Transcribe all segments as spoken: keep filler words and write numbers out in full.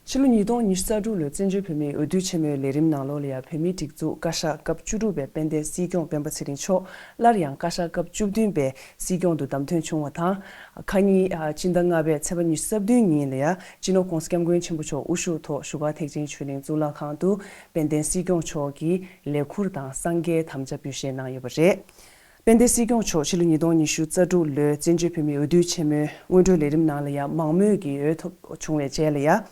ཕྱི་ལོ་ཉིས་སྟོང་ཉི་ཤུ་རྩ་དྲུག་ལོའི་བཙན་བྱོལ་བོད་མིའི་འོས་བསྡུ་ཆེན་མོའི་ལས་རིམ་ནང་ལོགས་ལ་ཡང་བོད་མིའི་སྒྲིག་འཛུགས་བཀའ་ཤག་སྐབས་བཅུ་དྲུག་པའི་དཔལ་ལྡན་སྲིད་སྐྱོང་སྤེན་པ་ཚེ་རིང་མཆོག་སླར་ཡང་བཀའ་ཤག་སྐབས་བཅུ་བདུན་པའི་སྲིད་སྐྱོང་དུ་བདམས་ཐོན་བྱུང་བ་དང་། ཁ་ཉིན་ཨ་སྤྱི་ཟླ་ལྔ་པའི་ཚེས་པ་ཉི་ཤུ་རྩ་བདུན་ཉིན་ལ་ཡང་སྤྱི་ནོར་༸གོང་ས་༸སྐྱབས་མགོན་ཆེན་པོ་མཆོག་དབུ་བཞུགས་ཐོག་བཞུགས་སྒར་ཐེག་ཆེན་ཆོས་གླིང་གཙུག་ལག་ཁང་དུ་དཔལ་ལྡན་སྲིད་སྐྱོང་མཆོག་གི་ལས་འཁུར་དང་གསང་རྒྱའི་དམ་བཅའ་འབུལ་བཞེས་གནང་ཡོད་པ་རེད། དཔལ་ལྡན་སྲིད་སྐྱོང་མཆོག་ཕྱི་ལོ་ཉིས་སྟོང་ཉི་ཤུ་རྩ་དྲུག་ལོའི་བཙན་བྱོལ་བོད་མིའི་འོས་བསྡུ་ཆེན་མོའི་སྔོན་འགྲོའི་ལས་རིམ་ནང་ལ་ཡང་མང་མོས་ཀྱི་འོས་ཐོབ་བྱུང་བའི་རྗེས་ལ་ཡང་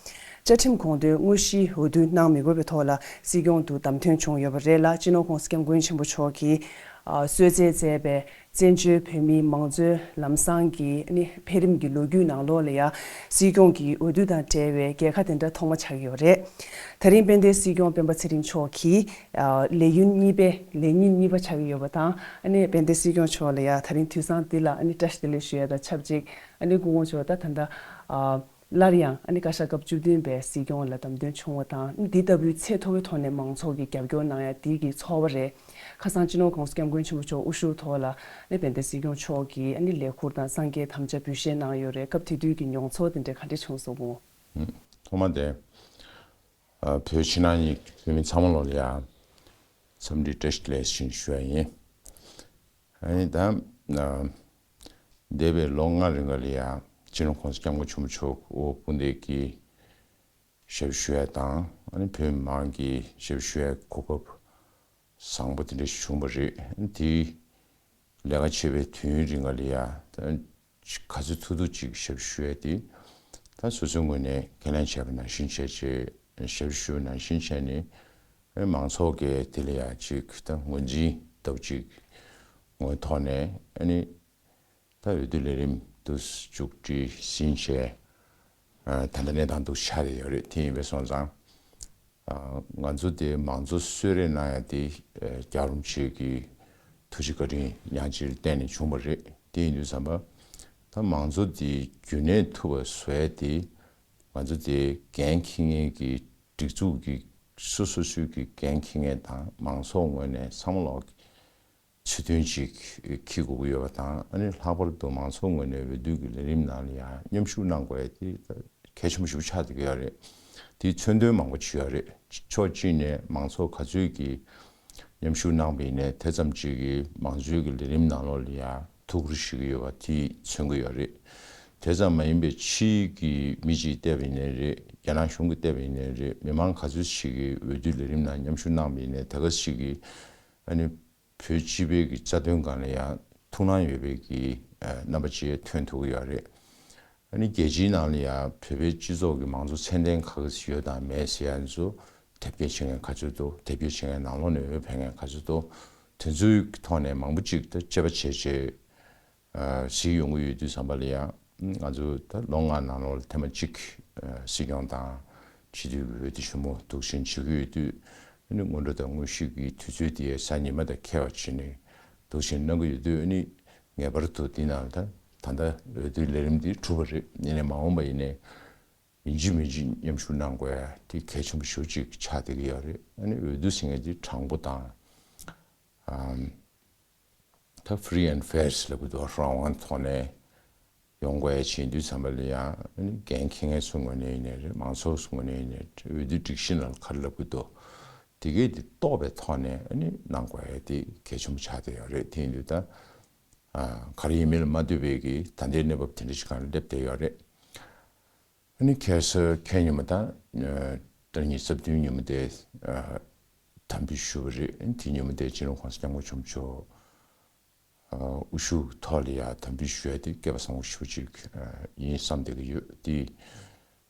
བཅའ་ཁྲིམས་དགོངས་དོན་དངོས་གཞིའི་འོས་བསྡུ་གནང་མི་དགོས་པའི་ཐོག་ལ་སྲིད་སྐྱོང་དུ་བདམས་ཐོན་བྱུང་ཡོད་པ་རེད་ལ། སྤྱི་ནོར་༸གོང་ས་༸སྐྱབས་མགོན་ཆེན་པོ་མཆོག་གིས་ཨ་གསོལ་སྩལ་མཛད་པའི་བཙན་བྱོལ་བོད་མིའི་མང་གཙོའི་ལམ་བཟང་གི་ཨ་ནི་འཕེལ་རིམ་གྱི་ལོ་རྒྱུས་ནང་ལོགས་ལ་ཡང་སྲིད་སྐྱོང་གི་འོས་བསྡུ་དང་འབྲེལ་བའི་རྒྱལ་ཁ་དེ་འདྲ་ཐོག་མ་ཆགས་ཀྱི་ཡོད་རེད། ད་རིང་དཔལ་ལྡན་སྲིད་སྐྱོང་སྤེན་པ་ཚེ་རིང་མཆོག་གིས་ཨ་ལས་ཡུན་གཉིས་པའི་ལས་ཉིན་གཉིས་པ་ཆགས་ཀྱི་ཡོད་པ་དང་། ཨ་ནི་དཔལ་ལྡན་སྲིད་སྐྱོང་མཆོག་ལ་ཡང་ད་རིང་དུས་བཟང་འདི་ལ་ཨ་ནི་བཀྲ་ཤིས་བདེ་ལེགས་ཞུ་ཡ་དང་ཆབས་ཅིག་ཨ་ནི་སྐུ་ངོ་མཆོག་ད་ད་ལྟ་ཨ་སླར་ཡང་ཨ་ནི་བཀའ་ཤག་སྐབས་བཅུ་བདུན་པའི་སྲིད་སྐྱོང་ལ་བདམས་ཐོན་བྱུང་བ་དང་། ཨ་ནི་འདི་ལྟ་བུའི་ཚད་མཐོ་བའི་ཐོག་ནས་མང་ཚོགས་ཀྱིས་རྒྱབ་སྐྱོར་གནང་ཡ་འདི་གི་ཚོར་བ་རེད། ཁ་སང་སྤྱི་ནོར་༸གོང་ས་༸སྐྱབས་མགོན་ཆེན་པོ་མཆོག་དབུ་བཞུགས་ཐོག་ལ་ཨ་ནི་དཔལ་ལྡན་སྲིད་སྐྱོང་མཆོག་གིས་ཨ་ནི་ལས་འཁུར་དང་གསང་རྒྱའི་དམ་བཅའ་འབུལ་བཞེས་གནང་ཡོད་རེད། སྐབས་དེ་དུས་ཀྱི་མྱོང་ཚོར་དེ་འདྲ་ག་འདྲ་བྱུང་སོང་ངོ་། ཐོག་མ་དེ། ཨ་བོད་ཕྱི་ནང་གཉིས་ཀྱི་བོད་མི་ཚང་མ་ལོ་ལ་ཡ་འཚམས་འདྲི་བཀྲ་ཤིས་བདེ་ལེགས་ཞུ་ཞུ་བ་ཡིན། ཨ་ནི་ད་ཨ་འདས་པའི་ལོ་ལྔ་རིང་ག་ལ་ཡ་སྤྱི་ནོར་༸གོང་ས་༸སྐྱབས་མགོན་ཆེན་པོ་མཆོག་དབུ་འོག་དཔུང་འདེགས་ཀྱིས་ཞབས་ཞུ་བ་དང་། ཨ་ནི་བོད་མི་མང་གིས་ཞབས་ཞུ་བའི་གོ་སྐབས་བཟང་པོ་དེ་འདྲ་བྱུང་བ་རེད། ཨ་ནི་དེའི་ལས་ཀ་བྱེད་པའི་དུས་ཡུན་རིང་ག་ལ་ཡ་ད་ག་ཚོད་ཐུབ་ཐུབ་ཅིག་ཞབས་ཞུ་ཡས་དེ་ད་སོ་སོའི་ངོས་ནས་ཁས་ལེན་བྱས་པ་ནང་བཞིན་བྱས་རྗེས་ཞབས་ཞུ་ནང་བཞིན་བྱས་ནས། མང་ཚོགས་ཀྱིས་དེ་ལ་ཡ་ཅིག་ད་ངོས་འཛིན་ལྟ་བུ་ཅིག་ངོས་ཐོག་ནས། ཨ་ནི་ད་འོས་བསྡུ་ལས་རིམ་དུ་མཇུག་སྒྲིལ་ཟིན་བྱས། ད་ལྟ་གནས་སྟངས་འདུག་ཆགས་བསྡད་ཡོད་རེད། དེ་ཡིན་པས་སོང་ཙང་། ང་ཚོ་དེ་མང་གཙོ་གསོལ་རས་གནང་ཡ་དེ་རྒྱལ་བ་རིན་པོ་ཆེ་གི་ཐུགས་རྗེ་བཀའ་དྲིན་ཡང་ཅིར་བརྟེན་ནས་བྱུང་བ་རེད། དེ་ཡིན་དུས་ཙམ་པ། ད་མང་གཙོ་དེ་རྒྱུན་གནས་ཐུབ་པ་བཟོ་ཡ་དེ་ང་ཚོ་དེ་འགན་འཁྱེར་མཁན་གྱི་སྒྲིག་འཛུགས་ཀྱི་སོ་སོ་སོའི་གི་འགན་འཁྱེར་མཁན་དང་མང་ཚོགས་ངོས་ནས་ཚང་མ་ལོག་ཚུལ་མཐུན་ཅིག་འཁྱེར་དགོས་ཀྱི་ཡོད་པ་དང་། ཨ་ནི་ལྷག་པར་དུ་མང་ཚོགས་ངོས་ནས་འོས་བསྡུ་གི་ལས་རིམ་ནང་ལ་ཡང་མཉམ་ཞུགས་གནང་དགོས་ཡ་དེ་གལ་ཆེན་པོ་ཞིག་ཆགས་བསྡད་ཀྱི་ཡོད་རེད། དེའི་མཚོན་དོན་མང་པོ་ཅིག་ཡོད་རེད། ཕྱོགས་གཅིག་ནས་མང་ཚོགས་ག་ཚོད་ཀྱིས་མཉམ་ཞུགས་གནང་པ་ཡིན་ནའི་དེ་ཙམ་ཅིག་གིས་མང་གཙོའི་གི་ལས་རིམ་ནང་ལོགས་ལ་ཡང་ཐུགས་ཁུར་བཞེས་ཀྱི་ཡོད་པ་དེ་མཚོན་གྱི་ཡོད་རེད། དེ་ཙམ་མ་ཡིན་པའི་ཕྱིའི་གི་མི་གཅིག་བལྟས་པ་ཡིན་ནའི་རེད། རྒྱ་ནག་གཞུང་གིས་བལྟས་པ་ཡིན་ནའི་རེད། མི་མང་ག་ཚོད་ཅིག་གིས་འོས་བསྡུ་ལས་རིམ་ནང་མཉམ་ཞུགས་གནང་པ་ཡིན་ནའི་དེ་ག་ཅིག་གིས་ཨ་ནི་བོད་སྤྱི་པའི་གི་རྩ་དོན་སྒང་ལ་ཡང་ཐུགས་སྣང་ཡོད་པའི་གི་རྣམ་པ་ཅིག་ཐོན་ཐུབ་ཀྱི་ཡོད་རེད། ཨ་ནི་རྒྱལ་སྤྱིའི་ནང་ལ་ཡང་བོད་པའི་སྤྱི་ཚོགས་ཀྱི་མང་གཙོ་ཚད་ལྡན་ག་གེ་ཡོད་དང་མེད་ཟེར་ཡ་ཚོ་དེབ་སྐྱེལ་བྱེད་མཁན་ག་ཚོད་འདུག་དེབ་སྐྱེལ་བྱེད་མཁན་ནང་ལོགས་ནས་འོས་འཕེན་མཁན་ག་ཚོད་འདུག་དེ་ཚོའི་ཐོག་ནས་མང་པོ་ཅིག་ད་དཔྱད་པ་བྱས་རྗེས། གཟིགས་ཡོང་གི་ཡོད་དུས་ཙམ་པ་ལ་ཡང་ང་ཚོ་ད་ལོ་ལྔ་ནང་ལོགས་ལ་ཐེངས་མ་གཅིག་སྲིད་སྐྱོང་དང་སྤྱི་འཐུས་ཀྱི་འོས་བསྡུ་ཞུ་མོ་འདུག་བཞིན་བྱེད་ཀྱི་ཡོད་དུས། ཨ་ནི་སྔོན་འགྲོ་དང་དངོས་གཞི་གི་དུས་ཚོད་དེ་གཟའ་ཉི་མ་དང་འཁེལ་བ་བྱས་ནས་འདུག་བཞིན་གནང་གི་ཡོད་དུས། ཨ་ནི་ངེས་པར་དུ་འདི་ནང་ལ་ད་ད་ལྟ་འོས་བསྡུའི་ལས་རིམ་འདི་གྲུབ་པ་རེད། ཡིན་ནའི་མ་འོངས་པ་ཡིན་ནའི་ཡིན་གཅིག་མིན་གཅིག་མཉམ་ཞུགས་གནང་དགོས་ཡ་དེ་གལ་ཆེན་པོ་ཞེ་པོ་ཅིག་ཆགས་བསྡད་ཀྱི་ཡོད་རེད། ཨ་ནི་འོས་བསྡུ་ཟེར་མཁན་དེ་དྲང་པོ་དང་། ཨམ། ད་free and fair་ལབ་ཀྱི་འདུག་རང་དབང་ཐོག་ནས་ཡོང་དགོས་ཡ་ཅིག་ཡིན་དུས་ཙམ་པ་ལ་ཡང་། ཨ་ནི་འགན་འཁྱེར་མཁན་ཚོའི་ངོས་ནས་ཡིན་ནའི་རེད། མང་ཚོགས་ཚོའི་ངོས་ནས་ཡིན་ནའི་རེད། འོས་བསྡུ་སྒྲིག་གཞི་ནང་ལ་ག་རེ་ལབ་ཀྱི་འདུག་དེ་གས་དེ་རྟོགས་པའི་ཐོག་ནས་ཨ་ནི་གནང་དགོས་ཡ་དེ་གལ་ཆེན་པོ་ཆགས་བསྡད་ཡོད་རེད། དེ་ཡིན་དུས་ད་ཨ་ག་རེ་ཡིན་མིན་ལ་མ་ལྟོས་པའི་གི་ད་ལྟའི་གནས་བབ་དེ་འདྲ་ཞིག་སྒང་ལ་སླེབས་བསྡད་ཡོད་རེད། ཨ་ནི་ཁ་སང་ཁ་ཉིན་མོ་དང་ཨ་ཟླ་ཉི་ཤུ་རྩ་བདུན་ཉིན་མོ་དེ་ཨ་དམ་འབུལ་ཞུས་པ་རེད། དེ་ཉིན་མོ་དེ་སྤྱི་ནོར་༸གོང་ས་༸སྐྱབས་མགོན་ཆེན་པོ་མཆོག་ཨ་དབུ་བཞུགས་ཐོག་ལ་ཡ་དམ་འབུལ་ཞུ་ཡ་དེ་སྐལ་བ་བཟང་པོ་ཞེ་པོ་ཅིག་ཨ་ཡིན་བསམ་བསྡད་ཀྱི་ཡོད། དེ་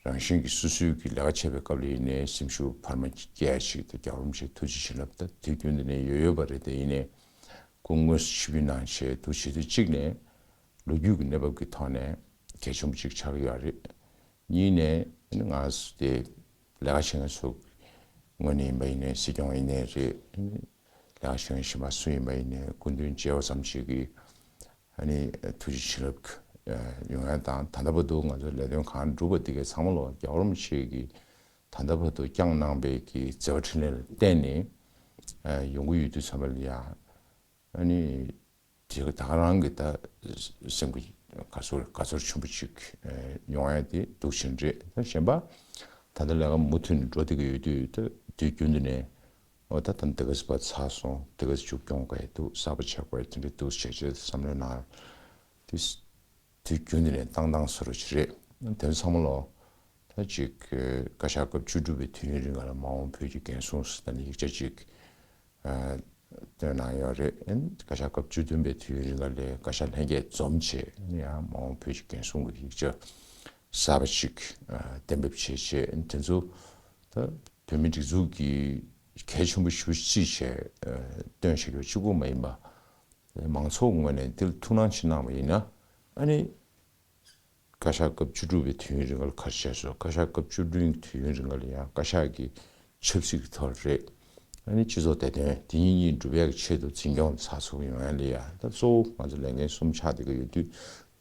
རང་བཞིན་གྱིས་སོ་སོའི་གི་ལས་ཀ་བྱེད་པའི་སྐབས་ལ་ཡིན་ནའི་སེམས་ཤུགས་འཕར་མ་སྐྱེ་ཡ་ཞིག་དང་། རྒྱལ་བ་རིན་པོ་ཆེའི་ཐུགས་རྗེ་བྱིན་རླབས་དང་དེ་རྒྱུན་དུ་ནས་ཡོད་ཡོད་པ་རེད། དེ་ཡིན་ནའི་སྐུ་དངོས་སུ་ཆིབས་བསྒྱུར་གནང་བྱས་འདུག་བྱེད་དུས་གཅིག་ནས་ལོ་རྒྱུས་ཀྱི་གནས་བབ་ཀྱི་ཐོག་ནས་གལ་ཆེན་པོ་ཅིག་ཆགས་ཀྱི་ཡོད་རེད། གཉིས་ནས་ང་དེ་ལས་ཀ་བྱེད་མཁན་ཚོ་ངོས་ནས་ཡིན་པ་ཡིན་ནའི་སྲིད་སྐྱོང་ཡིན་ནའི་རེད། ལས་ཀ་བྱེད་མཁན་གཞན་པ་སུ་ཡིན་པ་ཡིན་ནའི་སྐུ་མདུན་མཇལ་བ་ཙམ་ཞིག་གིས་ཨ་ནི་ཐུགས་རྗེ་བྱིན་རླབས་ཡོང་ཡ་དང་། ད་ལྟ་བར་དུ་ང་ཚོ་ལས་དོན་གང་བསྒྲུབས་པ་དེ་གའི་ཚང་མ་ལོ་རྒྱལ་བ་རིན་པོ་ཆེ་གིས་ད་ལྟ་བར་དུ་བསྐྱངས་གནང་པའི་གི་མཛད་པ་འཕྲིན་ལས་ལ་བརྟེན་ནས་ཡོང་གི་ཡོད་དུས་ཙམ་པ་ལ་ཡ། ཨ་ནི་དེ་ད་ག་རང་གི་ད་སེམས་ཀྱི་དགའ་ཚོར་དགའ་ཚོར་ཆེན་པོ་ཅིག་ཡོང་ཡ་དེ་འདུག་བཞིན་རེད། ད་གཞན་པ་ ད་ལྟ་ལས་ཀ་མུ་མཐུད་ནས་འགྲོ་བསྡད་ཀྱི་ཡོད་དུས། ད་དུས་རྒྱུན་དུ་ནས་འོ་ད་ད་འདི་ག་ཙམ་པ་ཚར་སོང་། འདི་ག་ཙམ་མཇུག་སྐྱོང་དགོས་འདུག་གསར་པ་བྱེད་དགོས་དེ་འདྲ་འདུག་བྱས་བྱས་བསམ་བློའི་ནང་དེ་དུས་རྒྱུན་དུ་ནས་བཏང་བཏང་བཟོ་འདྲ་ཅིག་རེད། དེ་ཚང་མ་ལོ་ད་ཅིག་བཀའ་ཤག་སྐབས་བཅུ་དྲུག་པའི་དུས་ཡུན་རིང་ལ་མ་འོངས་བོད་ཀྱི་འགན་སྲུང་ཟེར་ད་ནི་ཡིག་ཆ་ཅིག་བཏོན་གནང་ཡོད་རེད། བཀའ་ཤག་སྐབས་བཅུ་བདུན་པའི་དུས་ཡུན་རིང་ལ་ལས་བཀའ་ཤག་ལྷན་རྒྱས་འཛོམས་བྱས་ཡང་མ་འོངས་བོད་ཀྱི་འགན་སྲུང་གི་ཡིག་ཆ་གསར་པ་ཅིག་གཏན་འབེབས་བྱས་བྱས། དེ་ཚོ་ད་བོད་མིའི་སྒྲིག་འཛུགས་ཀྱི་གལ་ཆེན་པོ་ཞེ་པོ་ཅིག་བྱས་བཏོན་བཞག་ཡོད་གཅིག་པོ་མ་ཡིན་པ། མང་ཚོགས་ངོས་ནས་འདིར་ཐུགས་སྣང་ཞིག་གནང་བ་ཡིན་ན། ཨ་ནི་བཀའ་ཤག་སྐབས་བཅུ་དྲུག་པའི་དུས་ཡུན་རིང་ལ་ག་རེ་བྱས་སོང་། བཀའ་ཤག་སྐབས་བཅུ་བདུན་དུས་ཡུན་རིང་ལ་ཡང་བཀའ་ཤག་གི་ཆབ་སྲིད་ཀྱི་ཐོག་རེད། ཨ་ནི་སྤྱི་ཚོགས་བདེ་དོན་དེ་གཉིས་གཉིས་སྒྲུབ་ཡག་གི་ཆེད་དུ་འཛིན་སྐྱོང་ཚགས་ཚུད་ཡོང་ཡ་ལ་ཡ། ད་གཙོ་བོ་ང་ཚོ་ལས་འགན་གསུམ་ཆགས་བསྡད་ཀྱི་ཡོད་དུས།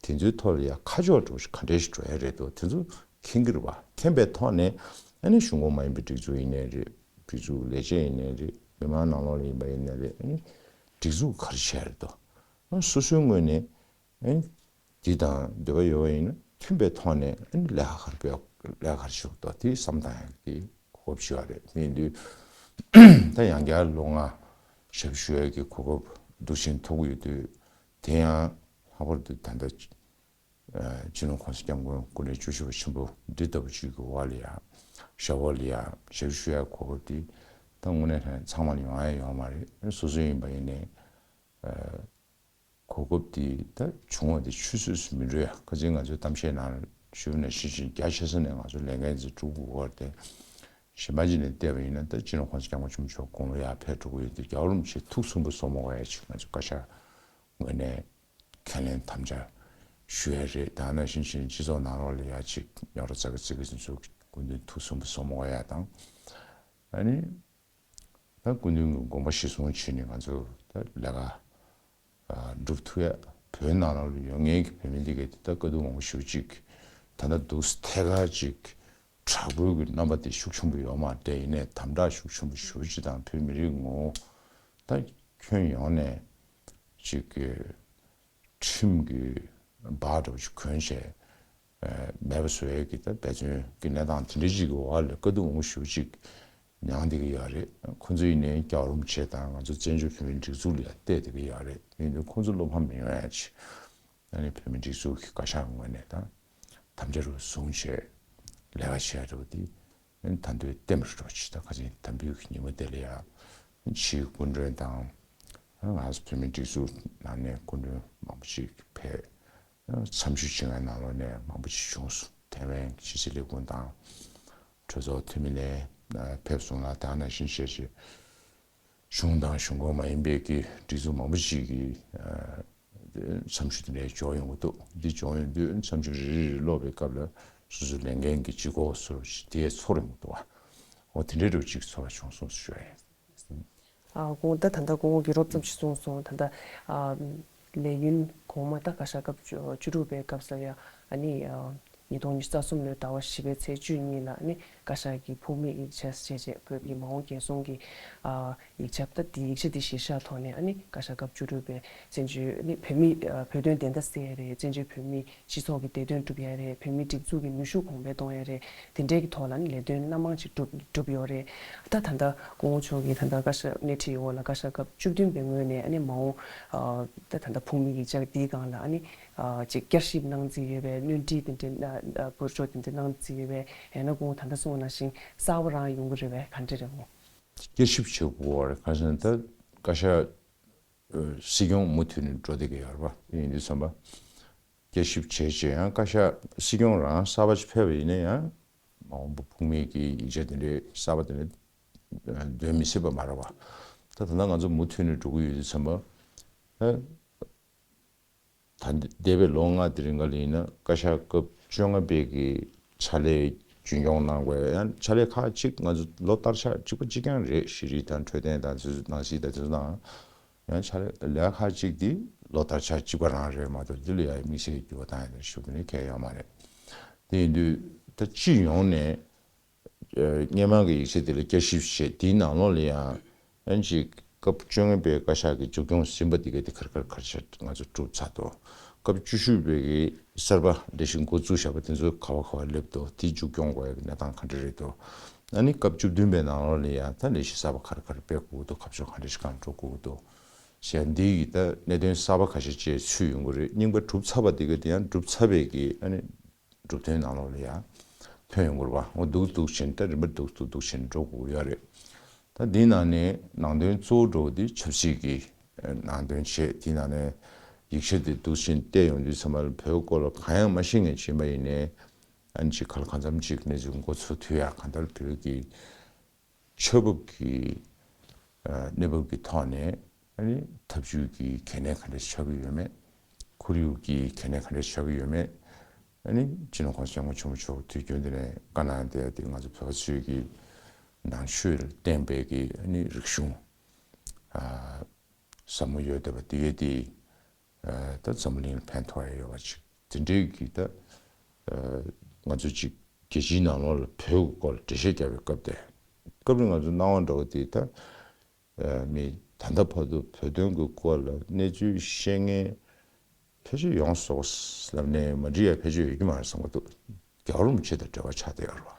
དེ་ཚོའི་ཐོག་ལ་ཡ་ཁ་ཕྱོགས་འགྲོ་ག་འདྲས་ཤིག་འགྲོ་ཡ་རེད་འདུག་དེ་ཚོ་མཁྱེན་གྱི་རེད་པ། མཁྱེན་པའི་ཐོག་ནས་ཨ་ནི་གཞུང་ཁོངས་མ་ཡིན་པའི་སྒྲིག་འཛུགས་ཡིན་ནའི་རེད། སྒྲིག་འཛུགས་ལས་བྱེད་ཡིན་ནའི་རེད། མི་མང་ནང་ལོགས་ལ་ཡིན་པ་ཡིན་ནའི་རེད། ཨ་ནི་སྒྲིག་འཛུགས་ག་རེ་བྱས་རེད་འདུག་སོ་སོའི་ངོས་ནས་ཨ་ནི་འདི་དང་འདོད་པ་ཡོད་པ་ཡིན་ན་མཐུན་པའི་ཐོག་ནས་ཨ་ནི་ལས་ཀ་ག་རེ་སྤེལ། ལས་ཀ་ག་རེ་བྱེད་དགོས་འདུག་དེ་བསམ་བཏང་ཡག་གི་གོ་སྐབས་ཞིག་ཡོད་རེད། དེ་ཡིན་དུས་ད་ཡང་བསྐྱར་ལོ་ལྔ་ཞབས་ཞུ་ཡག་གི་གོ་སྐབས་འདུག་སེ་ཐོབ་ཀྱི་ཡོད་དུས། དེ་ཡང་ལྷག་པར་དུ་ད་ལྟ་སྤྱི་ནོར་གོང་ས་སྐྱབས་མགོན་སྐུ་ཕྲེང་བཅུ་བཞི་པ་ཆེན་པོ་འདི་ལྟ་བུ་ཅིག་གི་འོག་ལ་ཡ། ཞབས་འོག་ལ་ཡ་ཞབས་ཞུ་ཡག་གོ་སྐབས་དེ་ད་དངོས་གནས་ཚང་མ་ལ་ཡོང་ཡ་ཡོད་མ་རེད། སོ་སོ་ཡིན་པ་ཡིན་ནའི་གོ་སྐབས་དེ་ད་བྱུང་བ་དེ་ཆུད་ཟོས་སུ་མི་འགྲོ་ཡ། ཁ་སང་ང་ཚོའི་གཏམ་བཤད་ནང་ཞུས་ནང་བཞིན་བཞིན་རྒྱ་ཆེ་ས་ནས་ང་ཚོ་ལས་འགན་ཅིག་སྒྲུབ་དགོས་པ་དེ། གཞན་པ་ཅིག་ནས་བལྟས་པ་ཡིན་ན་ད་སྤྱི་ནོར་གོང་ས་སྐྱབས་མགོན་ཆེན་པོ་མཆོག་དགུང་ལོ་ཡར་ཕེབས་འགྲོ་གི་ཡོད་དུས་རྒྱལ་བ་རིན་པོ་ཆེ་ཐུགས་སུན་པོ་གསོ་མ་དགོས་ཡ་ཅིག་ང་ཚོ་བཀའ་ཤག་ངོས་ནས་ཁས་ལེན་དམ་བཅའ་ཞུ་ཡ་རེད། ད་ནང་བཞིན་བཞིན་སྤྱི་ཚོགས་ནང་ལོགས་ལ་ཡ་ཅིག་རྙོག་དྲ་ཙག་གི་ཙིག་གི་ཚོ་སྐུ་མདུན་ཐུགས་སུན་པོ་གསོ་མ་དགོས་ཡ་དང་། ཨ་ནི་ད་སྐུ་མདུན་གྱི་དགོངས་པ་གཞིར་བཟུང་བྱས་ནས་ང་ཚོ་ད་ལས་ཀ་སྒྲུབ་ཐུབ་ཡ། བོད་ནང་ལོགས་ལ་ཡོད་མཁན་གྱི་བོད་མི་འདི་གས་དེ་ད་དཀའ་སྡུག་མང་པོ་ཞེ་པོ་ཅིག་ད་ལྟ་འདུག་ཐད་ཀར་ཅིག་དྲག་པོའི་གི་རྣམ་པ་དེ་ཤུགས་ཆེན་པོ་ཡོད་མ་རེད། ཡིན་ནའི་དམ་དྲག་ཤུགས་ཆེན་པོ་ཞེ་པོ་ཅིག་དང་བོད་མི་རིགས་ངོ་བོ་ད་ཁྱོན་ཡོངས་ནས་ཅིག་གི་ཁྲིམས་ཀྱི་འབག་འདྲ་པོ་ཅིག་གོན་བྱས་མེད་པ་བཟོ་ཡས་ཀྱི་ད་འབད་བརྩོན་གྱི་གནས་སྟངས་དེ་འདྲ་ཅིག་གི་འོག་ལ་དཀའ་སྡུག་མང་པོ་ཞེ་པོ་ཅིག་མྱངས་བསྡད་ཀྱི་ཡོད་རེད། ཁོང་ཚོ་ཡིན་ནའི་རྒྱལ་བ་རིན་པོ་ཆེ་དང་ང་ཚོ་བཙན་བྱོལ་བོད་མིའི་སྒྲིག་འཛུགས་ལ་ཡང་བལྟས་བསྡད་ཀྱི་ཡོད་རེད། ཡིན་དུས་ཁོང་ཚོ་བློ་ཕམ་མི་ཡོང་ཡ་ཅིག་ཨ་ནི་བོད་མིའི་སྒྲིག་འཛུགས་ཀྱི་བཀའ་ཤག་ངོས་ནས་དང་དམ་བཅའ་རུ་བཟུང་བྱས་ལས་ཀ་བྱས་འགྲོ་དེ། ཨ་ནི་ད་དུང་བསྟན་པ་རུ་འགྲོ་ཅིག་ད་ཁ་སང་དམ་འབུལ་གྱི་ཉིན་མོ་དེ་ལ་ཡང་ཕྱིའི་སྐུ་མགྲོན་དང་ང་ཚོ་བོད་མིའི་སྒྲིག་འཛུགས་ནང་ནས་སྐུ་མགྲོན་མང་པོ་ཅིག་ཕེབས། འཚམས་ཞུ་བྱེད་མཁན་ནང་ལོགས་ནས་མང་པོ་ཅིག་བྱུང་སོང་། ཐའེ་ཝན་ཕྱི་སྲིད་ལས་ཁུངས་དང་གྲོས་ཚོགས་འཐུས་མི་ནས་ཕེབས་སོང་ལ། དེ་ནང་བཞིན་བྱས་བྱས་གཞུང་དང་གཞུང་ཁོངས་མ་ཡིན་པའི་གི་སྒྲིག་འཛུགས་མང་པོ་ཞིག་གི་འཚམས་ཞུ་དེ་འདྲའི་འབྱོར་ཡོང་གི་འདུག་འདི་འབྱོར་ཡོང་དུས་འཚམས་ཞུ་རེ་རེ་རེ་ཀློག་པའི་སྐབས་ལ་སོ་སོའི་ལས་འགན་གྱི་ལྗིད་ཁོག་སོགས་དེ་ཚོར་ཡོང་གི་འདུག་འོ་དེ་འདྲའི་རུ་ཅིག་ཚོར་བ་བྱུང་སོང་ཞུ་ཡ་ཡིན། ཨ་དགོངས་ད་ད་ལྟ་དགོངས་དགེ་སློབ་ཙམ་ཞིག་གསུངས་སོང་། ད་ལྟ་ཨ་ལས་ཡུན་གོང་མ་ད་བཀའ་ཤག་སྐབས་བཅུ་བཅུ་དྲུག་པའི་སྐབས་སུ་ཡ་ཨ་ནི་ཨ་ཉིས་སྟོང་ཉི་ཤུ་རྩ་གསུམ་ལོའི་ཟླ་བ་བཞི་པའི་ཚེས་བཅུ་གཉིས་ལ་ཨ་ནི་བཀའ་ཤག་གི་ཕུགས་དམིགས་ཡིག་ཆ་ཞེས་བྱས་བོད་ཀྱི་མ་འོངས་རྒྱལ་སྲུང་གི་ཨ་ཡིག་ཆ། ད་དེ་ཡིག་ཆ་དེ་གཞིར་བཞག་ཐོག་ནས་ཨ་ནི་བཀའ་ཤག་སྐབས་བཅུ་དྲུག་པའི་བཙན་བྱོལ་ཨ་ནི་བོད་མི་ཨ་བོད་དོན་བདེན་མཐའ་གསལ་ཡ་རེད། བཙན་བྱོལ་བོད་མི་སྤྱི་ཚོགས་ཀྱི་བདེ་དོན་སྒྲུབ་ཡ་རེད། བོད་མིའི་སྒྲིག་འཛུགས་ཀྱི་ནུས་ཤུགས་གོང་འཕེལ་གཏོང་ཡ་རེད། དེ་འདྲའི་གི་ཐོག་ལ་ནི་ལས་དོན་སྣ་མང་ཅིག་བསྒྲུབས་བསྒྲུབས་ཡོད་རེད། ད་ད་ལྟ་སྐུ་ངོ་མཆོག་གིས་ད་ལྟ་བཀའ་ཤག་སྣེ་ཁྲིད་འོག་ལ་བཀའ་ཤག་སྐབས་བཅུ་བདུན་པའི་ངོས་ནས་ཨ་ནི་མ་འོངས་ཨ་ད་ད་ལྟ་ཕུགས་དམིགས་ཡིག་ཆ་འདིའི་སྒང་ལ་ཨ་ནི་ཨ་ཅིག་བསྐྱར་ཞིབ་གནང་རྩིས་ཡོད་པའི་སྣོན་འཕྲི་དེ་འདྲ་ཨ་བསྐྱར་བཅོས་དེ་འདྲ་གནང་རྩིས་ཡོད་པས། ཡང་ན་སྐུ་ངོ་ད་ལྟ་གསུངས་པ་ནང་བཞིན་གསར་པ་རང་ཡོང་གི་རེད་པས། ག་འདྲ་རེད་སྐུ་ངོ། བསྐྱར་ཞིབ་བྱེད་དགོས་པ་རེད། ག་ཟེར་ན་ད་བཀའ་ཤག་སྲིད་སྐྱོང་མུ་མཐུད་ནས་འགྲོ་བསྡད་ཀྱི་ཡོད་རེད་པ། དེ་ཡིན་དུས་ཙམ་པ། བསྐྱར་ཞིབ་བྱས་བྱས་ཡང་བཀའ་ཤག་སྲིད་སྐྱོང་རང་གསར་པ་ཅིག་ཕེབས་པ་ཡིན་ན་ཡང་མ་འོངས་པ་ཕུགས་དམིགས་ཀྱི་ཡིག་ཆ་དེ་འདྲའི་གསར་པ་དེ་འདྲ་འདོན་མི་སྲིད་པ་མ་རེད་པ། ད་ད་ལྟ་ང་ཚོ་མུ་མཐུད་ནས་འགྲོ་གི་ཡོད་དུས་ཙམ་པ། ད་ད་འདས་པའི་ལོ་ལྔ་དེ་རིང་ག་ལ་ཡིན་ན་བཀའ་ཤག་སྐབས་བཅོ་ལྔ་པའི་གི་ཕྱག་ལས་རྒྱུན་སྐྱོང་གནང་དགོས། ཡང་ཕྱག་ལས་ཁག་ཅིག་ང་ཚོ་ལོ་བསྟར་ཆགས་གཅིག་པ་གཅིག་རྐྱང་རེད། ཤེས་རིག་དང་འཕྲོད་བསྟེན་དང་དེ་ཚོ་ནང་སྲིད་དང་དེ་ཚོ་ནང་། ཡང་ཕྱག་ལས་ལས་ཀ་ཁག་ཅིག་འདི་ལོ་བསྟར་ཆགས་གཅིག་པ་རང་རེད་མ་གཏོགས་འདི་ལ་ཡང་དམིགས་བསལ་གྱི་འགྱུར་བ་བཏང་ཡ་དང་ཞུ་དེ་ནི་གལ་ཡོད་མ་རེད། དེ་ཡིན་དུས་ད་སྤྱི་ཡོངས་ནས་ཨ་སྔོན་མ་གི་ཡིག་ཆ་དེ་ལ་བསྐྱར་ཞིབ་བྱས། དེའི་ནང་ལོགས་ལ་ཡང་ཡང་ཅིག་སྐབས་བཅོ་ལྔ་པའི་བཀའ་ཤག་གི་མཇུག་སྐྱོང་ཟིན་པ་དེ་ག་དེ་ག་རེ་ག་རེ་ག་རེ་བྱས་ང་ཚོ་གྲུབ་ཚར་འདུག་སྐབས་བཅུ་བཞི་པའི་གི་གསར་པ་ལས་གཞི་འགོ་བཙུགས་བཞག་པ་དེ་ཚོ་ག་བ་ག་བ་སླེབས་འདུག་དེ་མཇུག་སྐྱོང་དགོས་ཡ་གི་གནས་སྟངས་ག་འདྲ་རེད་འདུག་ཨ་ནི་སྐབས་བཅུ་བདུན་པའི་ནང་ལོགས་ལ་ཡང་ད་ལས་གཞི་གསར་པ་ག་རེ་ག་རེ་སྤེལ་དགོས་འདུག་ཁ་ཕྱོགས་ག་འདྲ་ཞིག་སྒང་འགྲོ་དགོས་འདུག་ཞེས་འདི་ཡི་ད་གནད་དོན་གསར་པ་ཁ་ཤས་བཅས་ཚུད་ཡོང་གི་རེད། རྙིང་པ་གྲུབ་ཚར་བ་དེ་ག་དེ་ཡང་གྲུབ་ཚར་བའི་གི་ཨ་ནི་གྲུབ་དོན་ནང་ལོགས་ལ་ཡང་ཐོན་ཡོང་གི་རེད་བ། འོ་འདུག་འདུག་བྱས་ད་རིམ་པ་འདུག་འདུག་འདུག་བྱས་འགྲོ་དགོས་ཡོད་རེད། ད་འདིའི་ནང་ནས་ནང་དོན་གཙོ་བོ་འགྲོ་བ་འདི་ཆབ་སྲིད་ཀྱི་ནང་དོན་བྱས། དེའི་ནང་ནས་ཡིག་ཆ་དེ་འདུག་བཞིན་བལྟས་ཡོང་དུས་ཚང་མ་ལ་བོད་སྐོར་ལ་གང་ཡང་མ་ཤེས་མཁན་ཅིག་ཡིན་པ་ཡིན་ནའི་ཨ་ནི་ཅིག་ག་ལ་གང་འཚམ་ཅིག་གནས་ཚུལ་མགོ་ཚོད་ཐུབ་ཡ། གང་ལྟར་བོད་ཀྱི་ཆོས་བབ་ཀྱི་གནས་བབ་ཀྱི་ཐོག་ནས་ཨ་ནི་ཐབས་ཇུས་ཀྱི་གལ་གནད་ག་འདྲ་ཆགས་ཀྱི་ཡོད་མེད། ཁོར་ཡུག་གི་གལ་གནད་ག་འདྲ་ཆགས་ཀྱི་ཡོད་མེད། ཨ་ནི་སྤྱི་ནོར་༸གོང་ས་༸སྐྱབས་མགོན་ཆེན་པོ་མཆོག་དུས་རྒྱུན་དུ་ནས་བཀའ་གནང་བསྡད་དེ་ང་ཚོ་བོད་པ་ཚོས་ཀྱི་ནང་ཆོས་ལ་བརྟེན་པའི་གི་ཨ་ནི་རིག་གཞུང་ཟབ་མོ་ཡོད་བསྡད་པ་དེ་ཡོད་དེ། ད་འཛམ་བུ་གླིང་ལ་ཕན་ཐོགས་ཡ་ཡོད་པ་ཅིག་དེ་འདྲའི་གི་ད་ང་ཚོ་ཅིག་རྒྱལ་སྤྱིའི་ནང་ལོགས་ལ་བོད་ཀྱི་སྐོར་ལ་འགྲེལ་བཤད་རྒྱག་པའི་སྐབས་དེ། སྐབས་རེ་ང་ཚོ་སྣང་བ་འདྲ་བོ་དེ་ད་མི་ད་ལྟ་བར་དུ་བོད་དོན་གྱི་སྐོར་ལ་གནས་ཚུལ་ཤེས་མཁན་ཕལ་ཆེར་ཡོངས་རྫོགས་ལབ་ནས་མ་འགྲིག་ཡ་ཕལ་ཆེར་ཡོད་ཀྱི་མ་རེད་བསམ་གྱི་འདུག་རྒྱལ་བ་རིན་པོ་ཆེ་དང་འབྲེལ་བ་ཆགས་བསྡད་ཡོད་རེད་བ།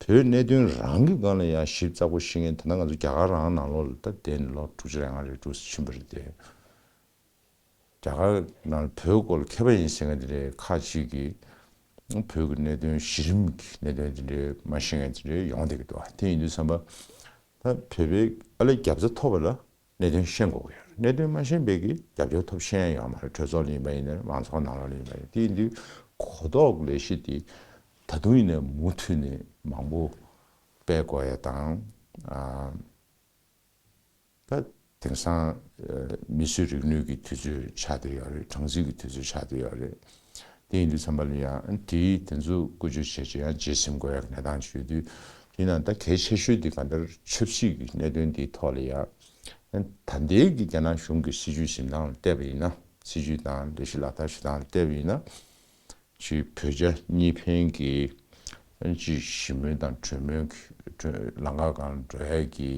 བོད་གནད་དོན་རང་གི་སྒང་ལ་ཡང་ཞིབ་ཚགས་པོ་ཤེས་མཁན་ད་ལྟ་ང་ཚོ་རྒྱ་གར་རང་ནང་ལོགས་ལ་ད་བསྡད་ནས་ལོ་དྲུག་ཅུ་རེ་ལྔ་རེ་དྲུག་ཙམ་ཕྱིན་པ་རེད་དེ། རྒྱ་གར་ནང་བོད་སྐོར་ལ་མཁས་པ་ཡིན་ཟེར་མཁན་དེ་འདྲའི་ཁག་ཅིག་གིས་བོད་ཀྱི་གནད་དོན་གཞི་རིམ་གྱི་གནད་དོན་དེ་འདྲའི་མ་ཤེས་མཁན་དེ་འདྲའི་ཡོང་བསྡད་ཀྱི་འདུག་དེ་ཡིན་དུས་ཙམ་པ་ད་བོད་པའི་ཨ་ལས་རྒྱབ་རྩ་ཐོབ་པ་ལ་གནད་དོན་ཤེས་དགོས་ཀྱི་ཡོད་རེད། གནད་དོན་མ་ཤེས་པའི་གི་རྒྱབ་སྐྱོར་ཐོབ་ཤེས་ཡ་ཡོད་མ་རེད། གྲོས་ཚོགས་ལ་ཡིན་པ་ཡིན་ན་རེད། མང་ཚོགས་ནང་ལོགས་ལ་ཡིན་པ་ཡིན། དེ་ཡིན་དུས་གོ་རྟོགས་ལས་གཞི་དེ་ད་དུང་ཡིན་ནའི་མུ་མཐུད་ནས་མང་པོ་སྤེལ་དགོས་ཡ་དང་། ད་དེང་སང་མིས་བཟོས་རིག་ནུས་ཀྱི་དུས་ཚོད་ཆགས་བསྡད་ཡོད་རེད། གྲངས་རྩིས་ཀྱི་དུས་ཚོད་ཆགས་བསྡད་ཡོད་རེད། དེ་ཡིན་དུས་ཙམ་པ་ལ་ཡང་དེའི་དེ་ཚོ་བཀོལ་སྤྱོད་བྱས་བྱས་ཡང་རྗེས་ཟིན་དགོས་ཡག་གནས་སྟངས་ཅིག་ཡོད་དུས། དེ་ཡིན་ན་ད་གལ་ཆེ་ཤོས་དེ་གང་ལྟར་ཆབ་སྲིད་ཀྱི་གནད་དོན་དེའི་ཐོག་ལ་ཡང་ད་ལྟའི་གི་རྒྱ་ནག་གཞུང་གི་སྲིད་ཇུས་འཛིན་སྟངས་ལ་བལྟས་པ་ཡིན་ན། སྲིད་ཇུས་དང་ལས་གཞི་ལག་བསྟར་བྱེད་སྟངས་ལ་བལྟས་པ་ཡིན་ན། ཅིག་བོད་རྒྱ་གཉིས་ཕན་གྱི་ཅིག་ཞི་མོལ་དང་གྲོས་མོལ་གྱི་ལམ་ཁ་སྒང་འགྲོ་ཡས་ཀྱི་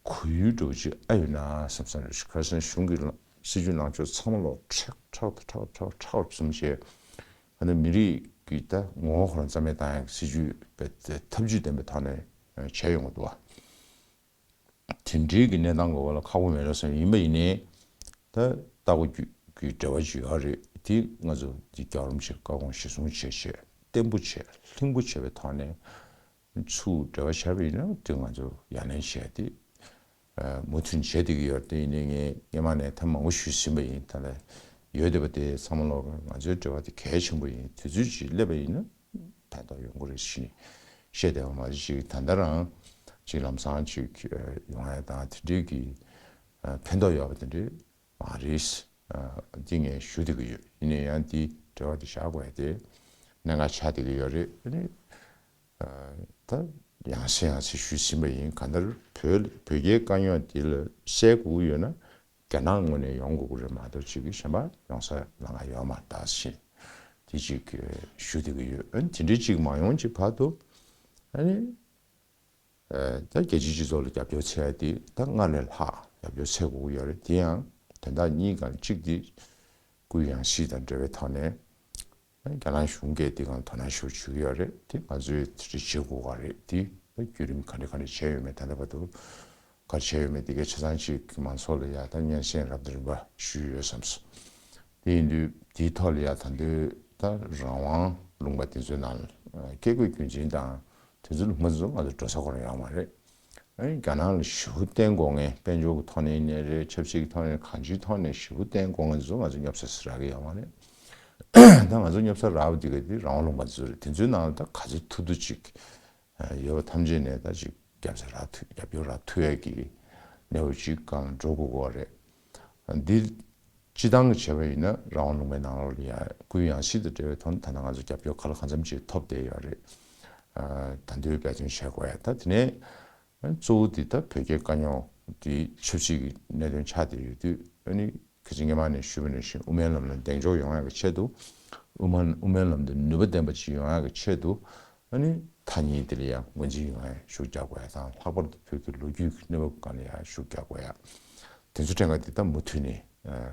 གོ་ཡུལ་འདྲ་བོ་ཅིག་ཨ་ཡོད་ན་བསམ་བསམ་རེད། ཁ་སང་གཞུང་གི་སྲིད་ཇུས་ལངས་ཕྱོགས་ཚང་མ་ལོག་ཁྲག་ཁྲག་ཁྲག་ཁྲག་ཁྲག་བཟུང་བྱས། ཨ་ནི་མི་རིགས་ཀྱི་ད་ངོ་བོ་ཁོ་རང་རྩ་མེད་བཏང་ཡས་ཀྱི་སྲིད་ཇུས་ཐབས་ཇུས་ལྡན་པའི་ཐོག་ནས་བྱས་ཡོང་གི་འདུག་བ། དེ་འདྲའི་གི་གནས་སྟངས་ཀྱི་འོག་ལ་ཁག་པོ་མེད་འགྲོ་བསམ་ཡིན་པ་ཡིན་ནའི། ད་ལྟ་བ་རྒྱུད་ཀྱི་འབྲེལ་བ་ཅིག་ཡོད་རེད། དེ་ང་ཚོ་འདི་རྒྱལ་བ་རིན་པོ་ཆེ་བཀའ་དགོངས་གཞིར་བཟུང་བྱས་བྱས་བརྟན་པོ་བྱས་ལྷིང་པོ་བྱས་པའི་ཐོག་ནས་ཚུར་འབྲེལ་བ་བྱས་པ་ཡིན་ན་དེ་ང་ཚོ་ཡ་ལན་བྱས་ཏེ་མུ་མཐུད་བྱས་བསྡད་ཀྱི་ཡོད་རེད། དེ་ཡིན་ནའི་ངས་སྔས་མ་ནས་ཐེངས་མང་པོ་ཞུས་ཟིན་པ་ཡིན། ད་ལ་ཡོད་བསྡད་པ་དེ་ཚང་མ་ལོག་ང་ཚོའི་འབྲེལ་བ་དེ་གལ་ཆེན་པོ་ཡིན། དུས་ཚོད་ཅིག་སླེབས་པ་ཡིན་ན། ཕན་ཐོགས་ཡོང་གི་རེད་ཞེས་བཤད་བསྡད་པ་མ་གཞི་ཅིག་ད་ལྟ་རང་ཅིག་ལམ་སང་ཅིག་ཡོང་ཡ་དང་དེ་འདྲའི་གི་ཕན་ཐོགས་ཡོད་པ་དེ་འདྲའི་མ་རེད། འདི་ངས་ཞུ་བསྡད་ཀྱི་ཡོད། ཡིན་ན་ཡང་འདི་འབྲེལ་བ་དེ་བཞག་དགོས་ཡ་དེ་གནད་འགག་ཆགས་བསྡད་ཀྱི་ཡོད་རེད། ཨ་ནི་ད་ཡང་སེ་ཡང་སེ་ཞུས་ཟིན་པ་ཡིན། གང་ལྟར་བོད་བོད་རྒྱའི་དཀའ་རྙོག་འདི་ལ་སེལ་དགོས་ཀྱི་ཡོད་ན། རྒྱ་ནག་ངོས་ནས་ཡོང་དགོས་ཀྱི་རེད་མ་གཏོགས་ཅིག་གི་གཞན་པ་ཡོང་ས་ལམ་ཁ་ཡོད་མ་རེད་ཟེར་དེ་ཅིག་ཞུ་བསྡད་ཀྱི་ཡོད། ཨ་ནི་དེ་འདྲའི་ཅིག་མ་ཡོང་ཅིག་བར་དུ་ཨ་ནི་ད་རྒྱལ་སྤྱིའི་སྤྱི་ཚོགས་ལ་རྒྱབ་སྐྱོར་བྱེད་ཡ་དེ་ད་སྔར་ལས་ལྷག་རྒྱབ་སྐྱོར་བྱེད་དགོས་ཀྱི་ཡོད་རེད། དེ་ཡང་དོན་དག་གཉིས་སྒང་གཅིག་དེ་སྐུའི་ཡང་སྲིད་དང་འབྲེལ་བའི་ཐོག་ནས། རྒྱ་ནག་གཞུང་གིས་འདི་སྒང་དོ་སྣང་ཞེ་པོ་བྱེད་ཀྱི་ཡོད་རེད། དེ་ང་ཚོས་དེ་འདྲ་བྱེད་དགོས་པ་རེད། དེ་བརྒྱུད་རིམ་ག་འདྲ་ག་འདྲ་བྱས་ཡོད་མེད། ད་ལྟ་བར་དུ་ག་རེ་བྱས་ཡོད་མེད་དེ་གའི་ཆ་ཚང་ཅིག་མང་ཚོགས་ལ་ཡ་ད་སྙན་སེང་རབ་དང་རིམ་པ་ཞུས་ཡོད་བསམ་སོང་། དེ་ཡིན་དུས་དེའི་ཐོག་ལ་ཡ་ད་འདོད་ད་རང་དབང་ལུང་པ་དེ་ཚོའི་ནང་ལ་བཀས་བཀོད་རྒྱུད་འཛིན་དང་དེ་ཚོའི་ལུང་པ་ཚོ་ང་ཚོ་འགྲོ་ས་ཁོ་རང་ཡོད་མ་རེད། ཨ་ནི་རྒྱ་ནག་ལ་ཞེ་པོ་བརྟེན་དགོས་མཁན་དཔལ་འབྱོར་གྱི་ཐོག་ནས་ཡིན་ནའི་རེད། ཆབ་སྲིད་ཀྱི་ཐོག་ནས་གང་ཅིའི་ཐོག་ནས་ཞེ་པོ་བརྟེན་དགོས་མཁན་ཚོ་ང་ཚོ་སྙོབ་ས་ཟེར་རག་གི་ཡོད་མ་རེད། ད་ང་ཚོ་སྙོབ་ས་རག་པ་དེ་ག་དེ་རང་དབང་ལུང་པ་ཚོ་རེད། དེ་ཚོའི་ནང་ལ་ད་ག་ཚོད་ཐུབ་ཐུབ་ཅིག་ཡོད་པ་ཐམས་ཅད་ནས་ད་ཅིག་རྒྱབ་ས་རག་ཐུབ། རྒྱབ་སྐྱོར་རག་ཐུབ་ཡས་ཀྱི་གནས་བབ་ཅིག་སྒང་འགྲོ་དགོས་ཀྱི་རེད། འདི་སྤྱི་བཏང་གི་བྱས་པ་ཡིན་ན་རང་དབང་ལུང་པའི་ནང་ལོགས་ལ་ཡ་སྐུའི་ཡང་སྲིད་དང་འབྲེལ་བའི་ཐོག་ནས་ད་ལྟ་ང་ཚོ་རྒྱབ་སྐྱོར་ག་ལ་གང་འཚམ་ཅིག་ཐོབ་བསྡད་ཡོད་རེད། ད་འདོད་འབད་བརྩོན་བྱེད་དགོས་ཡ། ད་དེ་ནས་གཙོ་བོ་འདི་ད་བོད་རྒྱའི་དཀའ་རྙོག་འདི་ཆབ་སྲིད་ཀྱི་གནད་དོན་ཆགས་བསྡད་ཡོད་དུས། ཨ་ནི་ཁ་ཅིག་སྔས་མ་ནས་ཞུས་པ་ནང་བཞིན་དབུ་མའི་ལམ་ལ་གདེང་འཇོག་ཡོང་ཡག་གི་ཆེད་དུ། དབུ་མ་དབུ་མའི་ལམ་དུ་ནུས་པ་ལྡན་པ་ཅིག་ཡོང་ཡག་གི་ཆེད་དུ། ཨ་ནི་མཐའ་གཉིས་དེ་ལ་ཡང་ངོས་འཛིན་ཡོང་ཡ་ཤུགས་རྒྱག་དགོས་ཡ་དང་། ལྷག་པར་དུ་བོད་ཀྱི་ལོ་རྒྱུས་ཀྱི་གནས་བབ་སྒང་ལ་ཡང་ཤུགས་རྒྱག་དགོས་ཡ། དེ་ཚོ་ཕྲན་ག་དེ་ད་མུ་མཐུད་ནས་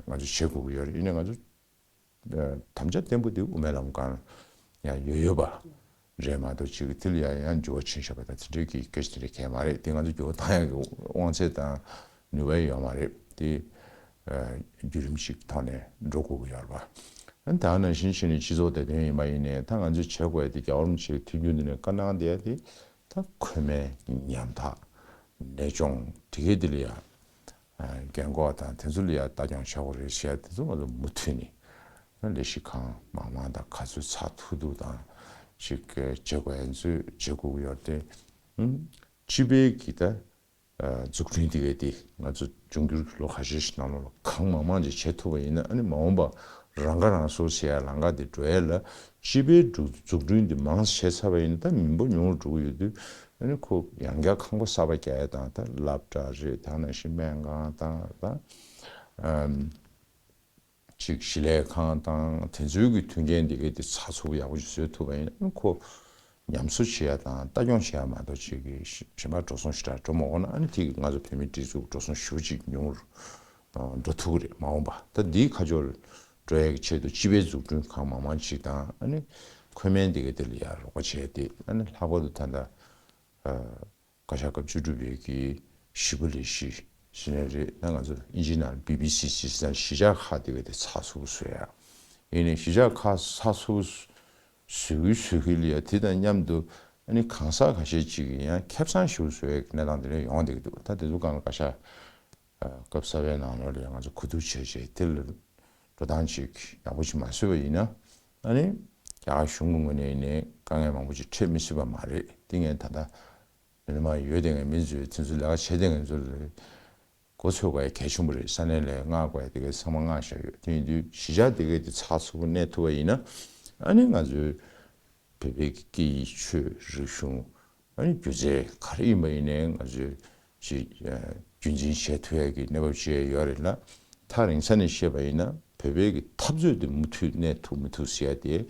ང་ཚོ་བྱེད་དགོས་ཀྱི་ཡོད་རེད། ཡིན་ནའི་ང་ཚོ་ དམ་བཅའ་བརྟན་པོ་དེ་དབུ་མའི་ལམ་སྒང་ཡང་ཡོད་ཡོད་པ་རེད་མ་གཏོགས། ཅིག་དེ་ལ་ཡང་ཡང་འགྱུར་བ་ཕྱིན་བཞག་པ་དང་དེ་འདྲའི་གི་སྐད་ཆ་དེ་འདྲ་གང་ཡང་མ་རེད། དེ་ང་ཚོ་འགྱུར་བ་བཏང་ཡག་གི་དབང་ཚད་དང་ནུས་པ་ཡོད་མ་རེད། དེ་བརྒྱུད་རིམ་ཞིག་ཐོག་ནས་འགྲོ་དགོས་ཀྱི་ཡོད་རེད་པ། ད་ནང་བཞིན་བྱས་ནས་སྤྱི་ཚོགས་བདེ་དོན་ཡིན་པ་ཡིན་ནའི་ད་ང་ཚོས་བྱེད་དགོས་ཡ་དེ་རྒྱལ་བ་རིན་པོ་ཆེའི་ཐུགས་རྒྱུད་འདི་ནས་བཀའ་གནང་བསྡད་ཡ་དེ། ད་མཁོ་མའི་ཉམ་ཐག་ནད་གཅོང་དེ་གའི་དེ་ལ་ཡ་རྒན་གོག་དང་དེ་ཚོ་ལ་ཡ་ལྟ་སྐྱོང་བྱ་དགོས་རེད་ཟེར་ཡ་དེ་ཚོ་ང་ཚོ་མུ་མཐུད་ནས་ད་ལས་གཞི་གང་མང་མང་དང་ག་ཚོད་ཚགས་ཐུབ་ཐུབ་དང་ཅིག་བྱེད་དགོས་ཡ་ཚོ་བྱེད་དགོས་ཀྱི་ཡོད་རེད་དེ། སྤྱི་པའི་གི་ད་འཛུགས་སྐྲུན་དེ་གའི་དེ་ང་ཚོ་འབྱུང་འགྱུར་གྱི་ལོ་ཁ་ཤས་ཤིག་ནང་ལོགས་ལ་གང་མང་མང་ཅིག་བྱེད་ཐུབ་པ་ཡིན་ན། ཨ་ནི་མ་འོངས་པ་རང་ཁ་རང་གསོ་བྱེད་ཡ་ལམ་ཁ་དེ་འགྲོ་ཡ་ལ་སྤྱི་པའི་འཛུགས་འཛུགས་སྐྲུན་དེ་མང་ཙམ་བྱས་ཚར་བ་ཡིན་ན་ད་མི་འབོར་ཉུང་རུ་འགྲོ་གི་ཡོད་དུས། ཨ་ནི་ཁོ་ཡང་བསྐྱར་ཁང་པ་གསར་པ་རྒྱག་ཡ་དང་ད་སློབ་གྲྭ་རེད། ད་ནང་བཞིན་སྨན་ཁང་དང་ད་ཨམ་ཅིག་ཞིང་ལས་ཁང་དང་དེ་ཚོའི་གི་མཐུན་རྐྱེན་དེ་གའི་དེ་ཚགས་ཚུད་པོ་ཡག་པོ་ཞིག་བཟོས་ཐུབ་པ་ཡིན་ན། ཨ་ནི་ཁོ་ཉམས་གསོ་བྱེད་ཡ་དང་ལྟ་སྐྱོང་བྱེད་ཡ་མ་གཏོགས་ཅིག་གི་གཞན་པ་འགྲོ་སོང་ཞེ་དྲག་འགྲོ་མ་དགོས་ན། ཨ་ནི་དེ་གི་ང་ཚོ་བོད་མིའི་སྒྲིག་འཛུགས་འགྲོ་སོང་ཞེ་པོ་ཅིག་ཉུང་རུ་འགྲོ་ཐུབ་ཀྱི་རེད། མ་འོངས་པ་ད་འདིའི་ཁ་ཕྱོགས་འགྲོ་ཡ་གི་ཆེད་དུ་སྤྱི་པའི་འཛུགས་སྐྲུན་གང་མང་མང་ཅིག་དང་། ཨ་ནི་མཁོ་དམན་དེ་གའི་དེ་ལ་ཡ་རོགས་པ་བྱས་ཏེ། ཨ་ནི་ལྷག་པར་དུ་ད་ལྟ་བཀའ་ཤག་སྐབས་བཅུ་དྲུག་པའི་གི་ཞི་པོ་ལས་གཞི་ཟེར་ནའི་རེད། ད་ང་ཚོ་ཨིན་ཇིའི་ནང་བི་བི་སི་ཟེར་ས་གཞིས་ཆགས་ཁག་དེ་གའི་དེ་ཚགས་ཚུད་པོ་བཟོ་ཡ། ཡིན་ནའི་གཞིས་ཆགས་ཁག་ཚགས་ཚུད་པོ་བཟོ་གི་བཟོ་གི་ལ་ཡ་དེ་དང་མཉམ་དུ་ཨ་ནི་གང་ཟག་ཁ་ཤས་ཅིག་གིས་ཡང་ཁེ་བཟང་ཞེ་པོ་བཟོ་ཡ་གི་གནས་སྟངས་དེ་འདྲ་ཡོང་བསྡད་ཀྱི་འདུག་ད་དེ་ཚོ་སྒང་ལ་བཀའ་ཤག་སྐབས་གསར་པའི་ནང་ལོགས་ལ་ཡ་ང་ཚོ་གོ་བསྡུར་བྱས་བྱས་དེ་ལ་འགྲོ་སྟངས་ཅིག་ཡག་པོ་ཅིག་མ་བཟོས་པ་ཡིན་ན། ཨ་ནི་རྒྱ་གར་གཞུང་གི་ངོས་ནས་ཡིན་ནའི་དཀའ་ངལ་མང་པོ་ཅིག་འཕྲད་མི་སྲིད་པ་མ་རེད། དེ་ངས་ད་ལྟ་མི་མང་ཡོད་དེ་ངས་མི་ཚོས་དེ་ཚོ་ལས་ཀ་བྱེད་དེ་ངས་ཚོ་ལ་གོ་ཚོད་དགོས་ཡ་གལ་ཆེན་པོ་རེད། ས་གནས་ལ་མངགས་དགོས་ཡ་དེ་གའི་ཚང་མ་མངགས་བཞག་ཡོད། དེ་ཡིན་དུས་གཞིས་ཆགས་དེ་གའི་དེ་ཚགས་ཚུད་པོ་གནས་ཐུབ་པ་ཡིན་ན། ཨ་ནི་ང་ཚོའི་བོད་པའི་སྐད་ཡིག་ཆོས་རིག་གཞུང་ཨ་ནི་སྒྱུ་རྩལ་ག་རེ་ཡིན་པ་ཡིན་ནའི་ང་ཚོས་ཅིག་རྒྱུན་འཛིན་བྱེད་ཐུབ་ཡ་གི་གནས་བབ་ཅིག་ཡོད་རེད་ལ། ཐག་རིང་ས་ནས་བཤད་པ་ཡིན་ན་བོད་པའི་གི་འཐབ་རྩོད་དེ་མུ་མཐུད་གནས་ཐུབ་མི་ཐུབ་ཟེར་ཡ་དེ།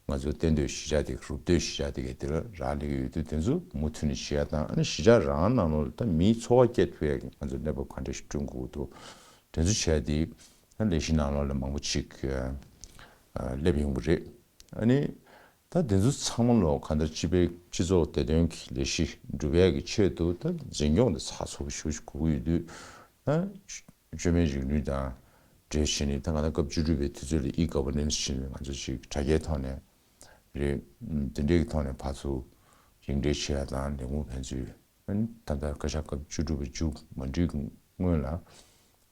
ང་ཚོ་གཏན་སྡོད་གཞིས་ཆགས་དེ་རུབ་སྡོད་གཞིས་ཆགས་དེ་གའི་དེ་ལ་རག་ལས་ཀྱི་ཡོད་དུས་དེ་ཚོ་མུ་མཐུད་ནས་བྱེད་ཡ་དང་། ཨ་ནི་གཞིས་ཆགས་རང་ནང་ལོགས་ལ་ད་མིའི་འཚོ་བ་སྐྱེལ་ཐུབ་ཡ་གི་ང་ཚོ་གནས་བབ་ག་འདྲ་ཞིག་བསྐྲུན་དགོས་ཀྱི་འདུག་དེ་ཚོ་བྱས་ཏེ་ད་ལས་གཞི་ནང་ལོགས་ལ་མང་པོ་ཅིག་སླེབས་ཡོང་གི་རེད། ཨ་ནི་ད་དེ་ཚོ་ཚང་མ་ལོག་གང་ལྟར་སྤྱི་པའི་སྤྱི་ཚོགས་བདེ་དོན་གྱི་ལས་གཞི་སྒྲུབ་ཡ་གི་ཆེད་དུ་ད་འཛིན་སྐྱོང་དེ་ཚགས་ཚུད་པོ་ཞེ་པོ་ཅིག་དགོས་ཀྱི་ཡོད་དུས། ད་བཅོས་མའི་རིག་ནུས་དང་འབྲེལ་བྱས་ནས་ད་ང་ཚོ་སྐབས་བཅུ་དྲུག་པའི་དུས་ཚོད་ལ་ཨི་གོ་ཝར་ནན་སི་བྱས་ནས་ང་ཚོ་ཅིག་དྲ་རྒྱའི་ཐོག་ནས་རེད། འདི་འདྲའི་གི་ཐོག་ནས་ཕར་ཚུར་ཡིག་འབྲེལ་བྱེད་ཡ་དང་ལས་ཁུངས་ཕན་ཚུན། ཨ་ནི་ད་ལྟ་བཀའ་ཤག་སྐབས་བཅུ་དྲུག་པ་མཇུག་མ་སྒྲིལ་སྔོན་ལ།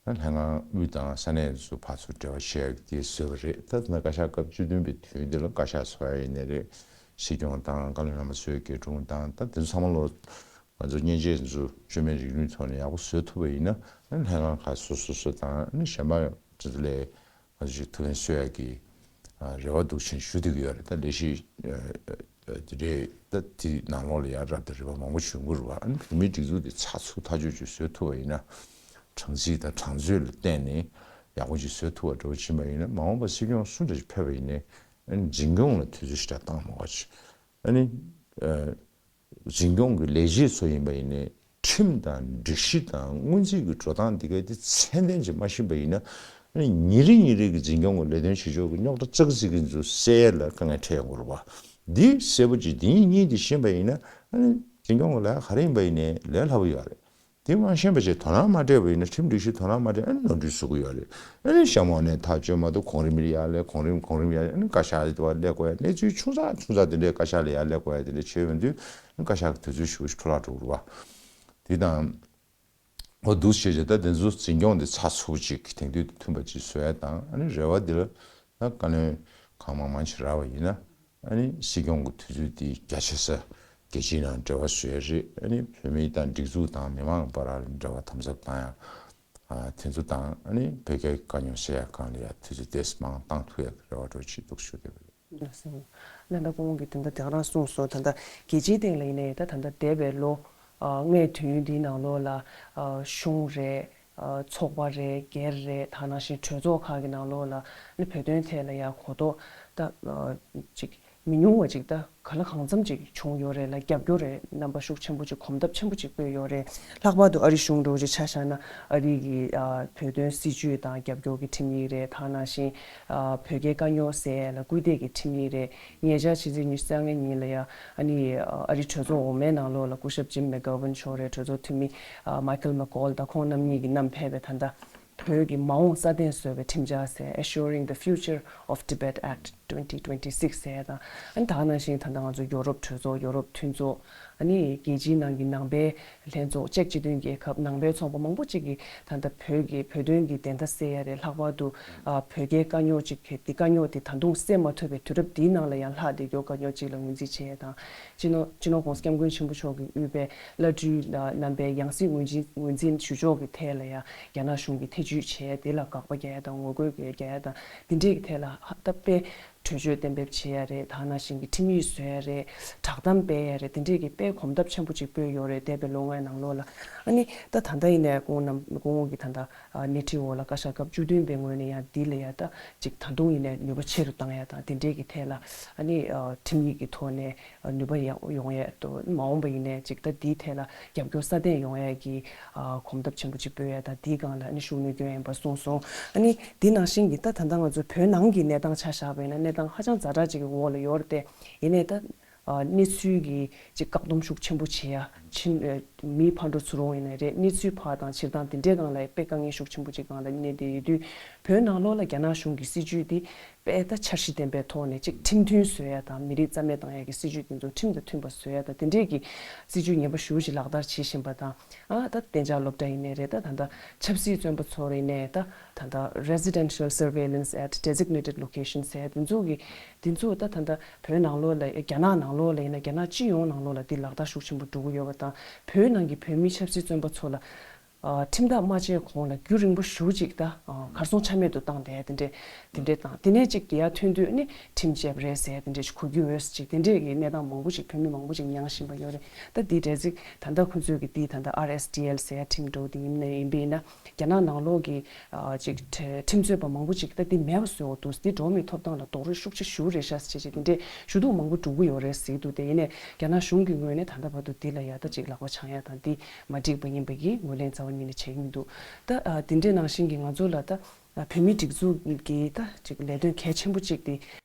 ད་ལྷན་ཁང་དབུས་དང་ས་གནས་སུ་ཕར་ཚུར་འབྲེལ་བ་བྱེད་ཡག་དེ་བཟོས་པ་རེད། ད་ད་བཀའ་ཤག་སྐབས་བཅུ་བདུན་པའི་དུས་འདི་ལ་བཀའ་ཤག་འཚོགས་ཡ་ཡིན་ནའི་རེད། སྲིད་སྐྱོང་དང་བཀའ་བློན་བླ་མ་ཚོའི་སྐྱིལ་ཀྲུང་དང་། ད་དེ་ཚོ་ཚང་མ་ལོ་ང་ཚོ་མཉེན་ཆས་ཚོ་བཅོས་མའི་རིག་ནུས་ཐོག་ནས་ཡག་པོ་བཟོས་ཐུབ་པ་ཡིན་ན། ཨ་ནི་ལྷན་ཁང་ཁག་སོ་སོ་སོ་དང་། ཨ་ནི་གཞན་པ་དེ་ཚོ་ལས་ང་ཚོ་ཞིག་ཐུགས་ཕན་གསོས་ཡག་གི་ཨ་རེ་བ་འདུག་ཅེས་ཞུ་བསྡད་ཀྱི་ཡོད་རེད། ད་ལས་གཞི་ཨ་ཨ་དེ་རེད། ད་དེ་ནང་ལོགས་ལ་ཡང་རབ་དང་རིམ་པ་མང་པོ་ཞིག་ཡོང་གི་རེད་པ། ཨ་ནི་བོད་མིའི་སྒྲིག་འཛུགས་དེ་ཚགས་ཚུད་ཐག་ཆོད་ཅིག་བཟོ་ཐུབ་པ་ཡིན་ན། གྲངས་རྩིས་དང་གྲངས་མཛོད་ལ་བརྟེན་ནས་ཡག་པོ་ཅིག་བཟོ་ཐུབ་པ་འདྲ་པོ་ཕྱིན་པ་ཡིན་ན། མ་འོངས་པ་སྲིད་སྐྱོང་སུ་འདྲ་ཞིག་ཕེབས་པ་ཡིན་ནའི། ཨ་ནི་འཛིན་སྐྱོང་ལ་དུས་ཚོད་ཞེ་དྲག་བཏང་མ་དགོས་ཅིག་ཨ་ནི་ཨ་འཛིན་སྐྱོང་གི་ལས་བྱེད་ཚོ་ཡིན་པ་ཡིན་ནའི་ཁྲིམས་དང་སྒྲིག་གཞི་དང་སྔོན་རྩིས་ཀྱི་འགྲོ་སྟངས་འདི་གའི་དེ་ཚད་ལྡན་ཅིག་མ་ཤེས་པ་ཡིན་ན། ཨ་ནི་ཉིན་རེ་ཉིན་རེ་གི་འཛིན་སྐྱོང་གི་ལས་དོན་བྱེད་ཕྱོགས་ཀྱི་རྙོག་དྲ་ཙག་ཙིག་གི་ཚོ་སེལ་ཡ་ལ་དཀའ་ངལ་འཕྲད་ཡོང་གི་རེད་པ། འདི་གསལ་པོ་ཅིག་འདི་གཉིས་འདི་ཤེས་པ་ཡིན་ན། ཨ་ནི་འཛིན་སྐྱོང་གི་ལས་ཀ་ག་རེ་ཡིན་པ་ཡིན་ནའི་ལས་སླ་པོ་ཡོད་རེད། དེ་མ་ཤེས་པ་བྱས་དོ་སྣང་མ་སྤྲད་པ་ཡིན་ན། ཁྲིམས་སྒྲིག་གཞི་དོ་སྣང་མ་སྤྲད། ཨ་ནི་ནོར་འཁྲུལ་བཟོ་གི་ཡོད་རེད། ཨ་ནི་གཤམ་འོག་ནས་ཐག་གཅོད་མ་ཐུབ། གོང་རིམ་ལ་ཡར་སླེབས། གོང་རིམ་གོང་རིམ་ཡར། ཨ་ནི་བཀའ་ཤག་ལ་སླེབས་དགོས་ཡ། གནས་ཚུལ་ཆུང་ཙག་ཆུང་ཙག་དེ་འདྲའི་བཀའ་ཤག་ལ་ཡར་སླེབས་དགོས་ཡ་དེ་འདྲ་བྱས་ཡོང་དུས། ཨ་ནི་བཀའ་ཤག་གི་དུས་ཚོད་ཞེ་པོ་ཞིག་འཕྲོ་བརླག་འགྲོ་གི་རེད་པ། དེ་དང་། འོ་འདུག་བྱས་བྱས་ད་དེ་ཚོ་འཛིན་སྐྱོང་དེ་ཚགས་ཚུད་པོ་ཅིག་དེང་དུས་དང་མཐུན་པ་ཅིག་བཟོ་ཡ་དང་། ཨ་ནི་རེ་བ་འདི་ལ་ད་བཀའ་བློན་གང་མང་མང་ཞིག་རག་པ་ཡིན་ན། ཨ་ནི་སྲིད་སྐྱོང་གི་དུས་ཚོད་དེ་རྒྱ་ཆེ་ས་རྒྱལ་སྤྱིའི་ནང་འབྲེལ་བ་བཟོ་ཡ་རེད། ཨ་ནི་བོད་མི་དང་སྒྲིག་འཛུགས་དང་མི་མང་བར་ལ་འབྲེལ་བ་དམ་ཟབ་བཏང་ཡ། ཨ་དེ་ཚོ་དང་། ཨ་ནི་བོད་རྒྱའི་དཀའ་རྙོག་སེལ་ཡ་སྒང་ལ་ཡ་དུས་ཚོད་ཏོག་ཙམ་མང་བཏང་ཐུབ་ཡ་གི་རེ་བ་འདྲ་པོ་ཅིག་འདུག་ཞུ་གི་ཡོད། ལགས་སོ། ལྷན་རྒྱས་སྐུ་ངོ་གིས་ད་ལྟ་དེ་ག་རང་གསུངས་སོང་། ད་ལྟ་རྒྱལ་སྤྱིའི་སྟེང་ལ་ཡིན་ནའི་ད་ད་ལྟ་འདས་པའི་ལོ་ལྔའི་དུས་ཡུན་འདིའི་ནང་ལོགས་ལ་གཞུང་རེད། ཚོགས་པ་རེད། སྒེར་རེད། ད་ནང་བཞིན་གྲོས་ཚོགས་ཁག་གི་ནང་ལོགས་ལ་ནི་བོད་དོན་ཐད་ལ་ཡ་གོ་རྟོགས་ད་ཅིག་ མི་ཉུང་བ་ཅིག་ད་ག་ལ་གང་འཚམ་ཅིག་བྱུང་ཡོད་རེད་ལ། རྒྱབ་སྐྱོར་རེད། རྣམ་པ་ཤུགས་ཆེན་པོ་ཅིག་གོམ་སྟབས་ཆེན་པོ་ཅིག་སྤོས་ཡོད་རེད། ལྷག་པར་དུ་ཨ་རི་གཞུང་འདྲ་བོ་ཅིག་ཆ་བཞག་ན། ཨ་རི་གི་ཨ་བོད་དོན་སྲིད་བྱུས་དང་རྒྱབ་སྐྱོར་གྱི་ཁྲིམས་ཡིག་རེད། ད་ནང་བཞིན་ཨ་བོད་རྒྱའི་དཀའ་རྙོག་སེལ་ཡ་ལ་སྐུལ་འདེད་ཀྱི་ཁྲིམས་ཡིག་རེད། ཉེ་ཆར་ཕྱི་ཚེས་ཉི་ཤུ་རྩ་ལྔ་ཉིན་ལ་ཡ་ཨ་ནི་ཨ་རི་གྲོས་ཚོགས་འོག་མའི་ནང་ལོགས་ལ་སྐུ་ཞབས་ཇིམ་མེག་གྷོ་ཝན་མཆོག་རེད། གྲོས་ཚོགས་འཐུས་མི་ཨ་མའི་ཁལ་མེག་ཀོལ་དང་ཁོང་རྣམ་གཉིས་ཀྱིས་བསྣམས་ཕེབས་པའི་ད་ལྟ་བོད་ཀྱི་མ་འོངས་སྲ་བརྟན་བཟོ་བའི་ཁྲིམས་འཆར་ཟེར། Assuring the Future of Tibet Act twenty twenty-six ཟེར་ཡ་དང་། ཨ་ནི་ད་ག་ནང་བཞིན་ད་ལྟ་ང་ཚོ་ཡོ་རོབ་གྲོས་ཚོགས། ཡོ་རོབ་མཐུན་ཚོགས། ཨ་ནི་རྒྱལ་སྤྱིའི་ནང་གི་ནང་པའི་ལྷན་ཚོགས། ཅེཀ་སྤྱི་མཐུན་རྒྱལ་ཁབ། ནང་པའི་ཚོགས་པ་མང་པོ་ཅིག་གིས་ད་ལྟ་བོད་ཀྱི་བོད་དོན་གྱི་བདེན་མཐའ་གསལ་ཡ་རེད། ལྷག་པར་དུ་ཨ་བོད་རྒྱའི་དཀའ་རྙོག་ཅིག་གི་དེ་དཀའ་རྙོག་དེ་ད་དུང་སེལ་མ་ཐུབ་པའི་དུས་རབས་འདིའི་ནང་ལ་ཡང་ལྷག་བསྡད་རྒྱུ་དཀའ་རྙོག་ཅིག་ལ་ངོས་འཛིན་བྱས་ཡ་དང་། སྤྱི་ནོར་སྤྱི་ནོར་༸གོང་ས་༸སྐྱབས་མགོན་ཆེན་པོ་མཆོག་གིས་དབུས་པའི་བླ་སྤྲུལ་རྣམ་པའི་ཡང་སྲིད་ངོས་འཛིན་ངོས་འཛིན་ཞུ་ཕྱོགས་ཀྱི་ཐད་ལ་ཡང་རྒྱ་ནག་གཞུང་གིས་ཐེ་བྱུས་བྱས་དེ་ལ་དགག་པ་རྒྱག་ཡ་དང་། ངོ་རྒོལ་རྒྱག་ཡ་དང་། དེ་འདྲས་ཀྱི་ཐད་ལ་ཧ་ད་དཔེ་གྲོས་ཆོད་གཏན་འབེབས་བྱེད་ཡ་རེད། ད་ནང་བཞིན་གྱི་ཁྲིམས་ཡིག་བཟོ་ཡ་རེད། བསྒྲགས་གཏམ་སྤེལ་ཡ་རེད། དེ་འདྲས་ཀྱི་དཔེ་གོམ་སྟབས་ཆེན་པོ་ཅིག་སྤོས་ཡོད་རེད། འདས་པའི་ལོ་ལྔའི་ནང་ལོགས་ལ། ཨ་ནི་ད་ད་ལྟ་ཡིན་ནའི་སྐུ་ངོ་རྣམ་སྐུ་ངོ་གིས་ད་ལྟ་ཨ་སྣེ་ཁྲིད་འོག་ལ་བཀའ་ཤག་སྐབས་བཅུ་བདུན་པའི་ངོས་ནས་ཡང་འདི་ལ་ཡ་ད་ཅིག་ད་དུང་ཡིན་ནའི་ནུས་པ་ཆེ་རུ་བཏང་ཡ་དང་། དེ་འདྲས་ཀྱི་ཐད་ལ་ཨ་ནི་ཨ་ཁྲིམས་ཡིག་གི་ཐོག་ནས་ཨ་ནུས་པ་ཡག་ཡོང་ཡ་དང་། མ་འོངས་པ་ཡིན་ནའི་ཅིག་ད་འདིའི་ཐད་ལ་རྒྱབ་སྐྱོར་སྲ་བརྟན་ཡོང་ཡ་གི་ཨ་གོམ་སྟབས་ཆེན་པོ་ཅིག་སྤོ་ཡ་དང་། འདིའི་སྒང་ལ་ཨ་ནི་ཤུགས་སྣོན་སྐྱོན་ཡིན་པ་གསུངས་སོང་། ཨ་ནི་འདི་ནང་བཞིན་གྱི་ད་ད་ལྟ་ང་ཚོ་བོད་ནང་གི་གནས་སྟངས་ཆ་བཞག་པ་ཡིན་ན་གནས་སྟངས་ཧ་ཅང་ཛ་དྲག་ཅིག་གི་འོག་ལ་ཡོད་རེད་དེ། ཡིན་ནའི་ད་ཨ་གནས་ཚུལ་གྱི་ཅིག་བཀག་སྡོམ་ཤུགས་ཆེན་པོ་བྱེད་ཡ། ཕྱིན་ཨ་མིའི་ཕར་འགྲོ་ཚུར་འོང་ཡིན་ནའི་རེད། གནས་ཚུལ་ཕར་དང་ཕྱིར་བཏང་དེ་འདྲའི་སྒང་ལ་དཔེ་དཀའ་ངལ་ཤུགས་ཆེན་པོ་ཅིག་སྒང་ལ་གནས་བསྡད་ཡོད་དུས། བོད་ནང་ལོགས་ལ་རྒྱ་ནག་གཞུང་གི་སྲིད་བྱུས་འདི་དཔེ་ད་འཆར་གཞི་ལྡན་པའི་ཐོག་ནས་ཅིག་ཁྲིམས་མཐུན་བཟོ་ཡ་དང་། མི་རིགས་རྩ་མེད་བཏང་ཡ་གི་སྲིད་བྱུས་དེ་ཚོ་ཁྲིམས་དང་མཐུན་པ་བཟོ་ཡ་དང་། དེ་འདྲས་ཀྱི་སྲིད་བྱུས་ངན་པ་ཞེ་པོ་ཅིག་ལག་བསྟར་བྱེད་བཞིན་པ་དང་། ཨ་ད་གཏན་འཇགས་སློབ་གྲྭ་ཡིན་ནའི་རེད། ད་ད་ལྟ་ཆབ་སྲིད་བཙོན་པ་ཚོར་ཡིན་ནའི་ད་ད་ལྟ་Residential Surveillance at Designated Locations ཟེར་དེ་ཚོ་གི་དེ་ཚོ་ད་ད་ལྟ་བོད་ནང་ལོགས་ལ། རྒྱ་ནག་ནང་ལོགས་ལ་ཡིན་ན་རྒྱ་ནག་སྤྱི་ཡོངས་ནང་ལོགས་ལ་འདི་ལག་བསྟར་ཤུགས་ཆེན་པོ་འགྲོ་གི་ཡོད་པ་དང་། བོད་ནང་གི་བོད་མི་ཆབ་སྲིད་བཙོན་པ་ཚོ་ལ་ཨ་ཁྲིམས་ཐག་མ་བཅད་གོང་ལ་རྒྱུན་རིང་པོ་ཞེ་པོ་ཅིག་ད་ཨ་གར་སོང་ཆ་མེད་དུ་བཏང་བསྡད་དེ་འདྲས་དེ་འདྲས་དང་། དེ་ནས་ཅིག་དེ་ཡར་ཐོན་དུས་ནི་ཁྲིམས་བཅད་པ་རེད་ཟེར་དེ་འདྲས་ཞིག་གོ་རྒྱུ་ཡོད་ཅིག་དེ་འདྲས་ཀྱི་གནས་སྟངས་མང་པོ་ཅིག་བོད་མི་མང་པོ་ཅིག་མྱངས་བཞིན་པ་ཡོད་རེད། ད་འདི་འདྲས་ཅིག་ད་ལྟ་ཁོ་ཚོས་ཀྱི་འདི་ད་ལྟ་R S T L ཟེར་ཁྲིམས་འགྲོ་འདི་ཡིན་ནའི་ཡིན་པས་ན། རྒྱ་ནག་ནང་ལོགས་ཀྱི་ཨ་ཅིག་ཁྲི་ཁྲིམས་རྩོད་པ་མང་པོ་ཅིག་ད་འདི་མེད་པ་བཟོས་འོ་འདུག་འདི་འགྲོ་བ་མིའི་ཐོབ་ཐང་ལ་རྡོག་རོལ་ཤུགས་ཆེ་ཞེ་པོ་རེད་ཤག་ཅེས་ཅིག་དེ་འདྲས་ཞུ་གཏུག་མང་པོ་འགྲོ་གི་ཡོད་རེད་ཟེར་གྱི་འདུག་དེ་ཡིན་ནའི་རྒྱ་ནག་གཞུང་གི་ངོས་ནས་ད་ལྟ་བར་དུ་འདི་ལ་ཡ་ད་ཅིག་ལག་པ་འཆང་ཡ་དང་འདི་མ་འགྲིག་པ་ཡིན་པ་གི་ངོས་ལེན་རྩ་བ་ཉིད་ནས་བྱེད་ཀྱི་མི་འདུག་ད་ཨ་དེ་འདྲས་ནང་བཞིན་གྱི་ང་ཚོ་ལ་ད་ཨ་བོད་མིའི་སྒྲིག་འཛུགས་ཀྱི་ད་ཅིག་ལས་དོན་གལ་ཆེན་པོ་ཅིག་དེ།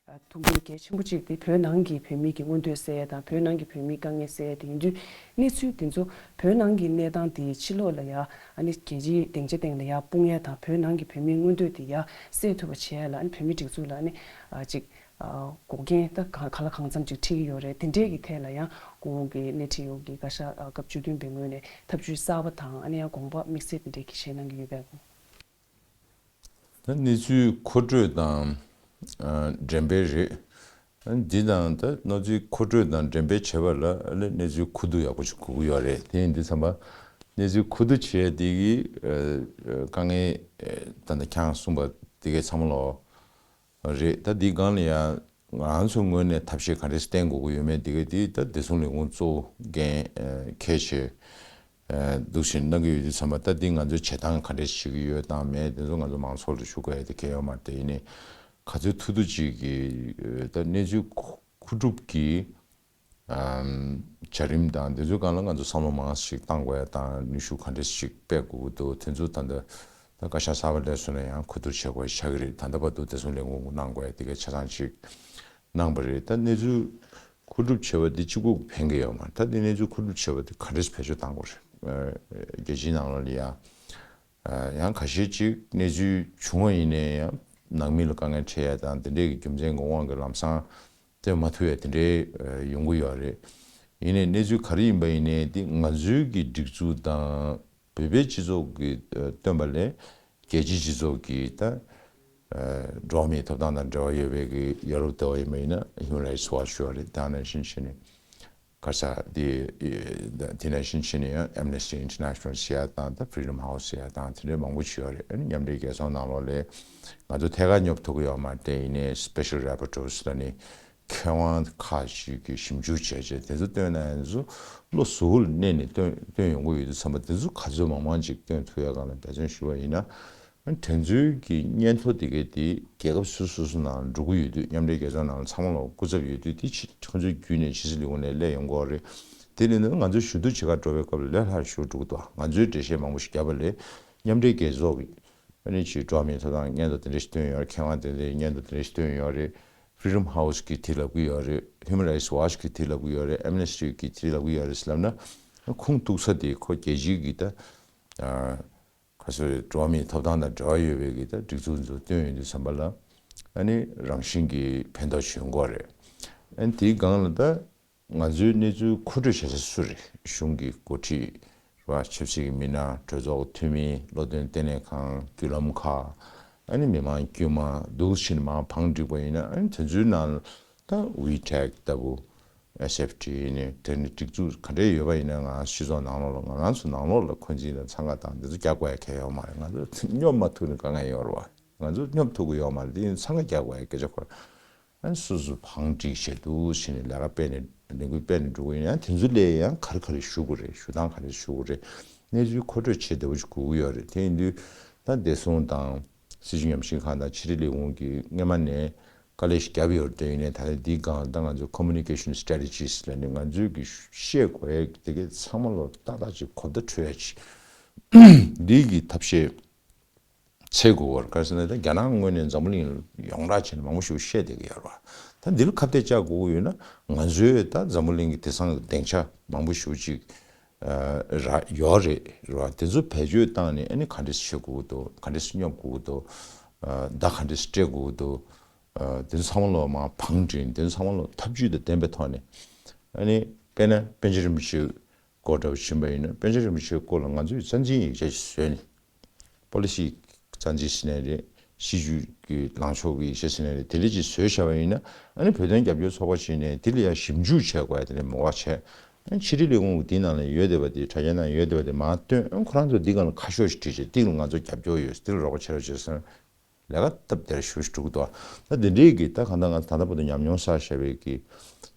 ཐུགས་འགན་གལ་ཆེན་པོ་གཅིག་དེ་བོད་ནང་གི་བོད་མི་གི་མངོན་འདོད་གསལ་ཡ་དང་། བོད་ནང་གི་བོད་མིའི་དཀའ་ངལ་གསལ་ཡ་དེ་ཡིན་དུས། གནས་ཚུལ་དེ་ཚོ་བོད་ནང་གི་གནས་སྟངས་དེ་ཕྱི་ལོགས་ལ་ཡ་ཨ་ནི་རྒྱལ་སྤྱིའི་སྡིངས་ཆ་སྟེང་ལ་ཡ་སྤུངས་ཡ་དང་། བོད་ནང་གི་བོད་མིའི་མངོན་འདོད་དེ་ཡ་གསལ་ཐུབ་པ་བྱེད་ཡ་ལ་ཨ་ནི་བོད་མིའི་སྒྲིག་འཛུགས་ལ་ཨ་ནི་ཨ་ཅིག་ཨ་འགོག་རྐྱེན་ད་ག་ག་ལ་གང་འཚམ་ཅིག་འཕྲད་ཀྱི་ཡོད་རེད། དེ་འདྲས་ཀྱི་ཐད་ལ་ཡང་སྐུ་ངོ་གི་སྣེ་ཁྲིད་འོག་གི་བཀའ་ཤག་ཨ་སྐབས་བཅུ་བདུན་པའི་ངོས་ནས་ཐབས་བྱུས་གསར་པ་དང་ཨ་ནི་ཡང་དགོངས་པ་དམིགས་བསལ་དེ་འདྲས་ཀྱི་བཞེས་གནང་གི་ཡོད་པས། ད་གནས་ཚུལ་མཁོ་སྤྲོད་དང་ཨ་འགྲེམས་སྤེལ་རེད། ཨ་འདི་དང་ད་གནས་ཚུལ་མཁོ་སྤྲོད་དང་འགྲེམས་སྤེལ་བྱེད་པ་ལ་ཨ་ལས་གནས་ཚུལ་ཁུ་བསྡུ་ཡག་པོ་ཞིག་དགོས་ཀྱི་ཡོད་རེད། དེ་ཡིན་དུས་ཙམ་པ་གནས་ཚུལ་ཁུ་བསྡུ་བྱེད་ཡ་དེ་གི་ཨ་ཨ་དཀའ་ངལ་ཨ་ད་ལྟ་ཁྱེད་རང་གསུངས་པ་དེ་གའི་ཚང་མ་ལོ། རེད། ད་འདི་སྒང་ལ་ཡང་ང་ཚོ་ངོས་ནས་ཐབས་ཤེས་ག་འདྲས་བསྟེན་དགོས་ཀྱི་ཡོད་མེད་འདི་ག་འདི་ད་བདེ་སྲུང་ལས་ཁུངས་གཙོ་བོ་འགན་ཨ་གལ་ཆེ་ཨ་འདུག་བཞིན་གནང་གི་ཡོད་དུས་ཙམ་པ། ད་འདི་ང་ཚོས་བྱེད་སྟངས་ག་འདྲས་བྱེད་ཀྱི་ཡོད་དང་མེད་དེ་ཚོ་ང་ཚོ་མང་ཚོགས་ལ་ཞུ་དགོས་ཡ་དེ་གལ་ཡོད་མ་རེད། དེ་ཡིན་ནའི་ག་ཚོད་ཐུབ་ཐུབ་ཅིག་གིས་ཨ་ད་གནས་ཚུལ་མཁོ་མཁོ་སྒྲུབ་ཀྱི་ཨམ་བྱ་རིམ་དང་དེ་ཚོའི་སྒང་ལ་ང་ཚོ་བསམ་བློ་མང་ཞིག་བཏང་དགོས་ཡ་དང་ནུས་ཤུགས་ག་འདྲ་ཞིག་སྤེལ་དགོས་ཀྱི་འདུག་དེ་ཚོ་ད་ལྟ་ད་བཀའ་ཤག་གསར་པ་སླེབས་སོང་ན་ཡང་གོ་བསྡུར་བྱེད་དགོས་ཡ་ཆགས་ཀྱི་རེད། ད་ལྟ་བར་དུ་བདེ་སྲུང་ལས་ཁུངས་གནང་དགོས་ཡ་དེ་གའི་ཆ་ཚང་ཞིག་གནང་པ་རེད། ད་གནས་ཚུལ་མཁོ་སྒྲུབ་བྱེད་པ་འདི་གཅིག་པུ་ཕན་གྱི་ཡོད་མ་རེད། ད་འདི་གནས་ཚུལ་མཁོ་སྒྲུབ་བྱེད་པ་འདི་ག་འདྲས་བེད་སྤྱོད་གཏང་དགོས་རེད། ཨ་རྒྱལ་སྤྱིའི་ནང་ལོགས་ལ་ཡ་ཨ་ཡང་ཁ་ཤས་ཅིག་གནས་ཚུལ་བྱུང་བ་ཡིན་ནའི་ཡང་ནང་མི་ལ་དཀའ་ངལ་འཕྲད་ཡ་དང་དེ་འདྲས་ཀྱི་རྒྱུ་མཚན་གྱི་དབང་གིས་ལམ་སང་སྟོན་མ་ཐུབ་ཡ་དེ་འདྲའི་ཨ་ཡོང་གི་ཡོད་རེད། ཡིན་ནའི་གནས་ཚུལ་ག་རེ་ཡིན་པ་ཡིན་ནའི་དེ་ང་ཚོའི་གི་སྒྲིག་འཛུགས་དང་བོད་པའི་སྤྱི་ཚོགས་ཀྱིས་ཨ་བཏོན་པ་ལས་རྒྱལ་སྤྱིའི་སྤྱི་ཚོགས་ཀྱིས་ད་ཨ་འགྲོ་བ་མིའི་ཐོབ་ཐང་དང་འབྲེལ་བ་ཡོད་པའི་གི་ཡོ་རོབ་ལྟ་བུ་ཡིན་པ་ཡིན་ན་Human Rights Watch ཡོད་རེད། ད་ནང་བཞིན་བྱས་ནས་ག་ས་དེ་དེ་ནང་བཞིན་བྱས་ནས་ཡང་Amnesty International ཟེར་ཡ་དང་ད་Freedom House ཟེར་ཡ་དང་དེ་འདྲའི་མང་པོ་ཞིག་ཡོད་རེད། ཨ་ནི་མཉམ་འབྲེལ་རྒྱལ་ཚོགས་ནང་ལོགས་ལ་ང་ཚོ་ཐད་ཀར་སྙོབ་ཐུབ་ཀྱི་ཡོད་མ་རེད། དེ་ཡིན་ནའི་Special Rapporteurs ལ་ནི་མཁས་དབང་ཁག་ཅིག་གིས་ཞིབ་འཇུག་བྱས་རྗེས་དེ་ཚོ་བཏོན་ན་ཡང་ཚོ་བློ་གཟུ་བོར་གནས་ནས་བཏོན་བཏོན་ཡོང་གི་ཡོད་དུས་ཙམ་པ་དེ་ཚོ་ག་ཚོད་མང་མང་ཅིག་བཏོན་ཐུབ་ཡ་སྒང་ལ་འབད་བརྩོན་ཞུ་བ་ཡིན་ན། དེ་ཚོའི་གི་སྙན་ཐོ་དེ་གའི་དེ་རྒྱལ་ཁབ་སོ་སོ་སོ་ནང་འགྲོ་གི་ཡོད་དུས། མཉམ་འབྲེལ་རྒྱལ་ཚོགས་ནང་ཚང་མ་ལ་སྐུ་ཚབ་ཡོད་དུས། དེ་ཕྱི་ཁོ་ཚོའི་བརྒྱུད་ནས་ཕྱི་སྲིད་ལས་ཁུངས་ནས་སླེབས་ཡོང་གི་ཡོད་རེད། དེ་ནས་ང་ཚོ་ཞུ་གཏུག་བྱེད་གར་འགྲོ་བའི་སྐབས་ལ་ལས་སླ་ཞུ་འགྲོ་གི་འདུག་ང་ཚོས་འགྲེལ་བཤད་མང་པོ་ཞིག་བརྒྱབ་པ་ལས། མཉམ་འབྲེལ་རྒྱལ་ཚོགས་ཀྱི་ཨ་ནི་ཅིག་འགྲོ་བ་མིའི་ཐོབ་ཐང་སྙན་ཐོ་དེ་འདྲ་ཞིག་བཏོན་ཡོད་རེད། མཁས་དབང་དེ་འདྲའི་སྙན་ཐོ་དེ་འདྲ་ཞིག་བཏོན་ཡོད་རེད། Freedom House་གིས་དེ་ལབ་ཀྱི་ཡོད་རེད། Human Rights Watch་གིས་དེ་ལབ་ཀྱི་ཡོད་རེད། Amnesty་གིས་དེ་ལབ་ཀྱི་ཡོད་རེད་ཟེར་ལབ་ན། ཁུངས་གཏུགས་ས་དེ་ཁོ་རྒྱལ་སྤྱིའི་གི་ད་ཨ་ག་ཚོད་རེད། འགྲོ་བ་མིའི་ཐོབ་ཐང་དང་འབྲེལ་བ་ཡོད་པའི་གི་ད་སྒྲིག་འཛུགས་ཚོ་བཏོན་ཡོང་དུས་ཙམ་པ་ལ། ཨ་ནི་རང་བཞིན་གྱིས་ཕན་ཐོགས་བྱུང་གི་ཡོད་རེད། ཨ་ནི་དེའི་སྒང་ལ་ད་ང་ཚོའི་གནས་ཚུལ་མཁོ་སྤྲོད་བྱེད་ས་སུ་རེད། གཞུང་གི་འགོ་ཁྲིད་རེད་བ། ཆབ་སྲིད་ཀྱི་མི་སྣ། གྲོས་ཚོགས་ཀྱི་འཐུས་མི། བློ་འདོན་ལྟེ་གནས་ཁང་། བརྒྱུད་ལམ་ཁག་ཨ་ནི་མི་མང་དཀྱུས་མ་འདུག་ཕྱིན་མར་བང་བསྒྲིགས་པ་ཡིན་ན། ཨ་ནི་དེ་ཚོའི་ནང་ད་WeChat་ལྟ་བུ། SFT་ནས་དེ་ནི་སྒྲིག་འཛུགས་ག་འདྲས་ཡོད་པ་ཡིན་ན། ང་སྤྱི་ཚོགས་ནང་ལོགས་ལ། ང་རང་ཚོ་ནང་ལོགས་ལ་འཁོན་འཛིན་དང་འཚང་ཁ་དང་དེ་ཚོ་རྒྱག་དགོས་ཡ་གལ་ཡོད་མ་རེད། ང་ཚོ་སྙོབ་མ་ཐུབ་ན་དཀའ་ངལ་ཡོད་རེད་བ། ང་ཚོ་སྙོབ་ཐུབ་ཀྱི་ཡོད་མ་རེད། དེ་ཡིན་འཚང་ཁ་རྒྱག་དགོས་ཡ་སྐད་ཆ་ཁོ། ཨ་ནི་སོ་སོ་བང་བསྒྲིགས་བྱས་འདུག་ཕྱིན་ནས་ལས་ཀ་སྤེལ་ནས་ལས་འགུལ་སྤེལ་ནས་འགྲོ་གི་ཡིན་ན། དེ་ཚོ་ལས་ཡང་ག་རེ་ག་རེ་ཞུ་དགོས་རེད། ཞུ་སྟངས་ག་རེ་ཞུ་དགོས་རེད། གནས་ཚུལ་མཁོ་སྤྲོད་བྱེད་བདེ་པོ་ཞིག་དགོས་ཀྱི་ཡོད་རེད། དེ་ཡིན་དུས་ད་བདེ་སྲུང་དང་སྲིད་བྱུས་ཉམས་ཞིབ་ཁང་དང་ཕྱི་དྲིལ་ལས་ཁུངས་ཀྱིས་སྔོན་མ་ནས་དཀའ་ལས་ཤིག་བརྒྱབ་ཡོད་རེད། དེ་ཡིན་ནའི་ད་ལྟའི་འདིའི་སྒང་ད་ང་ཚོ་communication strategies་ལབ་ནས་ང་ཚོས་ཀྱི་བཤད་དགོས་ཡ་དེ་གའི་ཚང་མ་ལོ་ཏག་ཏག་ཅིག་གོ་བརྡ་འཕྲོད་ཡ་ཅིག་འདི་གི་ཐབས་ཤེས་འཚོལ་དགོས་པར། ག་རེ་ཟེར་ན་ད་རྒྱ་ནག་ངོས་ནས་འཛམ་བུ་གླིང་ཡོངས་གྲགས་བྱས་ནས་མང་པོ་ཞིག་བཤད་བསྡད་ཀྱི་ཡོད་རེད་བ། ད་འདི་ལ་ཁ་གཏད་བཅག་དགོས་ཀྱི་ཡོད་ན། ང་ཚོས་ད་འཛམ་བུ་གླིང་གི་དེང་སང་གི་སྡིངས་ཆ་མང་པོ་ཞིག་ཅིག་ཨ་ར་ཡོད་རེད་རེད་བ། དེ་ཚོ་བེད་སྤྱོད་བཏང་ནས་ཨ་ནི་ག་འདྲས་བྱེད་དགོས་ཀྱི་འདུག་ག་འདྲས་སྙོབ་དགོས་ཀྱི་འདུག་ཨ་བརྡ་ག་འདྲས་སྤྲད་དགོས་ཀྱི་འདུག་ཨ་དེ་ཚོ་ཚང་མ་ལོ་མར་བང་བསྒྲིགས། དེ་ཚོ་ཚང་མ་ལོ་ཐབས་ཇུས་དང་ལྡན་པའི་ཐོག་ནས། ཨ་ནི་དཔེར་ན་པཎ་ཆེན་རིན་པོ་ཆེ་སྐོར་འདྲ་བོ་ཕྱིན་པ་ཡིན་ན། པཎ་ཆེན་རིན་པོ་ཆེའི་སྐོར་ལ་ང་ཚོས་རྩ་འཛིན་ཡིག་ཆ་ཞིག་བཟོས་ནས། པོ་ལི་སི་རྩ་འཛིན་ཟེར་ནའི་རེད། སྲིད་ཇུས་ཀྱི་ལངས་ཕྱོགས་ཀྱི་ཡིག་ཆ་ཟེར་ནའི་རེད། དེ་འདྲ་ཅིག་བཟོས་བཞག་པ་ཡིན་ན། ཨ་ནི་བོད་དོན་རྒྱབ་སྐྱོར་ཚོགས་པ་ཞིག་ནས་དེ་ལ་ཡང་ཞིབ་འཇུག་བྱས་དགོས་ཡ་དེ་འདྲ་མོས་པ་བྱས། ཨ་ནི་ཕྱི་དྲིལ་ལས་ཁུངས་ཀྱི་དེའི་ནང་ལ་ཡོད་བསྡད་པ་དེ། དྲ་རྒྱའི་ནང་ཡོད་བསྡད་པ་དེ་མར་བཏོན། ཨ་ཁོ་རང་ཚོ་འདི་སྒང་ལ་ཁ་ཤོག་ཞིག་བྲིས་བྱས། འདི་ལ་ང་ཚོ་རྒྱབ་སྐྱོར་ཡོད། འདི་ལ་རོགས་པ་བྱེད་རོགས་བྱེད་ཟེར་ལས་ཀ་སྟབས་བདེ་ར་ཞེ་པོ་ཞིག་འགྲོ་གི་འདུག་ད་དེ་འདྲའི་གི་ད་གང་ལྟར་ང་ཚོ་ད་ལྟ་བར་དུ་ཉམས་མྱོང་བསགས་བཞག་པའི་གི་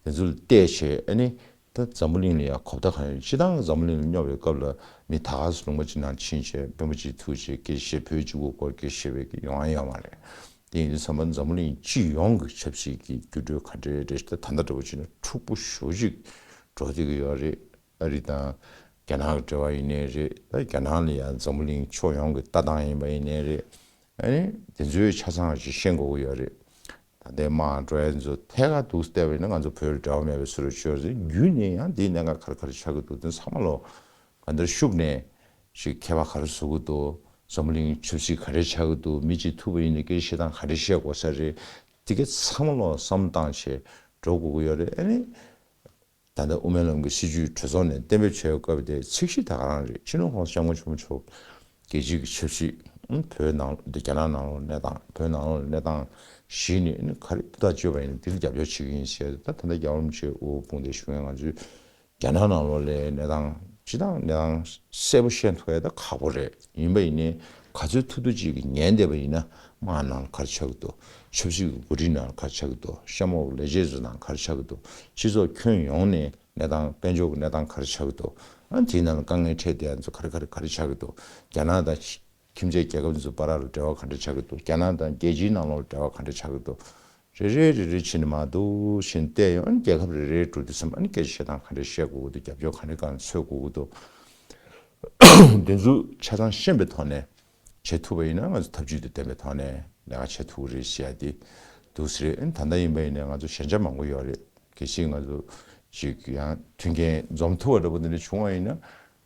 དེ་ཚོ་ལ་བལྟས་བྱས། ཨ་ནི་ད་འཛམ་བུ་གླིང་ལ་ཡང་གོ་བརྡ་གང་ཡོད། སྤྱིར་བཏང་འཛམ་བུ་གླིང་ལ་སྙོབ་པའི་སྐབས་ལ་མི་ད་ག་སེ་ལུང་པ་གཅིག་ནང་ཕྱིན་བྱས། དཔོན་པོ་གཅིག་ཐུག་བྱས་སྐད་ཆ་བཤད། བོད་གཅིག་པོའི་སྐོར་སྐད་ཆ་བཤད་པའི་གི་ཡོང་ཡ་ཡོད་མ་རེད། དེ་ཡིན་དུས་ཙམ་པ་འཛམ་བུ་གླིང་སྤྱི་ཡོངས་ཀྱི་ཆབ་སྲིད་ཀྱི་འགྱུར་འགྲོས་ག་འདྲ་རེད། ད་ད་ལྟ་འདྲ་བོ་བྱས་ན་འཁྲུག་པོ་ཞེ་པོ་ཅིག་འགྲོ་བསྡད་ཀྱི་ཡོད་རེད། ཨ་རི་དང་རྒྱ་ནག་གི་འབྲེལ་བ་ཡིན་ནའི་རེད། ད་རྒྱ་ནག་ལ་ཡང་འཛམ་བུ་གླིང་ཕྱོགས་ཡོངས་ཀྱི་ལྟ་སྟངས་ཡིན་པ་ཡིན་ནའི་རེད། ཨ་ནི་དེ་ཚོའི་ཆ་ཚང་ཞིག་ཤེས་དགོས་ཀྱི་ཡོད་རེད། ད་ལྟའི་དམག་འགྲོ་ཡ་ཚོ་ཐད་ཀར་དུ་བལྟས་པ་ཡིན་ན་ང་ཚོ་བོད་ལ་འབྲེལ་བ་མེད་པའི་བཟོ་འདྲ་ཅིག་ཡོད་རེད། བརྒྱུད་ནས་ཡང་འདིའི་གནད་འགག་ག་རེ་ག་རེ་ཆགས་ཀྱི་འདུག་དེ་ཚང་མ་ལོ་ག་འདིར་ཤུགས་ནས་ཞིག་མཁས་པ་ག་རེ་བཟོ་གི་འདུག་འཛམ་བུ་གླིང་ཆབ་སྲིད་ག་རེ་ཆགས་ཀྱི་འདུག་མི་གཅིག་ཐུག་པ་ཡིན་ན་སྐད་ཆ་བཤད་སྟངས་ག་རེ་བཤད་དགོས་ས་རེད། དེ་ག་ཚང་མ་ལོ་བསམ་བློ་བཏང་བྱས་འགྲོ་དགོས་ཀྱི་ཡོད་རེད། ཨ་ནི་ད་ལྟ་དབུ་མའི་ལམ་གྱི་སྲིད་བྱུས་གྲོས་ཚོགས་ནས་གཏན་འབེབས་བྱས་ཡོད་སྐབས་དེ་ཚིག་གཞི་ད་ག་རང་རེད། སྤྱི་ནོར་༸གོང་ས་༸སྐྱབས་མགོན་ཆེན་པོ་མཆོག་རྒྱལ་སྤྱིའི་གི་ཆབ་སྲིད། ཨང་། བོད་ནང་འདི་རྒྱ་ནག་ནང་ལོགས་གནས་སྟངས། བོད་ནང་ལོགས་གནས་སྟངས་གཞི་ནས་ཨ་ནི་ག་རེ་ཐུགས་ཐག་གཅོད་པ་ཡིན་ན་དེ་ལ་རྒྱབ་སྐྱོར་བྱེད་ཀྱི་ཡིན་ཟེར། ད་ད་ལྟ་རྒྱལ་བ་རིན་པོ་ཆེ་དབུ་བོ་དཔུང་སྡེ་ཞུ་མཁན་ང་ཚོས་རྒྱ་ནག་ནང་ལོགས་ལ་གནས་སྟངས་སྤྱིར་བཏང་གནས་སྟངས་གསལ་པོ་ཤེས་ཐུབ་ཡ་ད་ཁག་པོ་རེད། ཡིན་པ་ཡིན་ནའི་ག་ཚོད་ཐུབ་ཐུབ་ཅིག་གིས་ཉན་བསྡད་པ་ཡིན་ན། དམག་ནང་ག་རེ་ཆགས་ཀྱི་འདུག་ཆབ་སྲིད་ཀྱི་འགོ་ཁྲིད་ནང་ག་རེ་ཆགས་ཀྱི་འདུག་གཤམ་འོག་ལས་བྱེད་ཚོ་ནང་ག་རེ་ཆགས་ཀྱི་འདུག་སྤྱི་ཚོགས་ཁྱོན་ཡོངས་ནས་གནས་སྟངས། དཔལ་འབྱོར་གྱི་གནས་སྟངས་ག་རེ་ཆགས་ཀྱི་འདུག་ཨ་དེའི་ནང་ལ་དཀའ་ངལ་འཕྲད་བསྡད་ཡ་ཚོ་ག་རེ་ག་རེ་ག་རེ་ཆགས་ཀྱི་འདུག་རྒྱ་ནག་དང་ཁྱིམ་མཚེས་རྒྱལ་ཁབ་ཚོ་བར་ལ་འབྲེལ་བ་ག་འདྲ་ཆགས་ཀྱི་འདུག་རྒྱ་ནག་དང་རྒྱལ་སྤྱིའི་ནང་ལོགས་འབྲེལ་བ་ག་འདྲ་ཆགས་ཀྱི་འདུག་རེ་རེ་རེ་རེ་བྱས་ནས་མར་འདུག་བྱས་ནས་བལྟས་ཡོང་། ཨ་ནི་རྒྱལ་ཁབ་རེ་རེའི་འགྲོ་དུས་ཙམ་པ་ཨ་ནི་སྐད་ཆ་བཤད་སྟངས་ག་འདྲ་བཤད་དགོས་ཀྱི་འདུག་རྒྱབ་སྐྱོར་ག་འདྲ་གང་འཚོལ་དགོས་ཀྱི་འདུག་དེ་ཚོ་ཆ་ཚང་ཤེས་པའི་ཐོག་ནས་བྱེད་ཐུབ་པ་ཡིན་ན། ང་ཚོ་ཐབས་ཇུས་དང་ལྡན་པའི་ཐོག་ནས་ལས་ཀ་བྱེད་ཐུབ་ཀྱི་རེད་ཟེར་ཡ་དེ་འདུག་སེ་རེད། ཨ་ནི་ད་ལྟ་ཡིན་པ་ཡིན་ནའི་ང་ཚོ་ཞན་ཆ་མང་པོ་ཡོད་རེད། གལ་སྲིད་ང་ཚོ་ཅིག་ཡང་མཐུན་རྐྱེན་འཛོམས་ཐུབ་པ་འདྲ་པོ་དེ་འདྲ་བྱུང་བ་ཡིན་ན།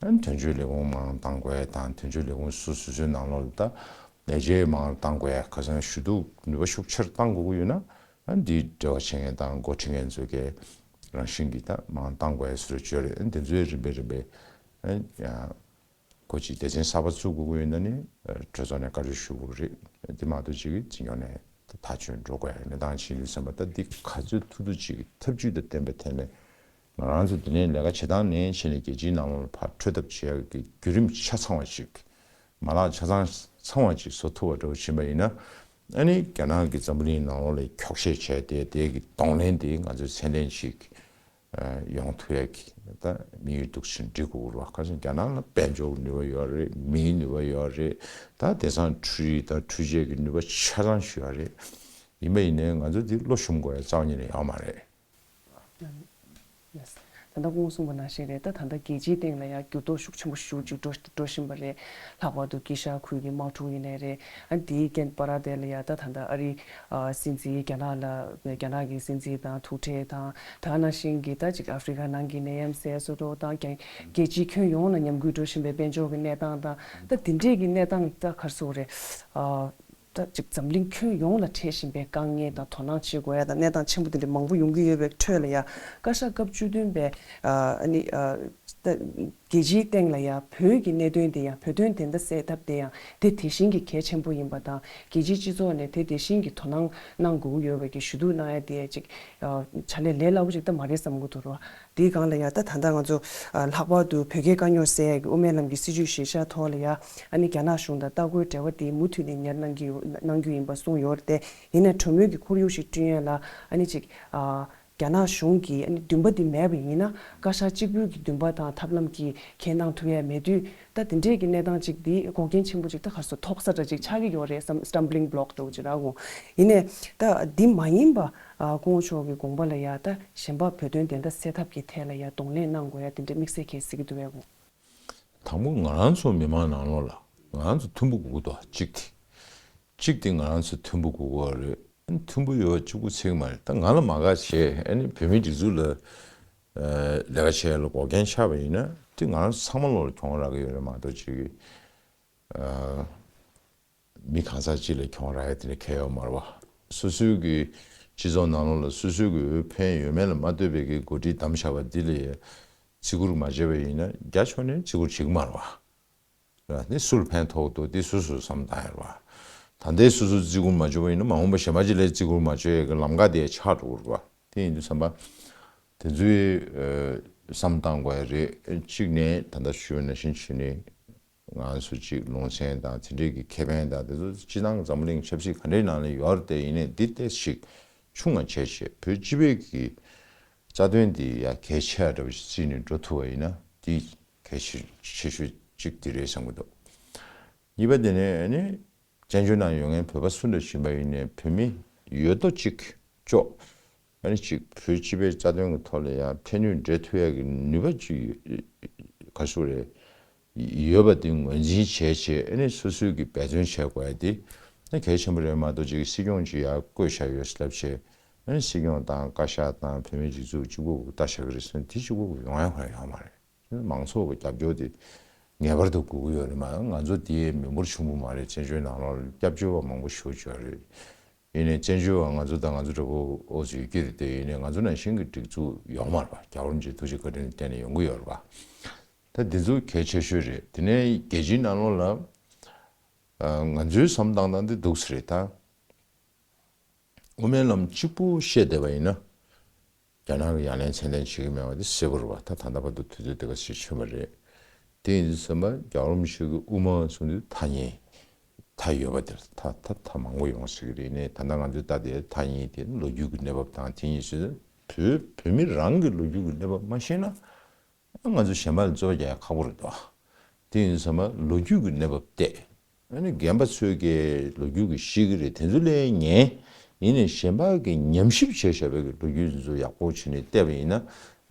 ཨ་ནི་དོན་གཅོད་ལས་ཁུངས་མང་བཏང་དགོས་ཡ་དང་། དོན་གཅོད་ལས་ཁུངས་སོ་སོ་སོའི་ནང་ལོགས་ལ་ད་ལས་བྱེད་མང་བཏང་དགོས་ཡ། ཁ་སང་ཞུ་གཏུག་ནུས་པ་ཤུགས་ཆེར་བཏང་དགོས་ཀྱི་ཡོད་ན། ཨ་ནི་འདིའི་འབྲེལ་བ་བྱེད་མཁན་དང་འགོ་ཁྲིད་མཁན་ཚོ་གིས་རང་བཞིན་གྱིས་ད་མང་བཏང་དགོས་ཡ་བཟོ་འདྲ་ཅིག་ཡོད་རེད། ཨ་ནི་དེ་ཚོའི་རིམ་པས་རིམ་པས་ཨ་ནི་ཡང་སྒོ་གཅིག་སྡེ་ཚན་གསར་པ་བཙུགས་དགོས་ཀྱི་ཡོད་ན་ནི། ཨ་གྲོས་ཚོགས་ནས་བཀའ་འཁྲོལ་ཞུ་དགོས་ཀྱི་རེད། དེ་མ་གཏོགས་ཅིག་གིས་འཛིན་སྐྱོང་ནས་ཐག་གཅོད་འགྲོ་དགོས་ཡ་གནས་སྟངས་ཅིག་ཡིན་དུས་ཙམ་པ། ད་འདི་ག་ཚོད་ཐུབ་ཐུབ་ཅིག་གིས་ཐབས་ཇུས་དང་ལྡན་པའི་ཐད་ནས། ང་རང་ཚོ་འདི་ནས་ལས་ཀ་བྱེད་སྟངས་ནས་བྱས་ནས་རྒྱལ་སྤྱིའི་ནང་ལོགས་ལ་ཕར་འཕྲོད་ཐབས་བྱེད་ཡག་གི་བརྒྱུད་རིམ་ཆ་ཚང་བ་ཅིག་མ་ལག་ཆ་ཚང་ཚང་བ་ཅིག་བཟོ་ཐུབ་པ་འདྲ་བོ་ཕྱིན་པ་ཡིན་ན། ཨ་ནི་རྒྱ་ནག་གིས་འཛམ་བུ་གླིང་ནང་ལོགས་ལ་འཁྱོག་བཤད་བྱས་ཏེ། དེ་གི་གདོང་ལེན་དེ་ང་ཚོས་ཚད་ལྡན་ཅིག་ཡོང་ཐུབ་ཡ་གི་ད་དམིགས་ཡུལ་འདུག་ཕྱིན་འགྲིག་དགོས་རེད་བ། ཁ་སང་རྒྱ་ནག་ལ་དཔལ་འབྱོར་གྱི་ནུས་པ་ཡོད་རེད། མིའི་ནུས་པ་ཡོད་རེད། ད་དེང་སང་འཕྲུལ་རིག་དང་འཕྲུལ་ཆས་ཀྱི་ནུས་པ་ཆ་ཚང་ཞིག་ཡོད་རེད། ཡིན་པ་ཡིན་ནའི་ང་ཚོ་འདི་བློ་ཞུམ་དགོས་ཡ་རྩ་བ་ཉིད་ནས་ཡོད་མ་རེད། ད་ལྟ་སྐུ་ངོ་གསུངས་པ་ནང་བཞིན་རེད། ད་ད་ལྟ་རྒྱལ་སྤྱིའི་སྟེང་ལ་ཡང་འགྱུར་ལྡོག་ཤུགས་ཆེན་པོ་ཞེ་པོ་ཅིག་འགྲོ་འགྲོ་བཞིན་པ་རེད། ལྷག་པར་དུ་དཀྱིལ་ཤར་ཁུལ་གྱི་དམག་འཁྲུག་ཡིན་ནའི་རེད། ཨ་དེའི་རྐྱེན་པ་ར་དེ་ལ་ཡང་ད་ད་ལྟ་ཨ་རི་ཨ་སྲིད་འཛིན་རྒྱ་ནག་ལ་རྒྱ་ནག་གི་སྲིད་འཛིན་དང་ཐུག་འཕྲད་དང་། ད་ནང་བཞིན་གྱི་ད་ཅིག་ཨ་ཧྥི་རི་ཀ་ནང་གི་ནད་ཡམས་སེལ་བཟོ་འདྲ་དང་། རྒྱ་རྒྱལ་སྤྱིའི་ཁྱོན་ཡོངས་ལ་ཉམས་རྒུད་འགྲོ་བཞིན་པའི་དཔལ་འབྱོར་གྱི་གནས་སྟངས་དང་། ད་དེ་འདྲས་ཀྱི་གནས་སྟངས་ད་ག་རེ་ཟེར་དགོས་རེད། ཨ། ད་ཅིག་འཛམ་གླིང་ཁྱོན་ཡོངས་ལ་འཕྲད་བཞིན་པའི་དཀའ་ངལ་དང་། དོ་སྣང་བྱེད་དགོས་ཡ་དང་། གནས་སྟངས་ཆེན་པོ་དེ་འདྲ་མང་པོ་ཡོང་གི་ཡོད་པའི་ཁྲོད་ལ་ཡ། བཀའ་ཤག་སྐབས་བཅུ་བདུན་པའི་ཨ་ནི་ཨ་ད་རྒྱལ་སྤྱིའི་སྟེང་ལ་ཡ་བོད་ཀྱི་གནད་དོན་དེ་ཡང་། བོད་དོན་བདེན་མཐའ་གསལ་ཐབས་དེ་ཡང་དེ་དེ་བཞིན་གྱི་གལ་ཆེན་པོ་ཡིན་པ་དང་། རྒྱལ་སྤྱིའི་སྤྱི་ཚོགས་ནས་དེ་དེ་བཞིན་གྱི་དོ་སྣང་གནང་དགོས་ཀྱི་ཡོད་པའི་གི་ཞུ་གཏུག་གནང་ཡ་དེ་ཅིག་ཨ་བྱ་ལས་ལས་སླ་པོ་ཅིག་ད་མ་རེད་བསམ་གྱི་འདུག་རོ། དེའི་སྒང་ལ་ཡ་ད་ད་ལྟ་ང་ཚོ་ཨ་ལྷག་པར་དུ་བོད་རྒྱའི་དཀའ་རྙོག་སེལ་ཡས་ཀྱི་དབུ་མའི་ལམ་གྱི་སྲིད་བྱུས་གཞིར་བཞག་ཐོག་ལ་ཡ། ཨ་ནི་རྒྱ་ནག་གཞུང་དང་ལྟ་སྐོར་འབྲེལ་བ་དེ་མུ་མཐུད་ནས་གཉེར་གནང་གི་ཡོད། གནང་རྒྱུ་ཡིན་པ་གསུངས་ཡོད་རེད་དེ། ཡིན་ནའི་གྲོས་མོལ་གྱི་ཁོར་ཡུག་ཞིག་བསྐྲུན་ཡས་ལ་ཨ་ནི་ཅིག་ཨ་རྒྱ་ནག་གཞུང་གིས་ཨ་ནི་འདུན་པ་དེ་མེད་པ་ཡིན་ན། བཀའ་ཤག་གཅིག་པུའི་གི་འདུན་པ་དང་ཐབས་ལམ་གྱིས་ཁས་གནང་ཐུབ་ཡས་མེད་དུས། ད་དེ་འདྲས་ཀྱི་གནས་སྟངས་ཅིག་འདི་འགོག་རྐྱེན་ཆེན་པོ་ཅིག་ད་ག་རེ་ཟེར། ཐོག་ས་འདྲ་ཅིག་ཆགས་ཀྱི་ཡོད་རེད་བསམ། སི་ཊམ་བི་ལིང་བི་ལོག་འདྲ་བོ་ཅིག་རག་གོ། ཡིན་ནའི་ད་འདི་མ་ཡིན་པ། ཨ་སྐུ་ངོ་མཆོག་གི་དགོངས་པ་ལ་ཡ། ད་གཞན་པ་བོད་དོན་བདེན་མཐའ་གསལ་ཐབས་ཀྱི་ཐད་ལ་ཡ་གདོང་ལེན་གནང་དགོས་ཡ་དེ་འདྲ་དམིགས་བསལ་གལ་སྲིད་ཀྱི་འདུག་གས་གོ། དང་པོ་ང་རང་ཚོ་མི་མང་ནང་ལོགས་ལ་ང་རང་ཚོ་མཐུན་པོ་དགོས་ཀྱི་འདུག་གཅིག་དེ། གཅིག་དེ་ང་རང་ཚོ་མཐུན་པོ་དགོས་ཀྱི་རེད། མཐུན་པོ་ཡོད་གཅིག་པུ་ཚིག་མ་རེད། ད་ང་ལ་མ་དགའ་བྱས་ཨ་ནི་བོད་མིའི་སྒྲིག་འཛུགས་ལ་ལས་ཀ་བྱེད་ཡ་ལ་འགོག་རྐྱེན་ཆགས་པ་ཡིན་ན། དེ་ང་རང་ཚོ་ཚང་མ་ལོག་ལ་གྱོང་རག་གི་ཡོད་རེད་མ་གཏོགས་ཅིག་མི་གང་ཟག་གཅིག་ལ་གྱོང་རག་ཡ་དེ་འདྲ་གང་ཡང་ཡོད་མ་རེད་བ། སོ་སོའི་གི་སྤྱི་ཚོགས་ནང་ལོགས་ལ་སོ་སོའི་གི་འོས་འཕེན་ཡོད་མེད་ལ་མ་ལྟོས་པའི་གི་འགོ་ཁྲིད་བདམས་བཞག་པ་འདི་ལ་བརྩི་བཀུར་མ་བྱས་པ་ཡིན་ན། རྒྱ་ཕྱོགས་ནས་བརྩི་བཀུར་བྱེད་ཀྱི་མ་རེད་བ། ར་ནི་སུ་ལ་ཕན་ཐོགས་འདུག་དེ་སོ་སོས་བསམ་བཏང་ཡ་རེད་བ། ད་ལྟའི་སོ་སོས་བརྩི་བཀུར་མ་བྱས་པ་ཡིན་ན། མ་འོངས་པ་གཞན་པ་ཅིག་ལ་བརྩི་བཀུར་མ་བྱས་ཡ་གི་ལམ་ཁ་དེ་ཆགས་འགྲོ་གི་རེད་བ། དེ་ཡིན་དུས་ཙམ་པ་དེ་ཚོའི་ཨ་བསམ་བཏང་དགོས་ཡ་རེད། གཅིག་ནས་ད་ལྟ་ཞུས་པ་ནང་བཞིན་བྱས་ནས། ང་ཚོ་གཅིག་ལུང་ཚན་དང་དེ་འདྲའི་གི་ཁེ་ཕན་དང་དེ་ཚོ། སྤྱིར་བཏང་འཛམ་བུ་གླིང་ཆབ་སྲིད་ག་འདྲའི་ནང་ལ་ཡོད་རེད་དེ། ཡིན་ནའི་འདི་ཏོག་ཙམ་ཞིག་ཆུང་ང་བྱས་བྱས། བོད་སྤྱི་པའི་གི་རྩ་དོན་འདི་ཡ་གལ་ཆེ་བ་འདྲ་བོ་ཞིག་བརྩིས་ནས་འགྲོ་ཐུབ་པ་ཡིན་ན། འདི་གལ་ཆེ་ཆེ་ཤོས་གཅིག་འདི་རེད་བསམ་གྱི་འདུག་གཉིས་པ་དེ་ནས་ཨ་ནི་བཙན་བྱོལ་ནང་ཡོད་མཁན་བོད་པ་སུ་འདྲ་ཞིག་ཡིན་པ་ཡིན་ནའི་བོད་མི་ཡོད་དོ་གཅིག་ལྕོགས། ཨ་ནི་གཅིག་བོད་སྤྱི་པའི་རྩ་དོན་གྱི་ཐོག་ལ་ཡང་ཕན་ནུས་འབྲེལ་ཐུབ་ཡ་གི་ནུས་པ་ཅིག་ཡོད། ག་རེ་ཟེར་དགོས་རེད། ཡོད་པ་དེ་ངོས་འཛིན་བྱས་བྱས། ཨ་ནི་སོ་སོས་ཀྱི་འབད་བརྩོན་བྱེད་དགོས་ཡ་དེ་ནི་གལ་ཆེན་པོ་རེད་མ་གཏོགས། ཅིག་སྲིད་སྐྱོང་ཅིག་ཡར་བསྐོས་བཞག་ཡོད་ལབ་བྱས། ཨ་ནི་སྲིད་སྐྱོང་དང་བཀའ་ཤག་དང་བོད་མིའི་སྒྲིག་འཛུགས་གཅིག་པོ་གི་ལྟ་བཞག་གི་རེད་ཟེར་ན། དེ་གཅིག་པོ་གི་ཡོང་ཡ་ཁོ་རང་ཡོད་མ་རེད། མང་ཚོགས་ཀྱི་རྒྱབ་སྐྱོར་དེ་ངེས་པར་དུ་དགོས་ཀྱི་ཡོད་རེད་མ། ང་ཚོ་དེའི་མི་འབོར་ཆུང་པོ་མ་རེད། བཙན་བྱོལ་ནང་ལོགས་ལ་སྐྱབས་བཅོལ་བ་མང་པོ་ཞེ་པོ་ཅིག་ཡོད་རེད། ཡིན་ནའི་བཙན་བྱོལ་བ་ང་ཚོ་དང་ང་ཚོ་འདྲ་པོ་ཨོ་ཙི་ཡོད་ཀྱི་རེད་དེ། ཡིན་ནའི་ང་ཚོ་ནང་བཞིན་གྱི་སྒྲིག་འཛུགས་ཡོད་མ་རེད་པ། རྒྱལ་བ་རིན་པོ་ཆེའི་ཐུགས་རྗེ་བཀའ་དྲིན་ལ་བརྟེན་ནས་ཡོང་གི་ཡོད་རེད་པ། ད་འདི་ཚོ་གལ་ཆེ་ཤོས་རེད། དེ་ནས་རྒྱལ་སྤྱིའི་ནང་ལོགས་ལ་ཨ་ང་ཚོའི་བསམ་སྟངས་དང་འདི་འདུག་སེ་རེད་ད། དབུ་མའི་ལམ་གཅིག་པུ་བཤད་བསྡད་པ་ཡིན་ན། རྒྱ་ནག་གིས་ཡ་ལན་ཚད་ལྡན་བྱེད་ཀྱི་མེད་པ་དེ་གསལ་པོ་རེད་པ། ད་ད་ལྟ་བར་དུ་དུས་ཚོད་དེ་ག་ཚོད་ཕྱིན་པ་རེད། དེ་ཡིན་དུས་ཙམ་པ་རྒྱལ་བ་རིན་པོ་ཆེ་གི་དབུ་མ་གསུང་དུས་ཐག་ཉེ། ཐག་ཡོད་པ་དེར་ད་ད་ཐག་མང་པོ་ཡོང་སྲིད་ཀྱི་རེད། ནས་ད་ལྟ་ང་ཚོས་ད་དེ་ཐག་ཉེ་དེ་ལོ་རྒྱུས་ཀྱི་གནས་བབ་དང་། དེ་ཡིན་ཟེར་བོད་བོད་མི་རང་གི་ལོ་རྒྱུས་ཀྱི་གནས་བབ་མ་ཤེས་ན། ང་ཚོ་གཞན་པ་ལ་རྩོད་པ་རྒྱག་ཡ་ཁག་པོ་རེད་དོ། དེ་ཡིན་ཙང་མ་ལོ་རྒྱུས་ཀྱི་གནས་བབ་བལྟས། ཨ་ནི་རྒན་པ་ཚོས་ཀྱི་ལོ་རྒྱུས་ཀྱི་ཤེས་ཀྱི་རེད། དེ་ཚོ་ལས་ངན། ཡིན་ནའི་གཞན་པ་གི་ཉམས་ཞིབ་བྱས་བཞག་པའི་གི་ལོ་རྒྱུས་ཚོ་ཡག་པོ་བྱས་ནས་བལྟས་པ་ཡིན་ན།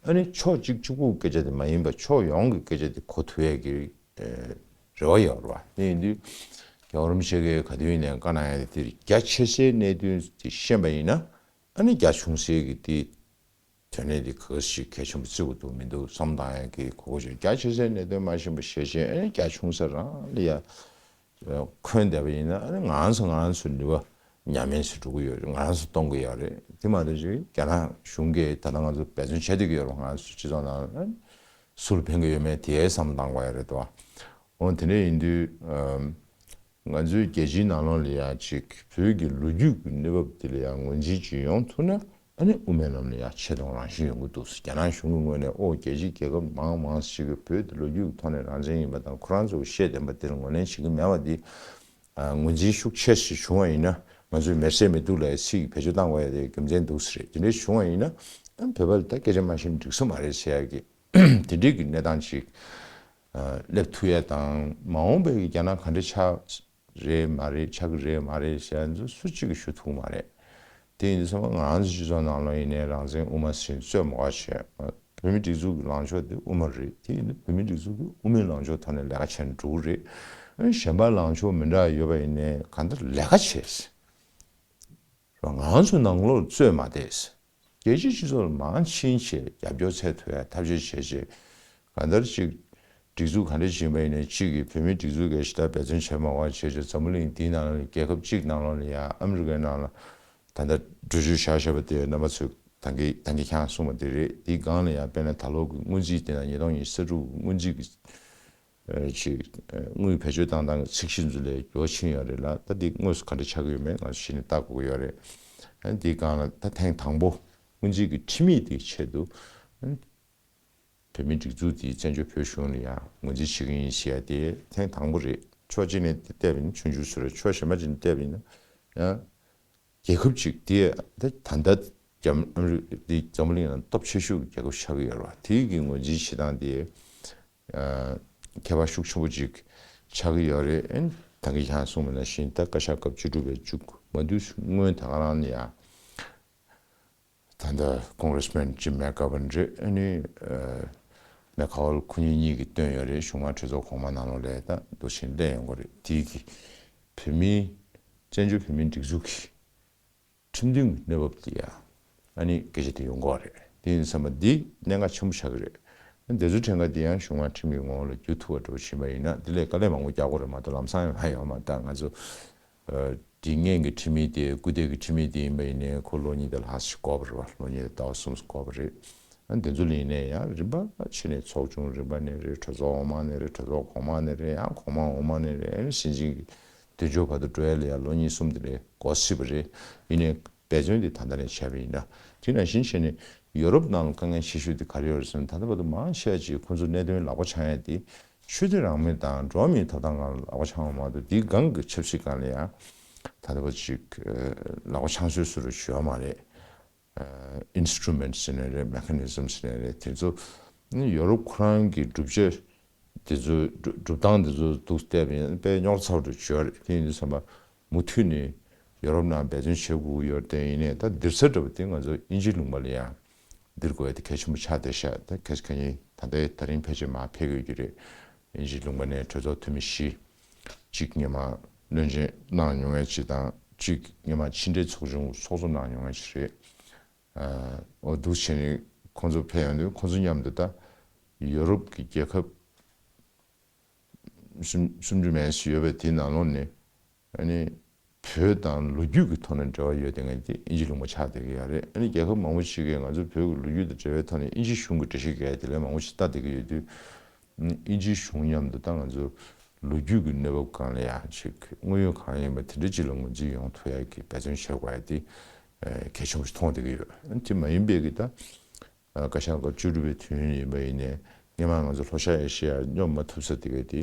ཨ་ནི་ཕྱོགས་གཅིག་གཅིག་པུ་སྐད་ཆ་དེ་མ་ཡིན་པ། ཕྱོགས་ཡོངས་ཀྱི་སྐད་ཆ་དེ་གོ་ཐུབ་ཡས་ཀྱི་ཨ་རེ་བ་ཡོད་རེད་བ། དེ་ཡིན་དུས་རྒྱལ་བ་རིན་པོ་ཆེ་གིས་ག་དུས་ཡིན་ནའི་བཀའ་གནང་ཡ་དེ་དེ་རྒྱ་ཆེ་སའི་གནད་དོན་དེ་ཤེས་པ་ཡིན་ན། ཨ་ནི་རྒྱ་ཆུང་སའི་གི་དེ། དོན་གནད་འདི་ག་ཞིག་གལ་ཆེན་པོ་བརྩི་དགོས་འདུག་མི་འདུག་བསམ་བཏང་ཡག་གི་གོ་སྐབས་ཤིག་རྒྱ་ཆེ་སའི་གནད་དོན་མ་ཤེས་པ་ཤེས་བྱས། ཨ་ནི་རྒྱ་ཆུང་ས་རང་ལ་ཡ་འཁོན་བསྡད་པ་ཡིན་ན། ཨ་ནི་ང་རང་ཚོ་ང་རང་ཚོ་ནུས་པ་ཉམས་དམས་སུ་འགྲོ་གི་ཡོད་རེད། ང་རང་ཚོ་གཏོང་གི་ཡོད་རེད། དེ་མ་གཏོགས་ཅིག་རྒྱ་ནག་གཞུང་གིས་ད་ལྟ་ང་ཚོ་འབད་བརྩོན་བྱས་བསྡད་ཀྱི་ཡོད་རེད། ང་ཚོ་སྤྱི་ཚོགས་ནང་ཨ་ནི་སུ་ལ་ཕན་གྱི་ཡོད་མེད་དེ་བསམ་བཏང་དགོས་ཡ་རེད་དོ། འོ་དེ་འདྲ་ཡིན་དུས་ཨམ། ང་ཚོའི་རྒྱལ་སྤྱིའི་ནང་ལོགས་ལ་ཡ་ཅིག་བོད་ཀྱི་ལོ་རྒྱུས་ཀྱི་གནས་བབ་དེ་ལ་ཡ་ངོས་འཛིན་ཅིག་ཡོང་ཐུབ་ན། ཨ་ནི་དབུ་མའི་ལམ་ལ་ཡ་ཆེ་མཐོང་རང་བཞིན་ཡོང་གི་འདུག་ཟེར། རྒྱ་ནག་གཞུང་གི་ངོས་ནས་ཨོ་རྒྱལ་སྤྱིའི་རྒྱལ་ཁབ་མང་མང་ཞིག་གིས་བོད་དེ་ལོ་རྒྱུས་ཀྱི་ཐོག་ནས་རང་བཙན་ཡིན་པ་དང་། ཁོ་རང་ཚོ་གི་ཤེས་ལྡན་པ་དེར་ངོས་ལེན་བྱེད་ཀྱི་མེད་པ་འདི། ཨ་ངོས་འཛིན་ཤུགས་ཆེ་ཞིག་བྱུང་བ་ཡིན་ན། ང་ཚོས་མེར་སྲེག་མི་འདུག་ལབ་ཡ་ཚིག་བེད་སྤྱོད་བཏང་དགོས་ཡ་དེ་རྒྱུ་མཚན་འདུག་ཟེར། དེ་འདྲ་བྱུང་བ་ཡིན་ན། བོད་པ་ལ་ད་སྐད་ཆ་མ་བཤད་ན་འགྲིག་ས་མ་རེད་ཟེར་ཡ་གི་དེ་འདྲའི་གི་གནས་སྟངས་ཅིག་སླེབས་ཐུབ་ཡ་དང་། མ་འོངས་པའི་གི་རྒྱ་ནག་ག་འདྲ་ཆགས་རེད་མ་རེད། ཆགས་ཀྱི་རེད་མ་རེད་ཟེར་ཡ་ཚོ་སུ་གཅིག་གིས་ཞུ་ཐུབ་མ་རེད། དེ་ཡིན་དུས་ཙམ་པ་ང་རང་ཚོ་སྤྱི་ཚོགས་ནང་ལོགས་ཡིན་ནའི་རང་བཙན་དབུ་མ་ཟེར་རྩོད་མ་དགོས་བྱས། བོད་མིའི་སྒྲིག་འཛུགས་ཀྱི་ལངས་ཕྱོགས་དེ་དབུ་མ་རེད། དེ་ཡིན་དུས་བོད་མིའི་སྒྲིག་འཛུགས་ཀྱི་དབུ་མའི་ལངས་ཕྱོགས་ཐོག་ནས་ལས་ཀ་བྱས་ན་འགྲོ་གི་རེད། གཞན་པ་ལངས་ཕྱོགས་མི་འདྲ་ཡོད་པ་ཡིན་ནའི་གང་ལྟར་ལས་ཀ་བྱས། ང་ཚོ་ནང་ལོགས་རྩོད་མ་བསྡད། རྒྱལ་སྤྱིའི་སྤྱི་ཚོགས་ལ་མང་ཕྱིན་བྱས་རྒྱབ་སྐྱོར་འཚོལ་ཐུབ་ཡ་ཐབས་ཤེས་བྱས་བྱས། གང་ལྟར་ཅིག་སྒྲིག་འཛུགས་ག་འདྲ་ཞིག་ཡིན་པ་ཡིན་ནའི་གཅིག་གིས་བོད་མིའི་སྒྲིག་འཛུགས་ཀྱི་ཞེ་དྲག་འབད་བརྩོན་བྱེད་མ་དགོས་བྱས་བྱས། འཛམ་བུ་གླིང་འདིའི་ནང་ལ་རྒྱལ་ཁབ་གཅིག་ནང་ལོགས་ལ་ཡ་ཨ་མི་རི་ཀའི་ནང་ལ་ད་ལྟ་འགྲེལ་བརྗོད་བཞག་བཞག་པ་དེ་རྣམ་པ་ཚོས་ད་གིན་ད་གིན་ཁྱེད་རང་གསུངས་པ་དེ་རེད། དེའི་སྒང་ལ་ཡ་དཔེར་ན་ད་ལོ་གི་སྔོན་རྩིས་དེ་དང་ཉིས་སྟོང་ཉི་ཤུ་རྩ་དྲུག་གི་སྔོན་རྩིས་ཀྱི་ཨ་ཅིག་ཨ་དངུལ་བེད་སྤྱོད་བཏང་སྟངས་ཀྱི་ཚད་གཞི་ཚོ་ལས་མགྱོགས་ཕྱིན་ཡོད་རེད་ལ། ད་འདི་དངོས་སུ་ག་འདྲ་ཆགས་ཀྱི་ཡོད་མེད་ང་ཚོ་གཞི་ནས་ལྟ་དགོས་ཀྱི་ཡོད་རེད། ཨ་འདིའི་སྒང་ལ་ད་ཐེངས་དང་པོ་སྔོན་རྩིས་ཀྱི་ཁྲིམས་ཡིག་དེའི་ཆེད་དུ་ཨ་བོད་མིའི་སྒྲིག་འཛུགས་དེའི་བཙན་བྱོལ་བོད་གཞུང་ལ་ཡང་ངོས་འཛིན་བྱེད་ཀྱི་ཡིན་ཞེས་ཡ་དེ་ཐེངས་དང་པོ་རེད། ཕྱོགས་གཅིག་ནས་བལྟས་པ་ཡིན་ན་ཆུང་ཆུང་ཚོ་རེད། ཕྱོགས་གཞན་པ་གཅིག་ནས་བལྟས་པ་ཡིན་ན་ཡང་། རྒྱལ་ཁབ་ཅིག་དེ་ད་ད་ལྟ་རྒྱ་ཨ་མི་རི་དེ་འཛམ་བུ་གླིང་ནང་སྟོབས་ཆེ་ཤོས་ཀྱི་རྒྱལ་ཁབ་ཆགས་ཀྱི་ཡོད་རེད་བ། དེའི་གི་ངོས་འཛིན་བྱེད་སྟངས་དེ་ཨ་ཁྱད་པར་ཤུགས་ཆེན་པོ་ཅིག་ཆགས་ཀྱི་ཡོད་རེད། ཨ་ནི་ད་གིན་ཁྱེད་རང་གསུངས་པ་ནང་བཞིན་ད་བཀའ་ཤག་སྐབས་བཅུ་དྲུག་པའི་མཇུག་མ་དུས་སྔོན་ད་ག་རང་ནས་ཡང་ད་ལྟ་ཀོང་རེས་མན་ཇིམ་མེག་གྷ་ཝན་རེད། ཨ་ནི་ཨ་མེག་ཁ་ཝལ་ཁོ་གཉིས་གཉིས་ཀྱིས་བཏོན་ཡོད་རེད། གཞུང་མང་གྲོས་ཚོགས་གོང་མ་ནང་ལོགས་ལ་ད་འདུག་བཞིན་གླེང་ཡོང་གི་རེད། དེའི་གི་བོད་མིའི་བཙན་བྱོལ་བོད་མིའི་སྒྲིག་འཛུགས་ཀྱི་ཁྲིམས་མཐུན་གྱི་གནས་བབ་དེ་ཡང་ཨ་ནི་སྐད་ཆ་དེ་ཡོང་གི་རེད། དེ་ཡིན་ཙང་འདི་གནད་འགག་ཆེན་པོ་ཆགས་ཀྱི་རེད། དེ་ཚོའི་གྲངས་ཀ་དེ་ཡང་གཞུང་མང་ཁྲིམས་ཀྱི་ངོ་བོ་ལ་བསྒྱུར་ཐུབ་པ་འདྲ་བོ་ཕྱིན་པ་ཡིན་ན་དེ་ལས་དཀའ་ལས་མང་པོ་རྒྱག་དགོས་རེད་མ་གཏོགས་ལམ་སང་ཡང་ཡོང་མ་རེད། ད་ང་ཚོ་ཨ་དེ་སྔོན་གྱི་ཁྲིམས་ཡིག་དེ་སྐུལ་འདེད་ཀྱི་ཁྲིམས་ཡིག་དེ་ཡིན་པ་ཡིན་ནའི་ཁོ་ལོ་གཉིས་དང་ལྷག་ཙམ་འགོར་བ་རེད་བ། ལོ་གཉིས་དང་ཟླ་བ་གསུམ་འགོར་བ་རེད། ཨ་དེ་ཚོ་ལ་ཡིན་ནའི་ཡང་རིམ་པ་ཕྱིན་ནས་ཚོགས་ཆུང་རིམ་པ་ནས་རེད། གྲོས་ཚོགས་འོག་མ་ནས་རེད། གྲོས་ཚོགས་གོང་མ་ནས་རེད། ཡང་གོང་མ་འོག་མ་ནས་རེད། ཨ་ནི་སྲིད་འཛིན་གྱི་དོན་གཅོད་བར་དུ་འགྲོ་ཡ་ལ་ཡང་ལོ་གཉིས་གསུམ་དེ་འདྲ་འགོར་སྲིད་པ་རེད། ཡིན་ནའི་འབད་བརྩོན་དེ་ད་ལྟ་ནས་བྱས་པ་ཡིན་ན། དེ་ནང་བཞིན་བྱས་ནས་ཡོ་རོབ་ནང་ལ་དཀའ་ངལ་ཆེ་ཤོས་དེ་ག་རེ་ཡོད་རེད་ཟེར་ན། ད་ལྟ་བར་དུ་མང་ཆེ་བ་ཅིག་ཁོང་ཚོ་གནད་དོན་ལག་པ་འཆང་ཡ་དེ་ཆོས་དད་རང་མོས་དང་འགྲོ་བ་མིའི་ཐོབ་ཐང་སྒང་ལ་ལག་པ་འཆང་བ་མ་གཏོགས་དེའི་སྒང་གི་ཆབ་སྲིད་སྒང་ལ་ཡང་ད་ལྟ་བར་ཅིག་ལག་པ་འཆང་སྲོལ་བཟོ་འདྲ་ཅིག་ཡོད་མ་རེད། ཨིན་སི་ཊུ་མེན་ཊི་ཟེར་ནའི་རེད། མེ་ཁ་ནི་ཟམ་ཟེར་ནའི་རེད། དེ་ཚོ་ནི་ཡོ་རོབ་ཁོ་རང་གི་གྲུབ་ཆ་དེ་ཚོ་གྲུབ་སྟངས་དེ་ཚོ་འདུག་བལྟས་པ་ཡིན་ན་དཔེ་རྙོག་ཚ་པོ་འདྲ་ཅིག་ཡོད་རེད། དེ་ཡིན་དུས་ཙམ་པ་མུ་མཐུད་ནས་ཡོ་རོབ་ནང་འབད་བརྩོན་བྱེད་དགོས་ཀྱི་ཡོད་རེད། དེ་ཡིན་ནའི་ད་འདིར་ས་འདྲ་པོ་དེ་ང་ཚོ་དབྱིན་ཇིའི་ལུང་པ་ལ་ཡང་འདིར་དགོས་ཡ་དེ་གལ་ཆེན་པོ་ཆགས་བསྡད་ཤག་ད་གལ་སྲིད་ཁ་ཉིན་ད་ལྟའི་ད་རིང་ཕལ་ཆེར་མར་ཕེབས་དགོས་ཀྱི་རེད། དབྱིན་ཇིའི་ལུང་པ་ནས་གྲོས་ཚོགས་འཐུས་མི་བཞི། གཅིག་སྔོན་མ་བློན་ཆེན་གནང་མྱོང་ཡ་གཅིག་དང་། གཅིག་སྔོན་མ་ཕྱི་འབྲེལ་ཚོགས་ཆུང་ཚོགས་གཙོ་གནང་མྱོང་ཡ་གཅིག་རེད། ཨ་འོ་འདུག་བྱས་ནས་ཁོང་ཚོ་ཕེབས་ཡོང་དུས་ཁོང་ཚོ་མཉམ་དུ་ད་ཡོ་རོབ་ཀྱི་རྒྱལ་ཁབ་སུམ་སུམ་ཅུ་མན་ཞིག་ཡོད་པའི་དེའི་ནང་ལོགས་ནས་ཨ་ནི་བོད་དང་ལོ་རྒྱུས་ཀྱི་ཐོག་ནས་འབྲེལ་བ་ཡོད་བསྡད་མཁན་དེ་དབྱིན་ཇི་ལུང་པ་ཆགས་བསྡད་ཀྱི་ཡོད་རེད། ཨ་ནི་རྒྱལ་ཁབ་མང་པོ་ཞིག་གིས་ང་ཚོ་བོད་ཀྱི་ལོ་རྒྱུས་དང་འབྲེལ་བའི་ཐོག་ནས་དབྱིན་ཇིའི་གཞུང་གི་འགྲེལ་བཤད་རྒྱག་ཡ་དེ་ལས་མང་པོ་ཞིག་ལྟ་བསྡད་ཀྱི་ཡོད་དུས། དབྱིན་ཇིའི་གཞུང་མཉམ་དུ་ད་ང་ཚོ་ལོ་རྒྱུས་ཀྱི་གནས་བབ་སྒང་ལ་ཡང་ཅིག་དངོས་ཡོད་གང་ཡིན་པ་དེ་འདྲ་ཅིག་ལ་ངོས་འཛིན་ཡོང་ཐུབ་ཡ་གི་འབད་བརྩོན་བྱེད་དགོས་ཡ་དེ་གལ་ཆེན་པོ་ཞིག་མཐོང་བསྡད་ཀྱི་ཡོད། དེ་མ་ཡིན་པའི་གི་ད་བཀའ་ཤག་སྐབས་བཅུ་དྲུག་པའི་དུས་ཡུན་ཡིན་པ་ཡིན་ནའི་སྔོན་མ་ང་ཚོ་ལྷོ་ཤར་ཨེ་ཤི་ཡ་སྙོབ་མ་ཐུབ་ས་དེ་ག་དེ་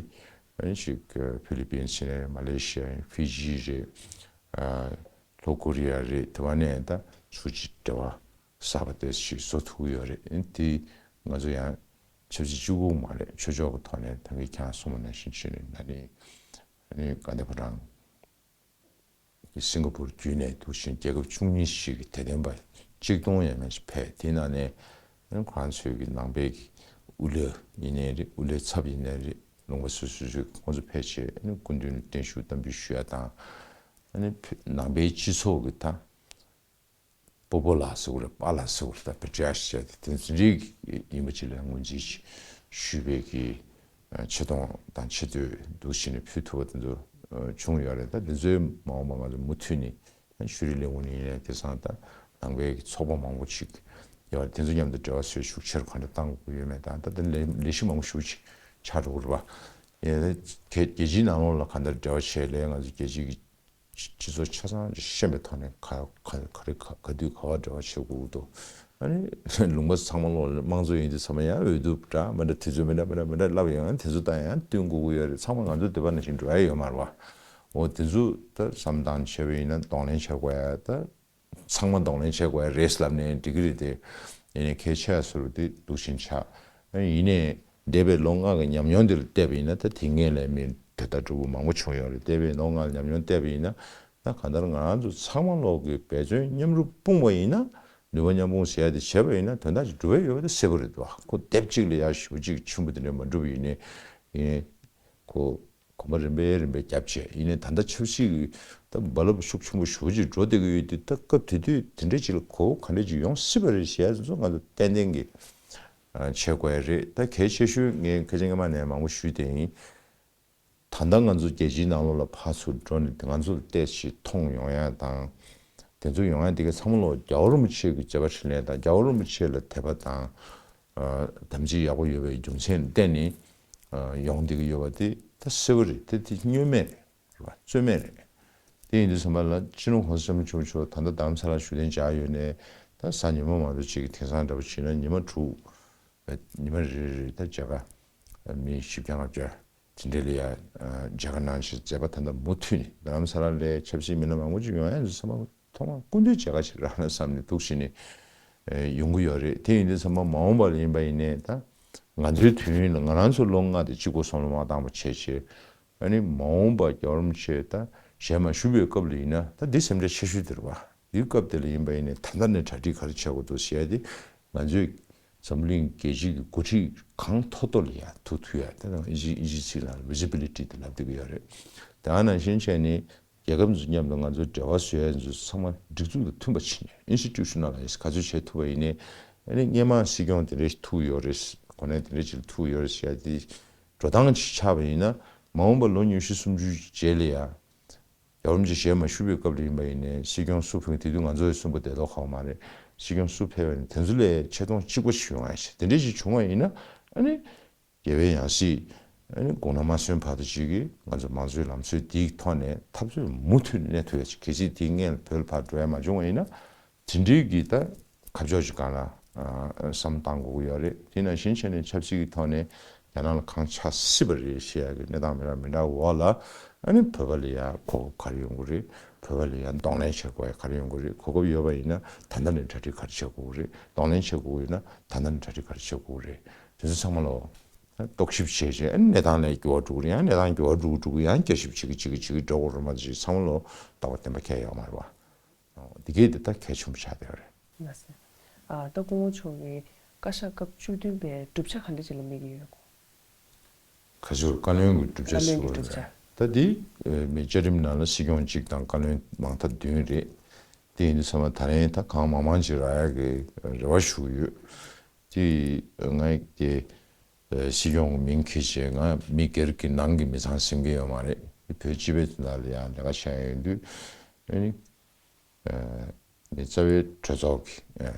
ཅིག་ཕི་ལི་པིན་ཟེར་ནའི་རེད། མ་ལེ་ཤི་ཡ་ཡིན། ཧྥི་ཇི་རེད། ལྷོ་ཀོ་རི་ཡ་རེད། དེ་བ་ནས་ད་ཚུར་ཅིག་འབྲེལ་བ་གསར་པ་དེ་ཞིག་བཟོ་ཐུབ་ཀྱི་ཡོད་རེད། དེ་ང་ཚོ་ཡང་ཆབ་སྲིད་གཅིག་པུ་མ་རེད། ཆོས་ཕྱོགས་ཀྱི་ཐོག་ནས་ད་གིན་ཁྱེད་རང་གསུངས་པ་ནང་བཞིན་བྱས་ནས་ན་ནིང་ཨ་ནི་དགའ་ལྡན་ཕོ་བྲང་གི་སིང་ག་པུར་བརྒྱུད་ནས་འདུག་བཞིན་རྒྱལ་ཁབ་བཅུ་གཉིས་ཤིག་གི་དད་ལྡན་པ་གཅིག་སྟོང་ཡས་མས་ཤིག་ཕེབས། དེའི་ནང་ནས་ཨ་ནི་ཁོ་རང་ཚོའི་གི་ནང་པའི་གི་དབུ་བླ་ཡིན་ནའི་རེད། དབུ་བླའི་ཚབ་ཡིན་ནའི་རེད། ལུང་པ་སོ་སོ་སོ་སོའི་ཁོང་ཚོ་ཕེབས་བྱས་ཨ་ནི་སྐུ་མདུན་ལ་བརྟན་བཞུགས་བསྟར་འབུལ་ཞུ་ཡ་དང་། ཨ་ནི་ནང་པའི་སྤྱི་ཚོགས་ཀྱི་ད་སྤོ་བོ་ལགས་ཟེར་དགོས་རེད། པཱ་ལགས་ཟེར་དགོས་རེད། ད་པེ་ཏྲི་ཡཱར་ཅིག་བྱས་ཏེ་དེ་ཚོ་རིགས་ཡིན་པ་ཅིག་ལ་ངོས་འཛིན་ཞུས་པའི་གི་ཆེ་མཐོང་དང་ཆེ་བསྟོད་འདུག་བྱས་ནས་ཕུལ་ཐུབ་པ་དེ་ཚོ་བྱུང་ཡོད་རེད། ད་དེ་ཚོའི་མ་འོངས་པ་ང་ཚོ་མུ་མཐུད་ནས་ཤུ་རི་ལས་ཁུངས་ནས་ཡིན་ནའི་དེང་སང་ད་ནང་པའི་གི་ཚོགས་པ་མང་པོ་ཅིག་ཡོད་རེད། དེ་ཚོ་མཉམ་དུ་འབྲེལ་བ་བཟོས་ཤུགས་ཆེ་རུ་ག་འདྲ་གཏང་དགོས་ཡོད་མེད་དང་། ད་དེ་ལས་ལས་གཞི་མང་པོ་ཞེ་པོ་ཅིག་ཆགས་འགྲོ་གི་རེད་པ། ཡིན་ནའི་རྒྱལ་སྤྱིའི་ནང་ལོགས་ལ་ག་འདྲ་འབྲེལ་བ་བྱས་ལས་ང་ཚོ་རྒྱལ་སྤྱི་གི་སྤྱི་ཚོགས་ཆ་ཚང་ཞན་པའི་ཐོག་ནས་ག་ག་ག་རེ་ག་ག་དུས་ག་བ་འབྲེལ་བ་བྱེད་དགོས་འདུག་ཨ་ནི་ལུང་པ་ཚང་མ་ལོག་དམངས་གཙོ་ཡིན་དུས་ཚང་མ་ཡང་འོས་བསྡུ་འདྲ་མི་འདྲ་དེ་ཚོ་མི་འདྲ་མི་འདྲ་མི་འདྲ་ལབ་ཡོང་། དེ་ཚོ་དང་ཡང་བསྟུན་དགོས་ཀྱི་ཡོད་རེད། ཚང་མ་ང་ཚོ་འདོད་པ་ནང་བཞིན་འགྲོ་ཡ་ཡོད་མ་རེད་པ། འོ་དེ་ཚོ་ད་བསམ་སྟངས་བྱས་པ་ཡིན་ན་གདོང་ལེན་བྱེད་དགོས་ཡ། ད་ཚང་མ་གདོང་ལེན་བྱེད་དགོས་ཡ་རེད་ལབ་ནས་འགྲིག་གི་རེད་དེ། ཡིན་ནའི་གལ་ཆེ་བ་ཟེར་བ་དེ་འདུག་བཞིན་ཆགས། ཡིན་ནའི་འདས་པའི་ལོ་ལྔ་གི་ཉམས་མྱོང་འདི་ལ་བལྟས་པ་ཡིན་ན། ད་དེ་སྔོན་ལས་མི་དེ་ལྟར་འགྲོ་བ་མང་པོ་བྱུང་ཡོད་རེད། འདས་པའི་ལོ་ལྔ་ལ་ཉམས་མྱོང་བལྟས་པ་ཡིན་ན། ད་གང་ལྟར་ང་རང་ཚོ་ཚང་མ་ལོག་གི་འབད་བརྩོན་མཉམ་རུབ་སྤུངས་པ་ཡིན་ན། ནུས་པ་མཉམ་སྤུངས་ཟེར་ཡ་དེ་བྱས་པ་ཡིན་ན། དོན་དག་ཅིག་འགྲུབ་ཡ་ཡོད་པ་དེ་གསལ་པོ་རེད་འདུག་ཁོ་སྡེབ་གཅིག་ལ་ཡ་ཞེ་པོ་ཅིག་ཆེན་པོ་དེ་འདྲ་མ་འགྲུབ་པ་ཡིན་ནའི། ཡིན་ནའི་ཁོ་གོམ་པ་རིམ་པས་རིམ་པས་བརྒྱབ་བྱས། ཡིན་ནའི་ད་ལྟ་ཆབ་སྲིད་ཀྱི་ད་རྦ་རླབས་ཤུགས་ཆེན་པོ་ཞེ་པོ་ཅིག་འགྲོ་བསྡད་ཀྱི་ཡོད་དུས། ད་སྐབས་དེ་དུས་དེ་འདྲ་ཅིག་ལ་གོ་སྐབས་ག་འདྲ་ཅིག་ཡོང་སྲིད་པ་རེད་ཟེར་ཡ་དེ་ཚོ་ང་ཚོ་ཏན་ཏན་གྱི་ཨ་བྱེད་དགོས་ཡ་རེད། ད་གལ་ཆེ་ཤོས་ངས་ཁ་ཆེ་སྔ་མ་ནས་མང་པོ་ཞུས་བསྡད་ཡིན། ད་ལྟ་ང་ཚོ་རྒྱལ་སྤྱིའི་ནང་ལོགས་ལ་ཕར་ཚུར་འགྲོ་ནས་ང་ཚོ་ལ་ཏོག་ཙམ་མཐོང་ཡོང་ཡ་དང་། དེ་ཚོ་ཡོང་ཡ་དེ་ག་ཚང་མ་ལོག་རྒྱལ་བ་རིན་པོ་ཆེ་གི་མཛད་པ་འཕྲིན་ལས་དང་། རྒྱལ་བ་རིན་པོ་ཆེ་ལ་དད་པ་དང་། ཨ་དམ་ཚིག་ཡག་པོ་ཡོད་པའི་རྒྱུ་མཚན་ལ་བརྟེན་ནས་ཨ་ཡོང་བསྡད་ཀྱི་ཡོད་པ་དེ་ད་གསལ་པོ་རེད། དེ་དེ་བསྙོན་མེད་རེད་བ། རྩོད་མེད་རེད། དེ་ཡིན་དུས་ཙམ་པ་ལ་སྤྱི་ནོར་༸གོང་ས་༸སྐྱབས་མགོན་ཆེན་པོ་མཆོག་ད་ལྟ་རྡ་རམ་ས་ལར་བཞུགས་གདན་འཇགས་ཡོད་ནའི། ད་གཟའ་ཉི་མ་མ་གཏོགས་ཅིག་གི་དེང་སང་འདྲ་པོ་བྱས་ན་ཉི་མ་དྲུག་ཉི་མ་རེ་རེ་ད་མཇལ་ཁ་མི་བཞི་བརྒྱ་ལྔ་བརྒྱ་དེ་འདྲ་ལ་ཡ་མཇལ་ཁ་གནང་བྱས། མཛད་པ་ད་ལྟ་མུ་མཐུད་ནས། རྡ་རམ་ས་ལ་ལ་ཆབ་སྲིད་མི་སྣ་མང་པོ་ཅིག་ཡོང་ཡ་ཡིན་དུས་ཙམ་པ། ཐོག་མར་སྐུ་མདུན་མཇལ་ཁ་ཞིག་རག་ན་བསམ་ནས་འདུག་བཞིན་ནས་ཡོང་གི་ཡོད་རེད། དེ་ཡིན་དུས་ཙམ་པ་མ་འོངས་པ་ལ་ཡིན་པ་ཡིན་ནའི། ད་ང་ཚོའི་དུས་ཡུན་ལ་ང་རང་ཚོ་ལོ་ལྔ་དང་གཅིག་པོ་བསམ་བློ་མ་བཏང་པ་བྱས་བྱས། ཨ་ནི་མ་འོངས་པ་རྒྱལ་བ་རིན་པོ་ཆེ་ད་ཞལ་མ་བཞུགས་པའི་སྐབས་ལ་ཡིན་ན། ད་འདི་སེམས་ཁྲལ་ཆེ་ཤོས་དེ་རེད་བ། འདིའི་སྐབས་དེ་ལ་ཡིན་པ་ཡིན་ནའི་ད་ལྟ་ནས་གྲ་སྒྲིག་ག་རེ་བྱེད་དགོས་འདུག་ཟེར་ཡ་དེ། ང་ཚོས་འཛམ་གླིང་རྒྱལ་སྤྱི་གི་འགོ་ཁྲིད་གང་མཐོ་མཐོ་ལ་ཡ་ཐུག་ཐུབ་ཡ། དེ་དང་ཨིན་ཇི་ཨིན་ཇི་ཚིག་ནང་ལ་བི་ཛི་བི་ལི་ཊི་དེ་ལབ་བསྡད་ཀྱི་ཡོད་རེད། དེ་ཨ་ནང་བཞིན་བྱས་ནས་རྒྱལ་ཁབ་ཚོ་མཉམ་དུ་ང་ཚོའི་འབྲེལ་བ་བཟོ་ཡ་ཚོ་ཚང་མ་སྒྲིག་འཛུགས་དང་མཐུན་པ་བྱས་ནས། ཨིན་སི་ཊི་ཊུ་ཤན་ནལ་ལ་ཡ་ག་ཚོད་བྱེད་ཐུབ་པ་ཡིན་ནའི། ཨ་ནི་སྔོན་མ་སྲིད་སྐྱོང་དེ་འདྲ་ཞིག་ཐུག་ཡོད་རེད། གོ་གནས་དེ་འདྲ་ཞིག་ཐུག་ཡོད་རེད་ཟེར་ཡ་དེ་འགྲོ་སྟངས་ཅིག་ཆགས་པ་ཡིན་ན། མ་འོངས་པ་ལོ་ཉི་ཤུ་སུམ་ཅུ་རྗེས་ལ་ཡ། རྒྱལ་བ་རིན་པོ་ཆེ་ཞལ་མ་བཞུགས་པའི་སྐབས་ལ་ཡིན་པ་ཡིན་ནའི། སྲིད་སྐྱོང་སུ་ཕེབས། དེ་དུས་ང་ཚོ་ཡང་གསོན་པོ་བསྡད་མདོག་ཁ་པོ་མ་རེད། སྲིད་སྐྱོང་སུ་ཕེབས་པ་ཡིན་ནའི་དེ་ཚོ་ལས་ཆེ་མཐོང་གཅིག་པ་ཞིག་ཡོང་ཡ་ཞིག་དེ་འདྲ་ཞིག་བྱུང་བ་ཡིན་ན། ཨ་ནི་རྒྱལ་བའི་ཡང་སྲིད་ཨ་ནི་དགུང་ན་མ་སོན་བར་དུ་ཅིག་གིས་ང་ཚོ་མང་གཙོའི་ལམ་སྲོལ་འདིའི་ཐོག་ནས་འཐབ་རྩོད་མུ་མཐུད་གནས་ཐུབ་ཡ་ཞིག་གལ་སྲིད་དེའི་སྔོན་ལ་བོད་ལ་ཕར་འགྲོ་ཡ་མ་བྱུང་བ་ཡིན་ན། དེ་འདྲའི་གི་ད་ཁ་ཕྱོགས་ཅིག་སྒང་ལ་ཨ་བསམ་བཏང་དགོས་ཀྱི་ཡོད་རེད། དེ་ནང་བཞིན་བྱས་ནས་ཆབ་སྲིད་ཀྱི་ཐོག་ནས་རྒྱ་ནག་ལ་གང་ཆགས་སྲིད་པ་རེད་ཞེས་ཡ་གི་གནས་སྟངས་མི་འདྲ་མི་འདྲ་འོག་ལ། ཨ་ནི་བོད་པ་ལ་ཡ་གོ་སྐབས་ག་རེ་ཡོང་གི་རེད། བོད་པ་ལ་ཡ་གདོང་ལེན་བྱེད་དགོས་ཡ་ག་རེ་ཡོང་གི་རེད། གོ་སྐབས་ཡོད་པ་ཡིན་ན་ད་ལྟ་ནས་གྲ་སྒྲིག་ག་རེ་བྱེད་དགོས་ཀྱི་རེད། གདོང་ལེན་བྱེད་དགོས་ཀྱི་ཡོད་ན་ད་ལྟ་ནས་གྲ་སྒྲིག་ག་རེ་བྱེད་དགོས་ཀྱི་རེད། དེ་ཚོ་ཚང་མ་ལོ་རྟོག་ཞིབ་བྱས་བྱས། ཨ་ནི་གནས་སྟངས་ལ་འགྱུར་བ་འགྲོ་གི་རེད། ཡང་གནས་སྟངས་འགྱུར་བ་འགྲོ་གི་འགྲོ་གི། ཡང་བསྐྱར་ཞིབ་བྱེད་ཀྱི་བྱེད་ཀྱི་བྱེད་ཀྱི་འགྲོ་དགོས་རེད་མ་གཏོགས། ཚང་མ་ལོ་རྟོགས་པ་བདེན་པ་ཁྱད་ཡོད་མ་རེད་བ། འདི་གས་འདི་ད་གལ་ཆེན་པོ་ཆགས་བསྡད་ཡོད་རེད། ལགས་སོ། ཨ་ད་སྐུ་ངོ་མཆོག་གིས་བཀའ་ཤག་སྐབས་བཅུ་བདུན་པའི་གྲུབ་ཆ་ག་འདྲ་ཅིག་ལ་དམིགས་ཀྱི་ཡོད་གོ། ཁ་ཤོར་བཀའ་བློན་གྱི་གྲུབ་ཆ་བཀའ་བློན་ཟེར་གྱི་བ་གྲུབ་ཆ། རེད། ད་འདི་ཨ་མི་བཅའ་ཁྲིམས་ནང་ལ་སྲིད་སྐྱོང་གཅིག་དང་བཀའ་བློན་མང་མཐའ་བདུན་རེད། དེ་ཡིན་དུས་ཙམ་པ་ད་རིང་ད་གང་མང་མང་ཅིག་རག་ཡག་གི་རེ་བ་ཞུ་གི་ཡོད། དེ་ང་དེ་ཨ་སྲིད་སྐྱོང་གི་མིང་འཁྱེར་བྱས། ང་མི་སྒེར་གྱི་ནང་གི་མི་ཚང་ཟིན་གྱི་ཡོད་མ་རེད། བོད་སྤྱི་པའི་དོན་དག་ལ་ཡང་ལས་ཀ་བྱས་ཡོང་དུས། ཨ་ནི། ཨ་ནི་རྩ་བའི་གྲོས་ཚོགས་ཀྱི་ཨ་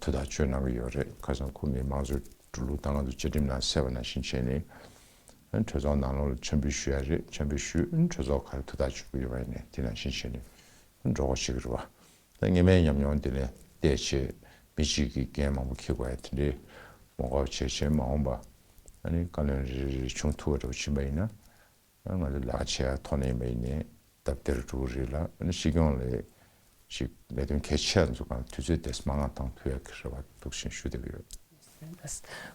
ཐུགས་ཐག་གཅོད་གནང་གི་ཡོད་རེད། ཁ་སང་ཁོ་མི་མང་གཙོའི་འགྲོ་ལུགས་དང་ང་ཚོ་བཅའ་ཁྲིམས་ནང་གསལ་བ་ནང་བཞིན་བྱས་ནས། ཨ་གྲོས་ཚོགས་ནང་ལོགས་ལ་འཆམ་མཐུན་ཞུ་ཡ་རེད། འཆམ་མཐུན་ཞུས། ཨ་གྲོས་ཚོགས་ག་རེ་ཐུགས་ཐག་གཅོད་ཀྱི་ཡོད་པ་ཡིན་ནའི་དེ་ནང་བཞིན་བྱས་ནས་འགྲོ་དགོས་བྱེད་ཀྱི་རེད་བ། ད་སྔོན་མའི་ཉམས་མྱོང་དེ་ལ་བལྟས་བྱས། མི་གཅིག་གིས་འགན་མང་པོ་འཁྱེར་དགོས་ཡ་དེ་འདྲའི་མ་འོངས་པ་བྱས་བྱས། མ་འོངས་པ་ཨ་ནི་བཀའ་བློན་རེ་རེ་རེ་བྱུང་ཐུབ་པ་འདྲ་པོ་ཕྱིན་པ་ཡིན་ན། ང་ཚོ་ལས་ཀ་བྱེད་ཡ་ཐོག་ནས་ཡིན་པ་ཡིན་ནའི་སྟབས་བདེར་འགྲོ་གི་རེད་ལ། ཨ་ནི་སྲིད་སྐྱོང་ལ་ཞིག་ལས་དོན་གལ་ཆེ་བ་ཚོ་གང་དུས་ཚོད་དེ་མ་འགག་བཏང་ཐུབ་ཡ་གི་རེ་བ་འདུག་བཞིན་ཞུ་བསྡད་ཀྱི་ཡོད།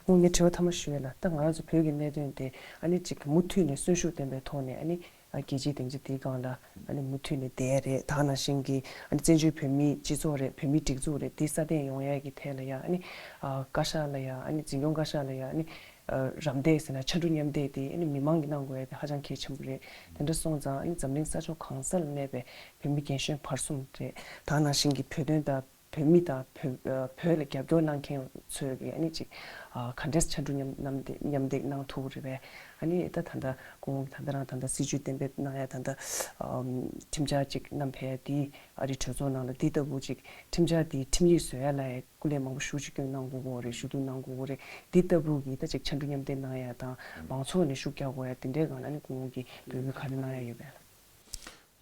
ལགས། ངས་དྲི་བ་མཐའ་མ་ཞུ་ཡ་ལ། ད་ང་རང་ཚོ་བོད་ཀྱི་གནད་དོན་དེ་ཨ་ནི་ཅིག་མུ་མཐུད་ནས་གསོན་ཤུགས་ལྡན་པའི་ཐོག་ནས། ཨ་ནི་ཨ་རྒྱལ་སྤྱིའི་སྡིངས་ཆ་འདིའི་སྒང་ལ་ཨ་ནི་མུ་མཐུད་ནས་བསྡད་ཡ་རེད། ད་ག་ནང་བཞིན་གྱི་ཨ་ནི་བཙན་བྱོལ་བོད་མིའི་སྤྱི་ཚོགས་རེད། བོད་མིའི་སྒྲིག་འཛུགས་རེད། འདི་སྲ་བརྟན་ཡོང་ཡ་གི་ཐད་ལ་ཡ། ཨ་ནི་ཨ་བཀའ་ཤག་ལ་ཡ། ཨ་ནི་འཛིན་སྐྱོང་བཀའ་ཤག་ལ་ཡ། ཨ་ནི། ཨ་རམ་འདེགས་ཟེར་ན་ཕྱར་གྲུ་མཉམ་འདེགས་དེ་ཨ་ནི་མི་མང་གིས་གནང་དགོས་ཡ་དེ་ཧ་ཅང་གལ་ཆེན་པོ་རེད། དེ་འདྲ་སོང་ཙང་ཨ་ནི་འཛམ་གླིང་ས་ཕྱོགས་གང་ས་ལ་གནས་པའི་བོད་མི་རྒན་གཞོན་བར་གསུམ་རེད། ད་ག་ནང་བཞིན་གྱི་བོད་དོན་དང་བོད་མི་དང་བོད་ཨ་བོད་ལ་རྒྱབ་སྐྱོར་གནང་མཁན་ཚོས་ཀྱིས་ཨ་ནི་ཅིག་ཨ་ག་འདྲས་ཕྱར་གྲུ་མཉམ་མཉམ་འདེགས་མཉམ་འདེགས་གནང་ཐུབ་ཀྱི་རེད་པས། ཨ་ནི་ད་ད་ལྟ་སྐུ་ངོ་ད་ལྟ་རང་ད་ལྟ་སྲིད་བྱུས་གཏན་འབེབས་གནང་ཡ། ད་ལྟ་ཨམ་ཁྲིམས་འཆར་ཅིག་བསྣམས་ཕེབས་ཡ་དེ། ཨ་རིའི་གྲོས་ཚོགས་ནང་ལ་འདི་ལྟ་བུ་ཅིག་ཁྲིམས་འཆར་འདི་ཁྲིམས་ཡིག་བཟོ་ཡ་ལ་ཡ་སྐུ་ལས་མང་པོ་ཞེ་ཅིག་བསྐྱོན་གནང་དགོས་ཀྱི་རེད། ཞུ་གཏུག་གནང་དགོས་ཀྱི་རེད། འདི་ལྟ་བུ་གི་ད་ཅིག་ཕྱར་གྲུ་མཉམ་འདེགས་གནང་ཡ་དང་། མང་ཚོགས་ནས་ཤུགས་རྒྱག་དགོས་ཡ་དེ་འདྲའི་སྒང་ལ་ནི་སྐུ་ངོ་གིས་འབོད་སྐུལ་ག་རེ་གནང་ཡ་ཡོད་པས་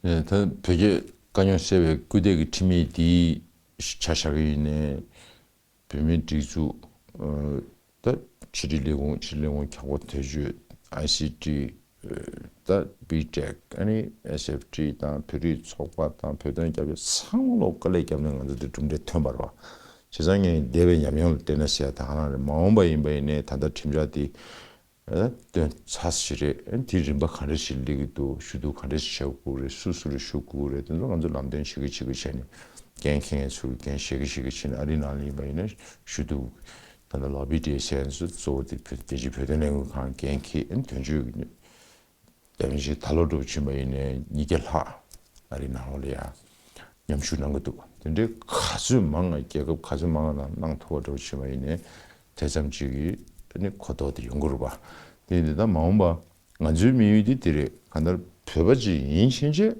ལགས། ཨེ་ད་བོད་རྒྱའི་དཀའ་རྙོག་སེལ་བའི་སྐུལ་འདེད་ཀྱི་ཁྲིམས་ཡིག་འདི་ཆ་བཞག་གི་ཡིན་ནའི། བོད་མིའི་སྒྲིག་འཛུགས། ཨ་ད་ཕྱི་དྲིལ་ལས་ཁུངས། ཕྱི་དྲིལ་ལས་ཁུངས་ཁྱབ་ཁོངས་དོན་གཅོད། ཨའི་སི་ཊི། ཨ་ད་བྷི་ཊེག་ཨ་ནི་ཨེས་ཨེཕ་ཊི་དང་བོད་རིགས་ཚོགས་པ་དང་བོད་དོན་རྒྱབ་སྐྱོར་ཚང་མ་ལོག་དཀའ་ལས་བརྒྱབ་ནས་ང་ཚོ་འདི་གྲུབ་འབྲས་ཐོན་པ་རེད་བ། བྱས་ཙང་ངས་འདས་པའི་ཉམས་མྱོང་ལ་བལྟས་ན་ཟེར་ཡ་ད་ག་རང་རེད། མ་འོངས་པ་ཡིན་པ་ཡིན་ནའི་ད་ལྟ་ཁྲིམས་འཆར་དེ་ཨ་བཏོན་ཚར་ཞིག་རེད། ཨ་དེ་རིམ་པ་ག་འདྲ་ཞིག་སླེབས་ཀྱི་འདུག་ཞུ་གཏུག་ག་འདྲ་ཞིག་བྱེད་དགོས་རེད། སུ་སུ་ལ་ཞུ་དགོས་རེད། དེ་ཚོ་ང་ཚོ་ལམ་སྟོན་བྱེད་ཀྱི་བྱེད་ཀྱི་བྱས་ནས་འགན་འཁྱེར་མཁན་ཚོས་འགན་བཞེས་ཀྱི་བཞེས་ཀྱི་བྱས་ནས། ཨ་རིའི་ནང་ལ་ཡིན་པ་ཡིན་ན་ཞུ་གཏུག་ད་ལྟ་ལོ་བི་ཌི་ཟེར་མཁན་ཚོ་གཙོ་བོ་དེ་བོད་རྒྱལ་སྤྱིའི་བོད་དོན་ལས་འགུལ་ཁང་འགན་འཁྱེར། ཨ་དོན་གཅོད་ཀྱི་དེ་བཞིན་ད་ལོ་འགྲོ་ཕྱིན་པ་ཡིན་ནའི་ཉིས་བརྒྱ་ལྷག་ཨ་རིའི་ནང་ལོགས་ལ་ཡ་མཉམ་ཞུགས་གནང་གི་འདུག་དེ་འདྲའི་ག་ཚོད་མང་ང་རྒྱལ་ཁབ་ག་ཚོད་མང་ང་ནང་གནང་ཐུབ་པ་འགྲོ་ཕྱིན་པ་ཡིན་ནའི་དེ་ཙམ་ཅིག་གི་ནི་གོ་རྟོགས་དེ་ཡོང་གི་རེད་པ། དེ་ཡིན་དུས་ད་མ་འོངས་པ་ང་ཚོའི་དམིགས་ཡུལ་དེ་དེ་རེད། གང་ལྟར་བོད་པ་ཅིག་ཡིན་ཕྱིན་ཆད་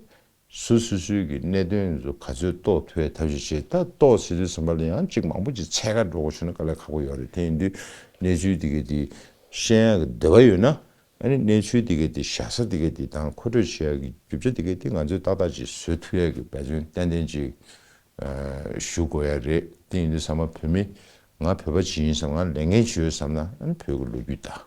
སོ་སོ་སོའི་གི་གནད་དོན་ཚོ་ག་ཚོད་རྟོགས་ཐུབ་ཡ་ཐབས་ཤེས་བྱེད། ད་རྟོགས་ཟེར་དུས་ཙམ་པ་ལ་ཡང་ཅིག་མང་པོ་ཅིག་འཚོལ་ག་འགྲོ་དགོས་བྱུང་ན་དཀའ་ལས་ཁག་པོ་ཡོད་རེད། དེ་ཡིན་དུས་གནས་ཚུལ་དེ་གའི་དེ་ཤེས་ཡ་གི་འདོད་པ་ཡོད་ན། ཨ་ནི་གནས་ཚུལ་དེ་གའི་དེ་བཞག་ས་དེ་གའི་དེ་དང་མཁོ་སྤྲོད་བྱེད་ཡ་གི་རྒྱུ་ཆ་དེ་གའི་དེ་ང་ཚོས་ཏག་ཏག་ཅིག་བཟོ་ཐུབ་ཡ་གི་འབད་བརྩོན་ཏན་ཏན་ཅིག་ཨ་ཞུ་དགོས་ཡ་རེད། དེ་ཡིན་དུས་ཙམ་པ་བོད་མི་ང་བོད་པ་ཅིག་ཡིན་བསམ། ང་ལས་འགན་ཅིག་ཡོད་བསམ་ན། ཨ་ནི་བོད་ཀྱི་ལོ་རྒྱུས་དང་།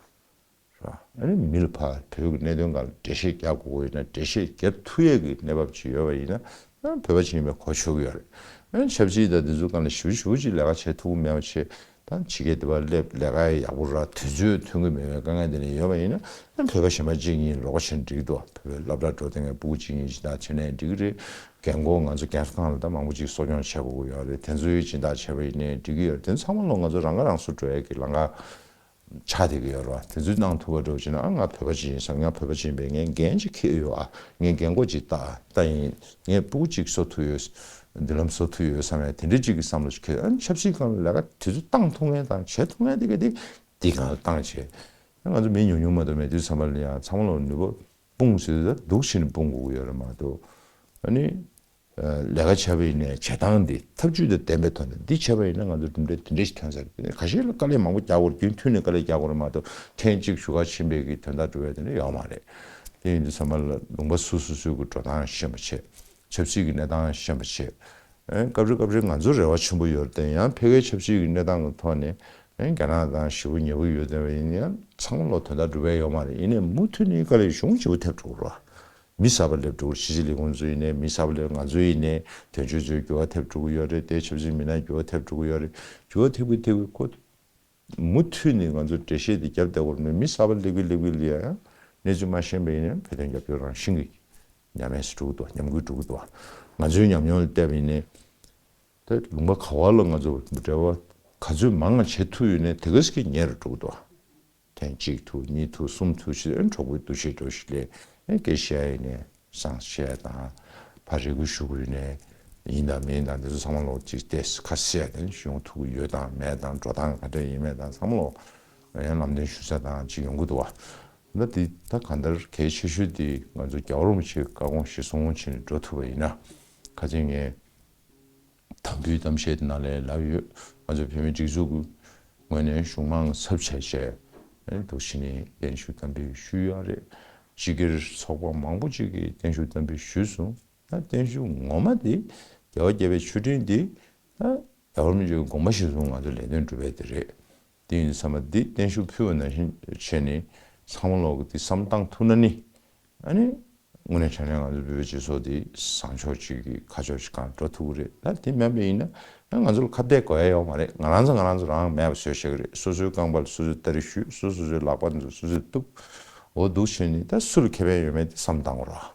རེད་བ། ཨ་ནི་མི་ལ་ཕར་བོད་ཀྱི་གནད་དོན་སྒང་ལ་འགྲེལ་བཤད་རྒྱག་དགོས་ཀྱི་ཡོད་ན་འགྲེལ་བཤད་རྒྱབ་ཐུབ་ཡས་ཀྱི་གནས་བབ་ཅིག་ཡོད་པ་ཡིན་ན། ཨ་བོད་པ་ཅིག་ཡིན་པའི་གོ་ཆོད་ཀྱི་ཡོད་རེད། ཨ་ཆབ་སྲིད་དང་དེ་ཚོའི་སྒང་ལ་ཞེ་པོ་ཞེ་པོ་ཅིག་ལས་ཀ་བྱེད་ཐུབ་ཀྱི་མེད་པ་བྱས། ད་ཕྱི་རྒྱལ་དེ་པར་སླེབས་ལས་ཀ་ཡག་པོ་རག་དུས་ཚོད་ཐོན་གྱི་མེད་པའི་དཀའ་ངལ་དེ་འདྲ་ཡོད་པ་ཡིན་ན། ཨ་བོད་པ་གཞན་པ་གཅིག་གཉིས་ལོགས་ཀ་བྱས་ན་འགྲིག་གི་འདུག་བོད་པའི་སློབ་གྲྭ་འགྲོ་བསྡད་མཁན་སྤུ་གུ་གཅིག་གཉིས་ཅིག་དང་བྱས་ན་འགྲིག་གི་རེད། རྒན་གོག་ང་ཚོ་རྒན་གསོ་ཁང་ལ་ད་མང་པོ་ཅིག་གསོ་སྐྱོང་བྱེད་དགོས་ཀྱི་ཡོད་རེད། དེ་ཚོའི་སྦྱིན་བདག་བྱས་པ་ཡིན་ནའི་འགྲིག་གི་ཡོད་རེད། དེ་ཚང་མ་ལོ་ང་ཚོ་རང་ཁ་རང་གསོ་འགྲོ་ཡས་ཀྱི་ལམ་ཁ་ཆགས་བསྡད་ཀྱི་ཡོད་རེད་བ། དེ་ཚོ་གནང་ཐུབ་པ་འདྲ་བོ་བྱས་ན། ཨ་ང་བོད་པ་ཅིག་ཡིན་བསམ། ང་བོད་པ་ཅིག་ཡིན་པས་ངས་འགན་ཅིག་འཁྱེར་ཡོད། ཨ་ངས་རྒན་གོག་ཅིག་ལྟ་ལྟ་ཡིན། ངས་སྤུ་གུ་ཅིག་གསོ་ཐུབ་ཡོད། མདུན་ལམ་བཟོ་ཐུབ་ཡོད་བསམ་ཡ་དེ་འདྲ་ཅིག་གི་བསམ་བློ་ཅིག་འཁྱེར། ཨ་ཆབ་སྲིད་སྒང་ལ་ལས་ཀ་དེ་ཚོ་བཏང་ཐུབ་མཁན་དང་བྱེད་ཐུབ་མཁན་དེ་ག་དེ་དེ་སྒང་ལ་བཏང་བྱས། ཨ་ང་ཚོ་མི་ཉུང་ཉུང་མ་གཏོགས་མེད་དུས་ཙམ་པ་ལ་ཡང་ཚང་མ་ལ་ནུས་པ་སྤུངས་ཟེར་དུས་ད་སྡུག་བྱས་ནས་སྤུངས་དགོས་ཀྱི་ཡོད་རེད་མ་གཏོགས། ཨ་ནི། ལས་ཀ་བྱས་པ་ཡིན་ནའི་བྱེད་སྟངས་འདི་ཐབས་ཇུས་དང་ལྡན་པའི་ཐོག་ནས་འདི་བྱས་པ་ཡིན་ན་ང་ཚོ་གྲུབ་འབྲས་འདི་འདྲ་ཞིག་ཐོན་ས་རེད། ཁ་ཤས་ལ་དཀའ་ལས་མང་པོ་རྒྱག་དགོས་རེད། རྒྱུན་མཐུད་ནས་དཀའ་ལས་རྒྱག་དགོས་རེད་མ་གཏོགས་ཐེངས་གཅིག་བཞུགས་སྒར་ཕྱིན་པའི་གི་དོན་དག་འགྲུབ་པ་དེ་འདྲ་ཡོད་མ་རེད། དེ་ཡིན་དུས་ཙམ་པ་ལ་ལུང་པ་སོ་སོ་སོའི་གི་འགྲོ་སྟངས་ཤེས་པ་བྱས། ཆབ་སྲིད་ཀྱི་གནས་སྟངས་ཤེས་པ་བྱས། ཨེ་སྐབས་རེ་སྐབས་རེ་ང་ཚོ་རེ་བ་ཆེན་པོ་ཡོད་རེད་དེ། ཡང་ཕ་གིའི་ཆབ་སྲིད་ཀྱི་གནས་སྟངས་ཀྱི་ཐོག་ནས་ཨེ་རྒྱ་ནག་དང་ཞེ་པོ་ཉེ་པོ་ཡོད་བསྡད་པ་ཡིན་ན་ཡང་ཚང་མ་ལོ་དོན་དག་འགྲུབ་པ་ཡོད་མ་རེད། ཡིན་ནའི་མུ་མཐུད་ནས་དཀའ་ལས་གཞུང་ཆེ་པོ་ཐེབས་འགྲོ་གི་རེད་བ། མི་གསར་པ་སླེབས་འགྲོ་གི་རེད། ཕྱི་སྲིད་ལས་ཁུངས་ཚོ་ཡིན་ནའི་མི་གསར་པ་སླེབས། ང་ཚོ་ཡིན་ནའི་དོན་གཅོད་ཚོའི་འགྱུར་བ་ཐེབས་འགྲོ་གི་ཡོད་རེད་དེ། ཆབ་སྲིད་མི་སྣ་འགྱུར་བ་ཐེབས་འགྲོ་གི་ཡོད་རེད། འགྱུར་བ་ཐེབས་ཀྱི་ཐེབས་ཀྱི་ཁོ། མུ་མཐུད་ནས་ང་ཚོ་འགྲེལ་བཤད་འདི་རྒྱབ་བསྡད་དགོས་རེད། མི་གསར་པ་སླེབས་ཀྱི་སླེབས་ཀྱི་ལ་ཡང་གནས་ཚུལ་མ་ཤེས་པ་ཡིན་ན་བོད་དོན་རྒྱབ་སྐྱོར་རང་བཞིན་གྱིས་ཉམས་དམས་སུ་འགྲོ་གི་འདུག་ཉམས་རྒུད་འགྲོ་གི་འདུག་ང་ཚོའི་ཉམས་མྱོང་ལ་བལྟས་པ་ཡིན་ནའི་ད་ལུང་པ་ག་བ་ལ་ང་ཚོ་འབྲེལ་བ་ག་ཚོད་མང་ང་བྱེད་ཐུབ་ཡོད་ནའི་དེ་ག་ཙམ་གྱིས་ཉེ་རུ་འགྲོ་གི་འདུག་ཐེངས་གཅིག་ཐུག་གཉིས་ཐུག་གསུམ་ཐུག་ཕྱིན་ཨེ་གྲོགས་པོའི་འདུ་ཤེས་འདྲ་ཞིག་སླེབས། ཨེ་སྐད་བཤད་ཡིན་ནའི་བཟང་བཤད་དང་ཕར་རེ་སྐུལ་ཞུ་དགོས་ཡིན་ནའི་ཡིན་དང་མིན་དང་དེ་ཚོ་ཚང་མ་ལོག་ཅིག་བལྟས་ཁ་གསལ་དེ་ནས་ཡོང་ཐུབ་ཀྱི་ཡོད་དང་མེད་དང་འགྲོ་སྟངས་ག་འདྲ་ཡིན་མེད་དང་ཚང་མ་ལོག་ཡང་ལམ་སྟོན་ཞུ་ས་དང་ཅིག་ཡོང་གི་འདུག་བ། ད་འདི་ད་གང་ལྟར་གལ་ཆེ་ཤོས་འདི་ང་ཚོ་རྒྱལ་བ་རིན་པོ་ཆེའི་བཀའ་དགོངས་གཞིར་བཟུང་བྱས་ནས་འགྲོ་ཐུབ་པ་ཡིན་ན། ཁ་སང་ངས། དམ་འབུལ་གཏམ་བཤད་ནང་ལ་ལབ་ཡོད། ང་ཚོ་བོད་མི་སྒྲིག་འཛུགས་ཀྱི་ངོས་ནས་གཞུང་མང་ཚབ་བྱས་བྱས་ཨེ་འདུག་བྱས་ནས་བརྟན་བཞུགས་དམ་འབུལ་ཞུས་ཡོད་རེད། སྤྱི་སྒེར་ཚོགས་པ་མང་པོ་ཅིག་གིས་བརྟན་བཞུགས་དམ་འབུལ་ཞུས་སོང་། ད་བརྟན་བཞུགས་ངོ་མ་དེ་རྒྱལ་བ་དགྱེས་པའི་མཆོད་སྤྲིན་དེ་ད་རྒྱལ་བ་རིན་པོ་ཆེའི་དགོངས་པ་གཞིར་བཟུང་ང་ཚོ་ལས་དོན་སྒྲུབ་པའི་དེ་རེད། དེ་ཡིན་དུས་ཙམ་པ་འདི་བརྟན་བཞུགས་ཕུལ་བ་ནང་བཞིན་བྱས་ནས་ཚང་མ་ལོག་གི་འདི་བསམ་བཏང་ཐུབ་ན་ནི། ཨ་ནི། དངོས་གནས་དྲང་གནས་ང་ཚོ་བོད་པའི་སྤྱི་ཚོགས་འདི་བཟང་ཕྱོགས་གཅིག་གི་ཁ་ཕྱོགས་གཅིག་སྒང་འགྲོ་ཐུབ་ཀྱི་རེད། ད་དེ་མིན་པ་ཡིན་ན་ང་ཚོ་ལ་ཁ་གཏད་དགོས་ཡ་ཡོད་མ་རེད། ང་རང་ཚོ་ང་རང་ཚོ་རང་མེད་པ་བཟོས་བཞག་གི་རེད། སོ་སོའི་རྐང་པ་ལ་སོ་སོས་སྟ་རེ་གཞུས། སོ་སོ་སོའི་ལག་པ་ཚོ་སོ་སོས་གཏུབ། འོ་འདུག་བྱས་ནས་ད་སུ་ལ་ཁེ་ཕན་ཡོད་མེད་དེ་བསམ་བཏང་དགོས་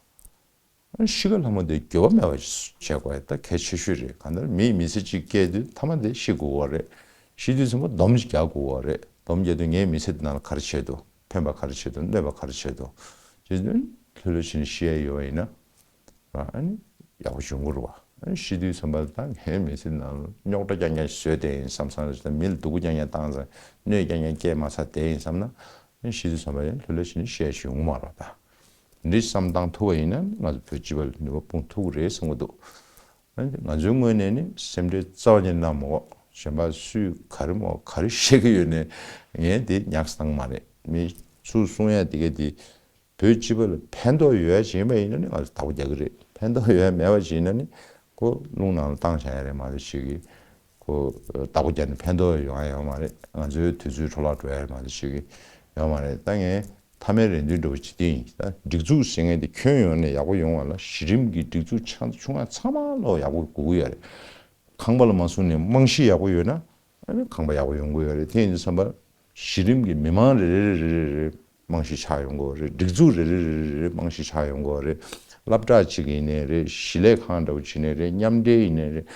རེད། ཤི་ཁ་ལྷ་མོ་དེ་འགྱོད་པ་མེད་པ་བྱེད་དགོས་ཡ་ད་གལ་ཆེ་ཤོས་རེད། གང་ལྟར་མིས་མི་ཚེ་གཅིག་སྐྱེལ་དུས་མཐའ་མ་དེ་ཤི་དགོས་པ་རེད། ཤི་དུས་ཙམ་པ་སྡོམ་ཞིག་རྒྱག་དགོས་པ་རེད། སྡོམ་རྒྱག་དུས་ངའི་མི་ཚེ་འདི་ནང་ལ་ག་རེ་བྱས་འདུག་ཕན་པ་ག་རེ་བྱས་འདུག་གནོད་པ་ག་རེ་བྱས་འདུག་ཅེས་དུས་ལྷོད་ལྷོད་བྱས་ནས་ཤི་ཡ་ཡོད་པ་ཡིན་ན། ཨ་ནི་ཡག་པོ་བྱུང་གི་རེད་བ། ཨ་ནི་ཤི་དུས་ཙམ་པ་ད་ངའི་མི་ཚེ་ནང་ལ་རྙོག་དྲ་རྐྱང་རྐྱང་བཟོས་བསྡད་ཡིན་བསམ་བསམ་རེད། མི་ལ་སྡུག་པོ་རྐྱང་རྐྱང་བཏང་ཙང་གནོད་རྐྱང་རྐྱང་སྐྱེལ་མ་ཚར་བསྡད་ཡིན་བསམ་ན། ཨ་ནི་ཤི་དུས་ཙམ་པ་ཡང་ལྷོད་ལྷོད་བྱས་ནས་ཤི་ཡ་ཞིག་ཡོང་གི་མ་རེད་བ་ད། འདི་བསམ་བཏང་ཐུབ་པ་ཡིན་ན་ང་ཚོ་བོད་སྤྱི་པ་ལ་ནུས་པ་སྤུངས་ཐུབ་ཀྱི་རེད་བསམ་གྱི་འདུག་ང་ཚོའི་ངོས་ནས་ནི་སེམས་ཁྲལ་རྩ་བ་ཉིད་གནང་མ་དགོས། གཞན་པ་སུས་ག་རེ་མོ་ག་རེ་བཤད་ཀྱི་ཡོད་ནས་ངས་དེ་ཉག་བཏང་མ་རེད། མི་སུས་གསུང་ཡ་དེ་ག་དེ་བོད་སྤྱི་པ་ལ་ཕན་ཐོགས་ཡོད་ཡ་ཅིག་ཡིན་པ་ཡིན་ན་ནི་ང་ཚོ་བདག་པོ་རྒྱག་གི་རེད། ཕན་ཐོགས་ཡོད་ཡ་མེད་པ་ཅིག་ཡིན་ན་ནི་ཁོ་རླུང་ནང་ལ་བཏང་བཞག་ཡ་རེད་མ་གཏོགས་ཅིག་གི་ཁོ་བདག་པོ་རྒྱག་ནས་ཕན་ཐོགས་ཡོང་ཡ་ཡོད་མ་རེད། ང་ཚོའི་དུས་ཚོད་འཕྲོ་བརླག་འགྲོ་ཡ་རེད་མ་གཏོགས་ཅིག་གི་ཡོད་མ་རེད། ད་ངས་མཐའ་མའི་རེ་འདུན་འདྲ་བོ་ཅིག་དེ་ཡིན། ད་སྒྲིག་འཛུགས་ཟེར་མཁན་དེ་ཁྱོན་ཡོངས་ནས་ཡག་པོ་ཡོང་བ་ལ་གཞི་རིམ་གྱི་སྒྲིག་འཛུགས་ཆུང་ཆུང་ང་ཚང་མ་ལོག་ཡག་པོ་དགོས་ཀྱི་ཡོད་རེད། ཁང་པ་ལ་མ་སོང་ནས་རྨང་གཞི་ཡག་པོ་ཡོད་ན་ཨ་ནི་ཁང་པ་ཡག་པོ་ཡོང་གི་ཡོད་རེད། དེ་ཡིན་དུས་ཙམ་པ་གཞི་རིམ་གྱི་མི་མང་རེ་རེ་རེ་རེ་རེ་རྨང་གཞི་ཆགས་ཡོང་གི་ཡོད་རེད། སྒྲིག་འཛུགས་རེ་རེ་རེ་རེ་རེ་རྨང་གཞི་ཆགས་ཡོང་གི་ཡོད་རེད། སློབ་གྲྭ་གཅིག་ཡིན་ནའི་རེད། ཞིང་ལས་ཁང་འདྲ་བོ་བྱས་ནའི་རེད། མཉམ་འབྲེལ་ཡིན་ནའི་རེད།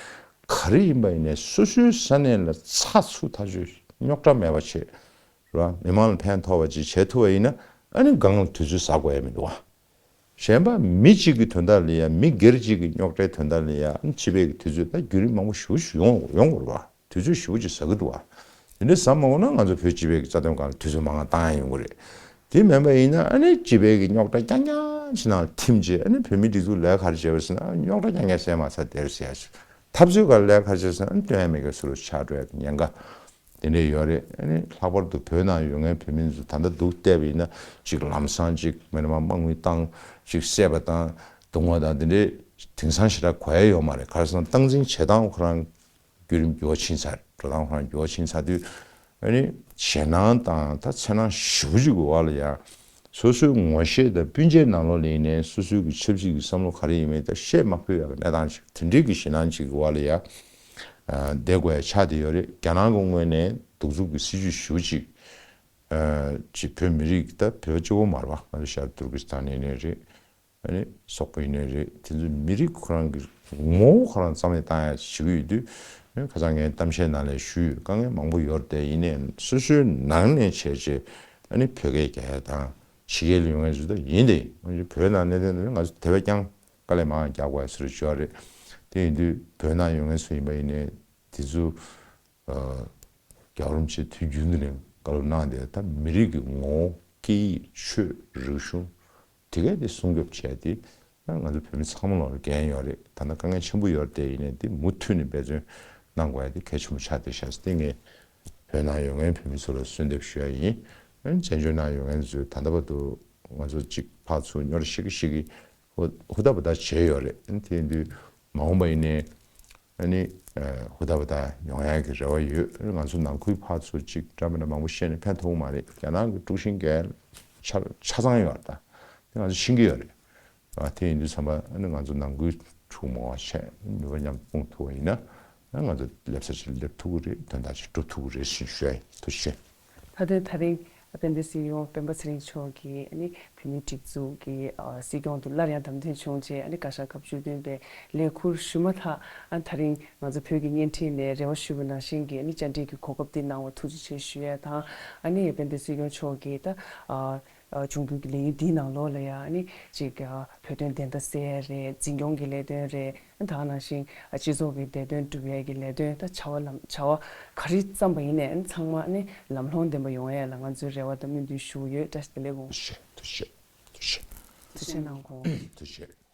ག་རེ་ཡིན་པ་ཡིན་ནའི་སོ་སོའི་ས་གནས་ལ་ཚགས་ཚུད་ཐག་ཆོད་རྙོག་དྲ་མེད་པ་བྱས། རེད་བ། མི་མང་ལ་ཕན་ཐོགས་པ་ཅིག་བྱེད་ཐུབ་པ་ཡིན་ན་ཨ་ནི་སྒང་ལ་དུས་ཚོད་ཟ་དགོས་ཡ་མི་འདུག་བ། གཞན་པ་མི་གཅིག་གི་དོན་དག་ལ་ཡ་མི་སྒེར་གཅིག་གི་རྙོག་དྲའི་དོན་དག་ལ་ཡ་ཨ་ནི་སྤྱི་པའི་གི་དུས་ཚོད་ད་བརྒྱུད་རིམ་མང་པོ་ཞེ་པོ་ཞིག་ཡོང་ཡོང་དགོས་རེད་བ། དུས་ཚོད་ཞེ་པོ་ཅིག་ཟ་གི་འདུག་བ། དེ་འདྲ་ཟ་མ་དགོས་ན་ང་ཚོ་བོད་སྤྱི་པའི་གི་རྩ་དོན་སྒང་ལ་དུས་ཚོད་མང་ང་བཏང་ཡ་ཡོང་གི་རེད། དེ་མིན་པ་ཡིན་ན་ཨ་ནི་སྤྱི་པའི་གི་རྙོག་དྲ་རྐྱང་རྐྱང་ཅིག་ནང་ལ་ཐིམ་རྗེས་ཨ་ནི་བོད་མིའི་སྒྲིག་འཛུགས་ལས་ཀ་ག་རེ་བྱས་པ་ཟེར་ན་ཨ་རྙོག་དྲ་རྐྱང་རྐྱང་བསལ་མ་ཚར་དེར་ཟེར་ཡ་ཞིག་ཐབས་ཚུལ་ག་རེ་ལས་ཀ་བྱས་ཟེར་ན་ཨ་ནི་སྟོན་ཡ་མེད་མཁན་སུ་རུ་ཆགས་འགྲོ་ཡ་གི་ཉེན་ཁ། དེ་འདྲ་ཡོད་རེད། ཨ་ནི་ལྷག་པར་དུ་བོད་ནང་ཡོད་མཁན་བོད་མི་ཚོ་ད་ལྟ་སྡུག་བལྟས་པ་ཡིན་ན་ཅིག་ལམ་སང་ཅིག་མི་རིགས་མ་དམག་མི་བཏང་ཅིག་བསད་པ་དང་རྡུང་བ་དང་དེ་འདྲའི་དེང་སང་ཞེ་དྲག་གོ་ཡ་ཡོད་མ་རེད། ག་རེ་ཟེར་ན་སྟངས་འཛིན་བྱེད་སྟངས་ཁོ་རང་བརྒྱུད་རིམ་འགྱུར་བ་ཕྱིན་ཚར། འགྲོ་སྟངས་ཁོ་རང་འགྱུར་བ་ཕྱིན་ཚར་དུས་ཨ་ནི་ཞེད་སྣང་དང་ད་འཚེར་སྣང་ཞེ་པོ་ཅིག་གི་འོག་ལ་ཡ་སོ་སོའི་ངོ་ཤེས་དང་སྤུན་མཆེད་ནང་ལོགས་ལ་ཡིན་ནའི་སོ་སོའི་གི་ཆབ་སྲིད་ཀྱི་བསམ་བློ་ག་རེ་ཡིན་མིན་ད་བཤད་མ་ཕོད་ཡ་གི་གནས་སྟངས་ཅིག་དེ་འདྲའི་གི་ཞེད་སྣང་ཅིག་གི་འོག་ལ་ཡ། བསྡད་དགོས་ཡ་ཆགས་བསྡད་ཡོད་རེད། རྒྱ་ནག་གི་ངོས་ནས་གདུག་རྩུབ་ཀྱི་སྲིད་ཇུས་ཞེ་པོ་ཅིག་ཅིག་བོད་མི་རིགས་ད་བོད་གཅིག་པོ་མ་རེད་པ། ང་ཚོ་ཤར་ཏུར་ཀི་སི་ཐན་ཡིན་ནའི་རེད། ཨ་ནི་སོག་པོ་ཡིན་ནའི་རེད། དེ་ཚོ་མི་རིགས་ཁོ་རང་གི་ངོ་བོ་ཁོ་རང་རྩ་མེད་བཏང་ཡ་ཞིག་ཡོད་དུས་ཁ་སང་ངས་གཏམ་བཤད་ནང་ལ་ཞུས་ཡོད། དཀའ་ངལ་མང་པོ་ཡོད་རེད་དེ། ཡིན་ནའི་སོ་སོའི་ནང་ནས་བྱས་རྗེས་ཨ་ནི་བོད་སྐད་རྒྱག་ཡ་དང་ཕྱི་རྒྱལ་ལ་ཡོང་མཁན་ཚོ་ད་ཡིན་ཏེ་བོད་ནང་གནས་དོན་དེ་ང་ཚོ་དེ་བས་ཀྱང་དཀའ་ལས་མང་རྒྱག་དགོས་ཡ་ཟེར་ཞུ་བ་རེད། དེ་ཡིན་དུས་བོད་ནང་ཡོད་མཁན་ཚོ་ཡིན་པ་ཡིན་ནའི་དེ་ཚོ། རྒྱལ་བ་རིན་པོ་ཆེ་དུས་རྒྱུན་དུ་ནས་བཀའ་སློབ་གནང་བསྡད་ད་མི་རིགས་ཀྱི་ངོ་བོ་སྐད་ཡིག་ཆོས་རིག་གཞུང་དེ་གས་དེ་སྲུང་སྐྱོབ་བྱས་ཏེ་ང་ཚོ་བོད་མི་ཚང་མ་ལ་འགན་ཡོད་རེད། ད་ལྟ་དཀའ་ངལ་ཆེན་པོ་ཡོད་རེད་དེ། ཡིན་ནའི་དེ་མུ་མཐུད་ནས་འབད་བརྩོན་གནང་དགོས་ཡ་དེ་གལ་ཆེན་པོ་ཆགས་བསྡད་ཤག་དེ་ངས་བོད་ནང་ཡོད་མཁན་བོད་མི་ཚོ་ལ་གསོལ་འདེབས་ཞུ་ཡ་ཡིན། བཙན་བྱོལ་ནང་ཡོད་མཁན་ཚོས་ད་ལྟ་བར་དུ་ང་ཚོ་གཅིག་ཕར་ཚུར་རྙོག་དྲ་ཤིག་གི་ཤིག་གི་ཧུ་ཧུར་ཐག་བུ་ཐག་བྱས་ཡོད་རེད། དེ་ཡིན་དུས་མ་འོངས་པ་ཡིན་ནའི་ཨ་ནི་ཧུར་ཐག་བུ་ཐག་ཡོང་ཡག་གི་རེ་བ་ཡོད། ང་ཚོ་ནང་ཁུལ་ཕར་ཚུར་གཅིག་འདྲ་མི་འདྲ་མང་པོ་བཤད་ནས་ཕན་ཐོགས་མ་རེད། རྒྱ་ནག་གི་དཀྲུག་ཤིང་གལ་ཆ་ཆ་ཚང་ཡོད་རེད། ད་དེ་ང་ཚོ་ཤེས་ཀྱི་ཡོད་རེད། ཨ་དེ་ཡིན་དུས་ཙམ་པ་ཨ་ནི་ང་ཚོ་ནང་ཁུལ་འཁྲུག་མ་བྱས་ནུས་པ་མཉམ་སྤུངས་ཐུབ་པ་ཡིན་ན་ང་ཚོ་སླེབས་ས་ཅིག་སླེབས་ཐུབ་ཀྱི་རེད། དོན་དག་ཅིག་འགྲུབ་ཐུབ་ཀྱི་རེད་ཞེས་ཞུ་ཡ་ཡིན། ཐུགས་རྗེ་ཆེ། ད་དེ་ད་རིང་དཔལ་ལྡན་སྲིད་སྐྱོང་སྤེན་པ་ཚེ་རིང་མཆོག་གིས་ཨ་ནི་བོད་མིའི་སྒྲིག་འཛུགས་ཀྱི་ཨ་སྲིད་སྐྱོང་དུ་སླར་ཡང་བདམས་ཐོན་བྱུང་རྗེས་ཨ་ནི་བཀའ་ཤག་སྐབས་བཅུ་བདུན་པའི་ལས་ཁུར་ཞུ་མ་ཐག་ཨ་ད་རིང་ང་ཚོ་བོད་ཀྱི་བརྙན་འཕྲིན་ནས་རེ་བ་ཞུས་པ་ནང་བཞིན་གྱི་ཨ་ནི་བཅར་འདྲི་གི་གོ་སྐབས་འདི་གནང་བར་ཐུགས་རྗེ་ཆེ་ཞུ་ཡས་དང་། ཨ་ནི་དཔལ་ལྡན་སྲིད་སྐྱོང་མཆོག་གིས་ད་ཨ་ཨ་འབྱུང་འགྱུར་གྱི་ལས་ཡུན་འདིའི་ནང་ལོགས་ལ་ཡང་ཨ་ནི་ཅིག་ཨ་བོད་དོན་བདེན་མཐའ་གསལ་ཡས་རེད། འཛིན་སྐྱོང་གི་ལས་དོན་རེད། ད་ག་ནང་བཞིན་སྤྱི་ཚོགས་ཀྱི་བདེ་དོན་སྒྲུབ་ཡས་ཀྱི་ལས་དོན་ད་བྱ་བ་ལམ་བྱ་བ་ག་རེ་བརྩམས་པ་ཡིན་ནའི་ཚང་མ་ནི་ལམ་ལྷོང་ལྡན་པ་ཡོང་ཡས་ལ་ང་ཚོའི་རེ་བ་དང་སྨོན་འདུན་ཞུ་གི་ཡོད། བཀྲ་ཤིས་བདེ་ལེགས། ཐུགས་རྗེ་ཆེ། ཐུགས་རྗེ་ཆེ། ཐུགས་རྗེ་ཆེ། ཐུགས་རྗེ་ཆེ་གནང་གོ། ཐུགས་རྗེ་ཆེ།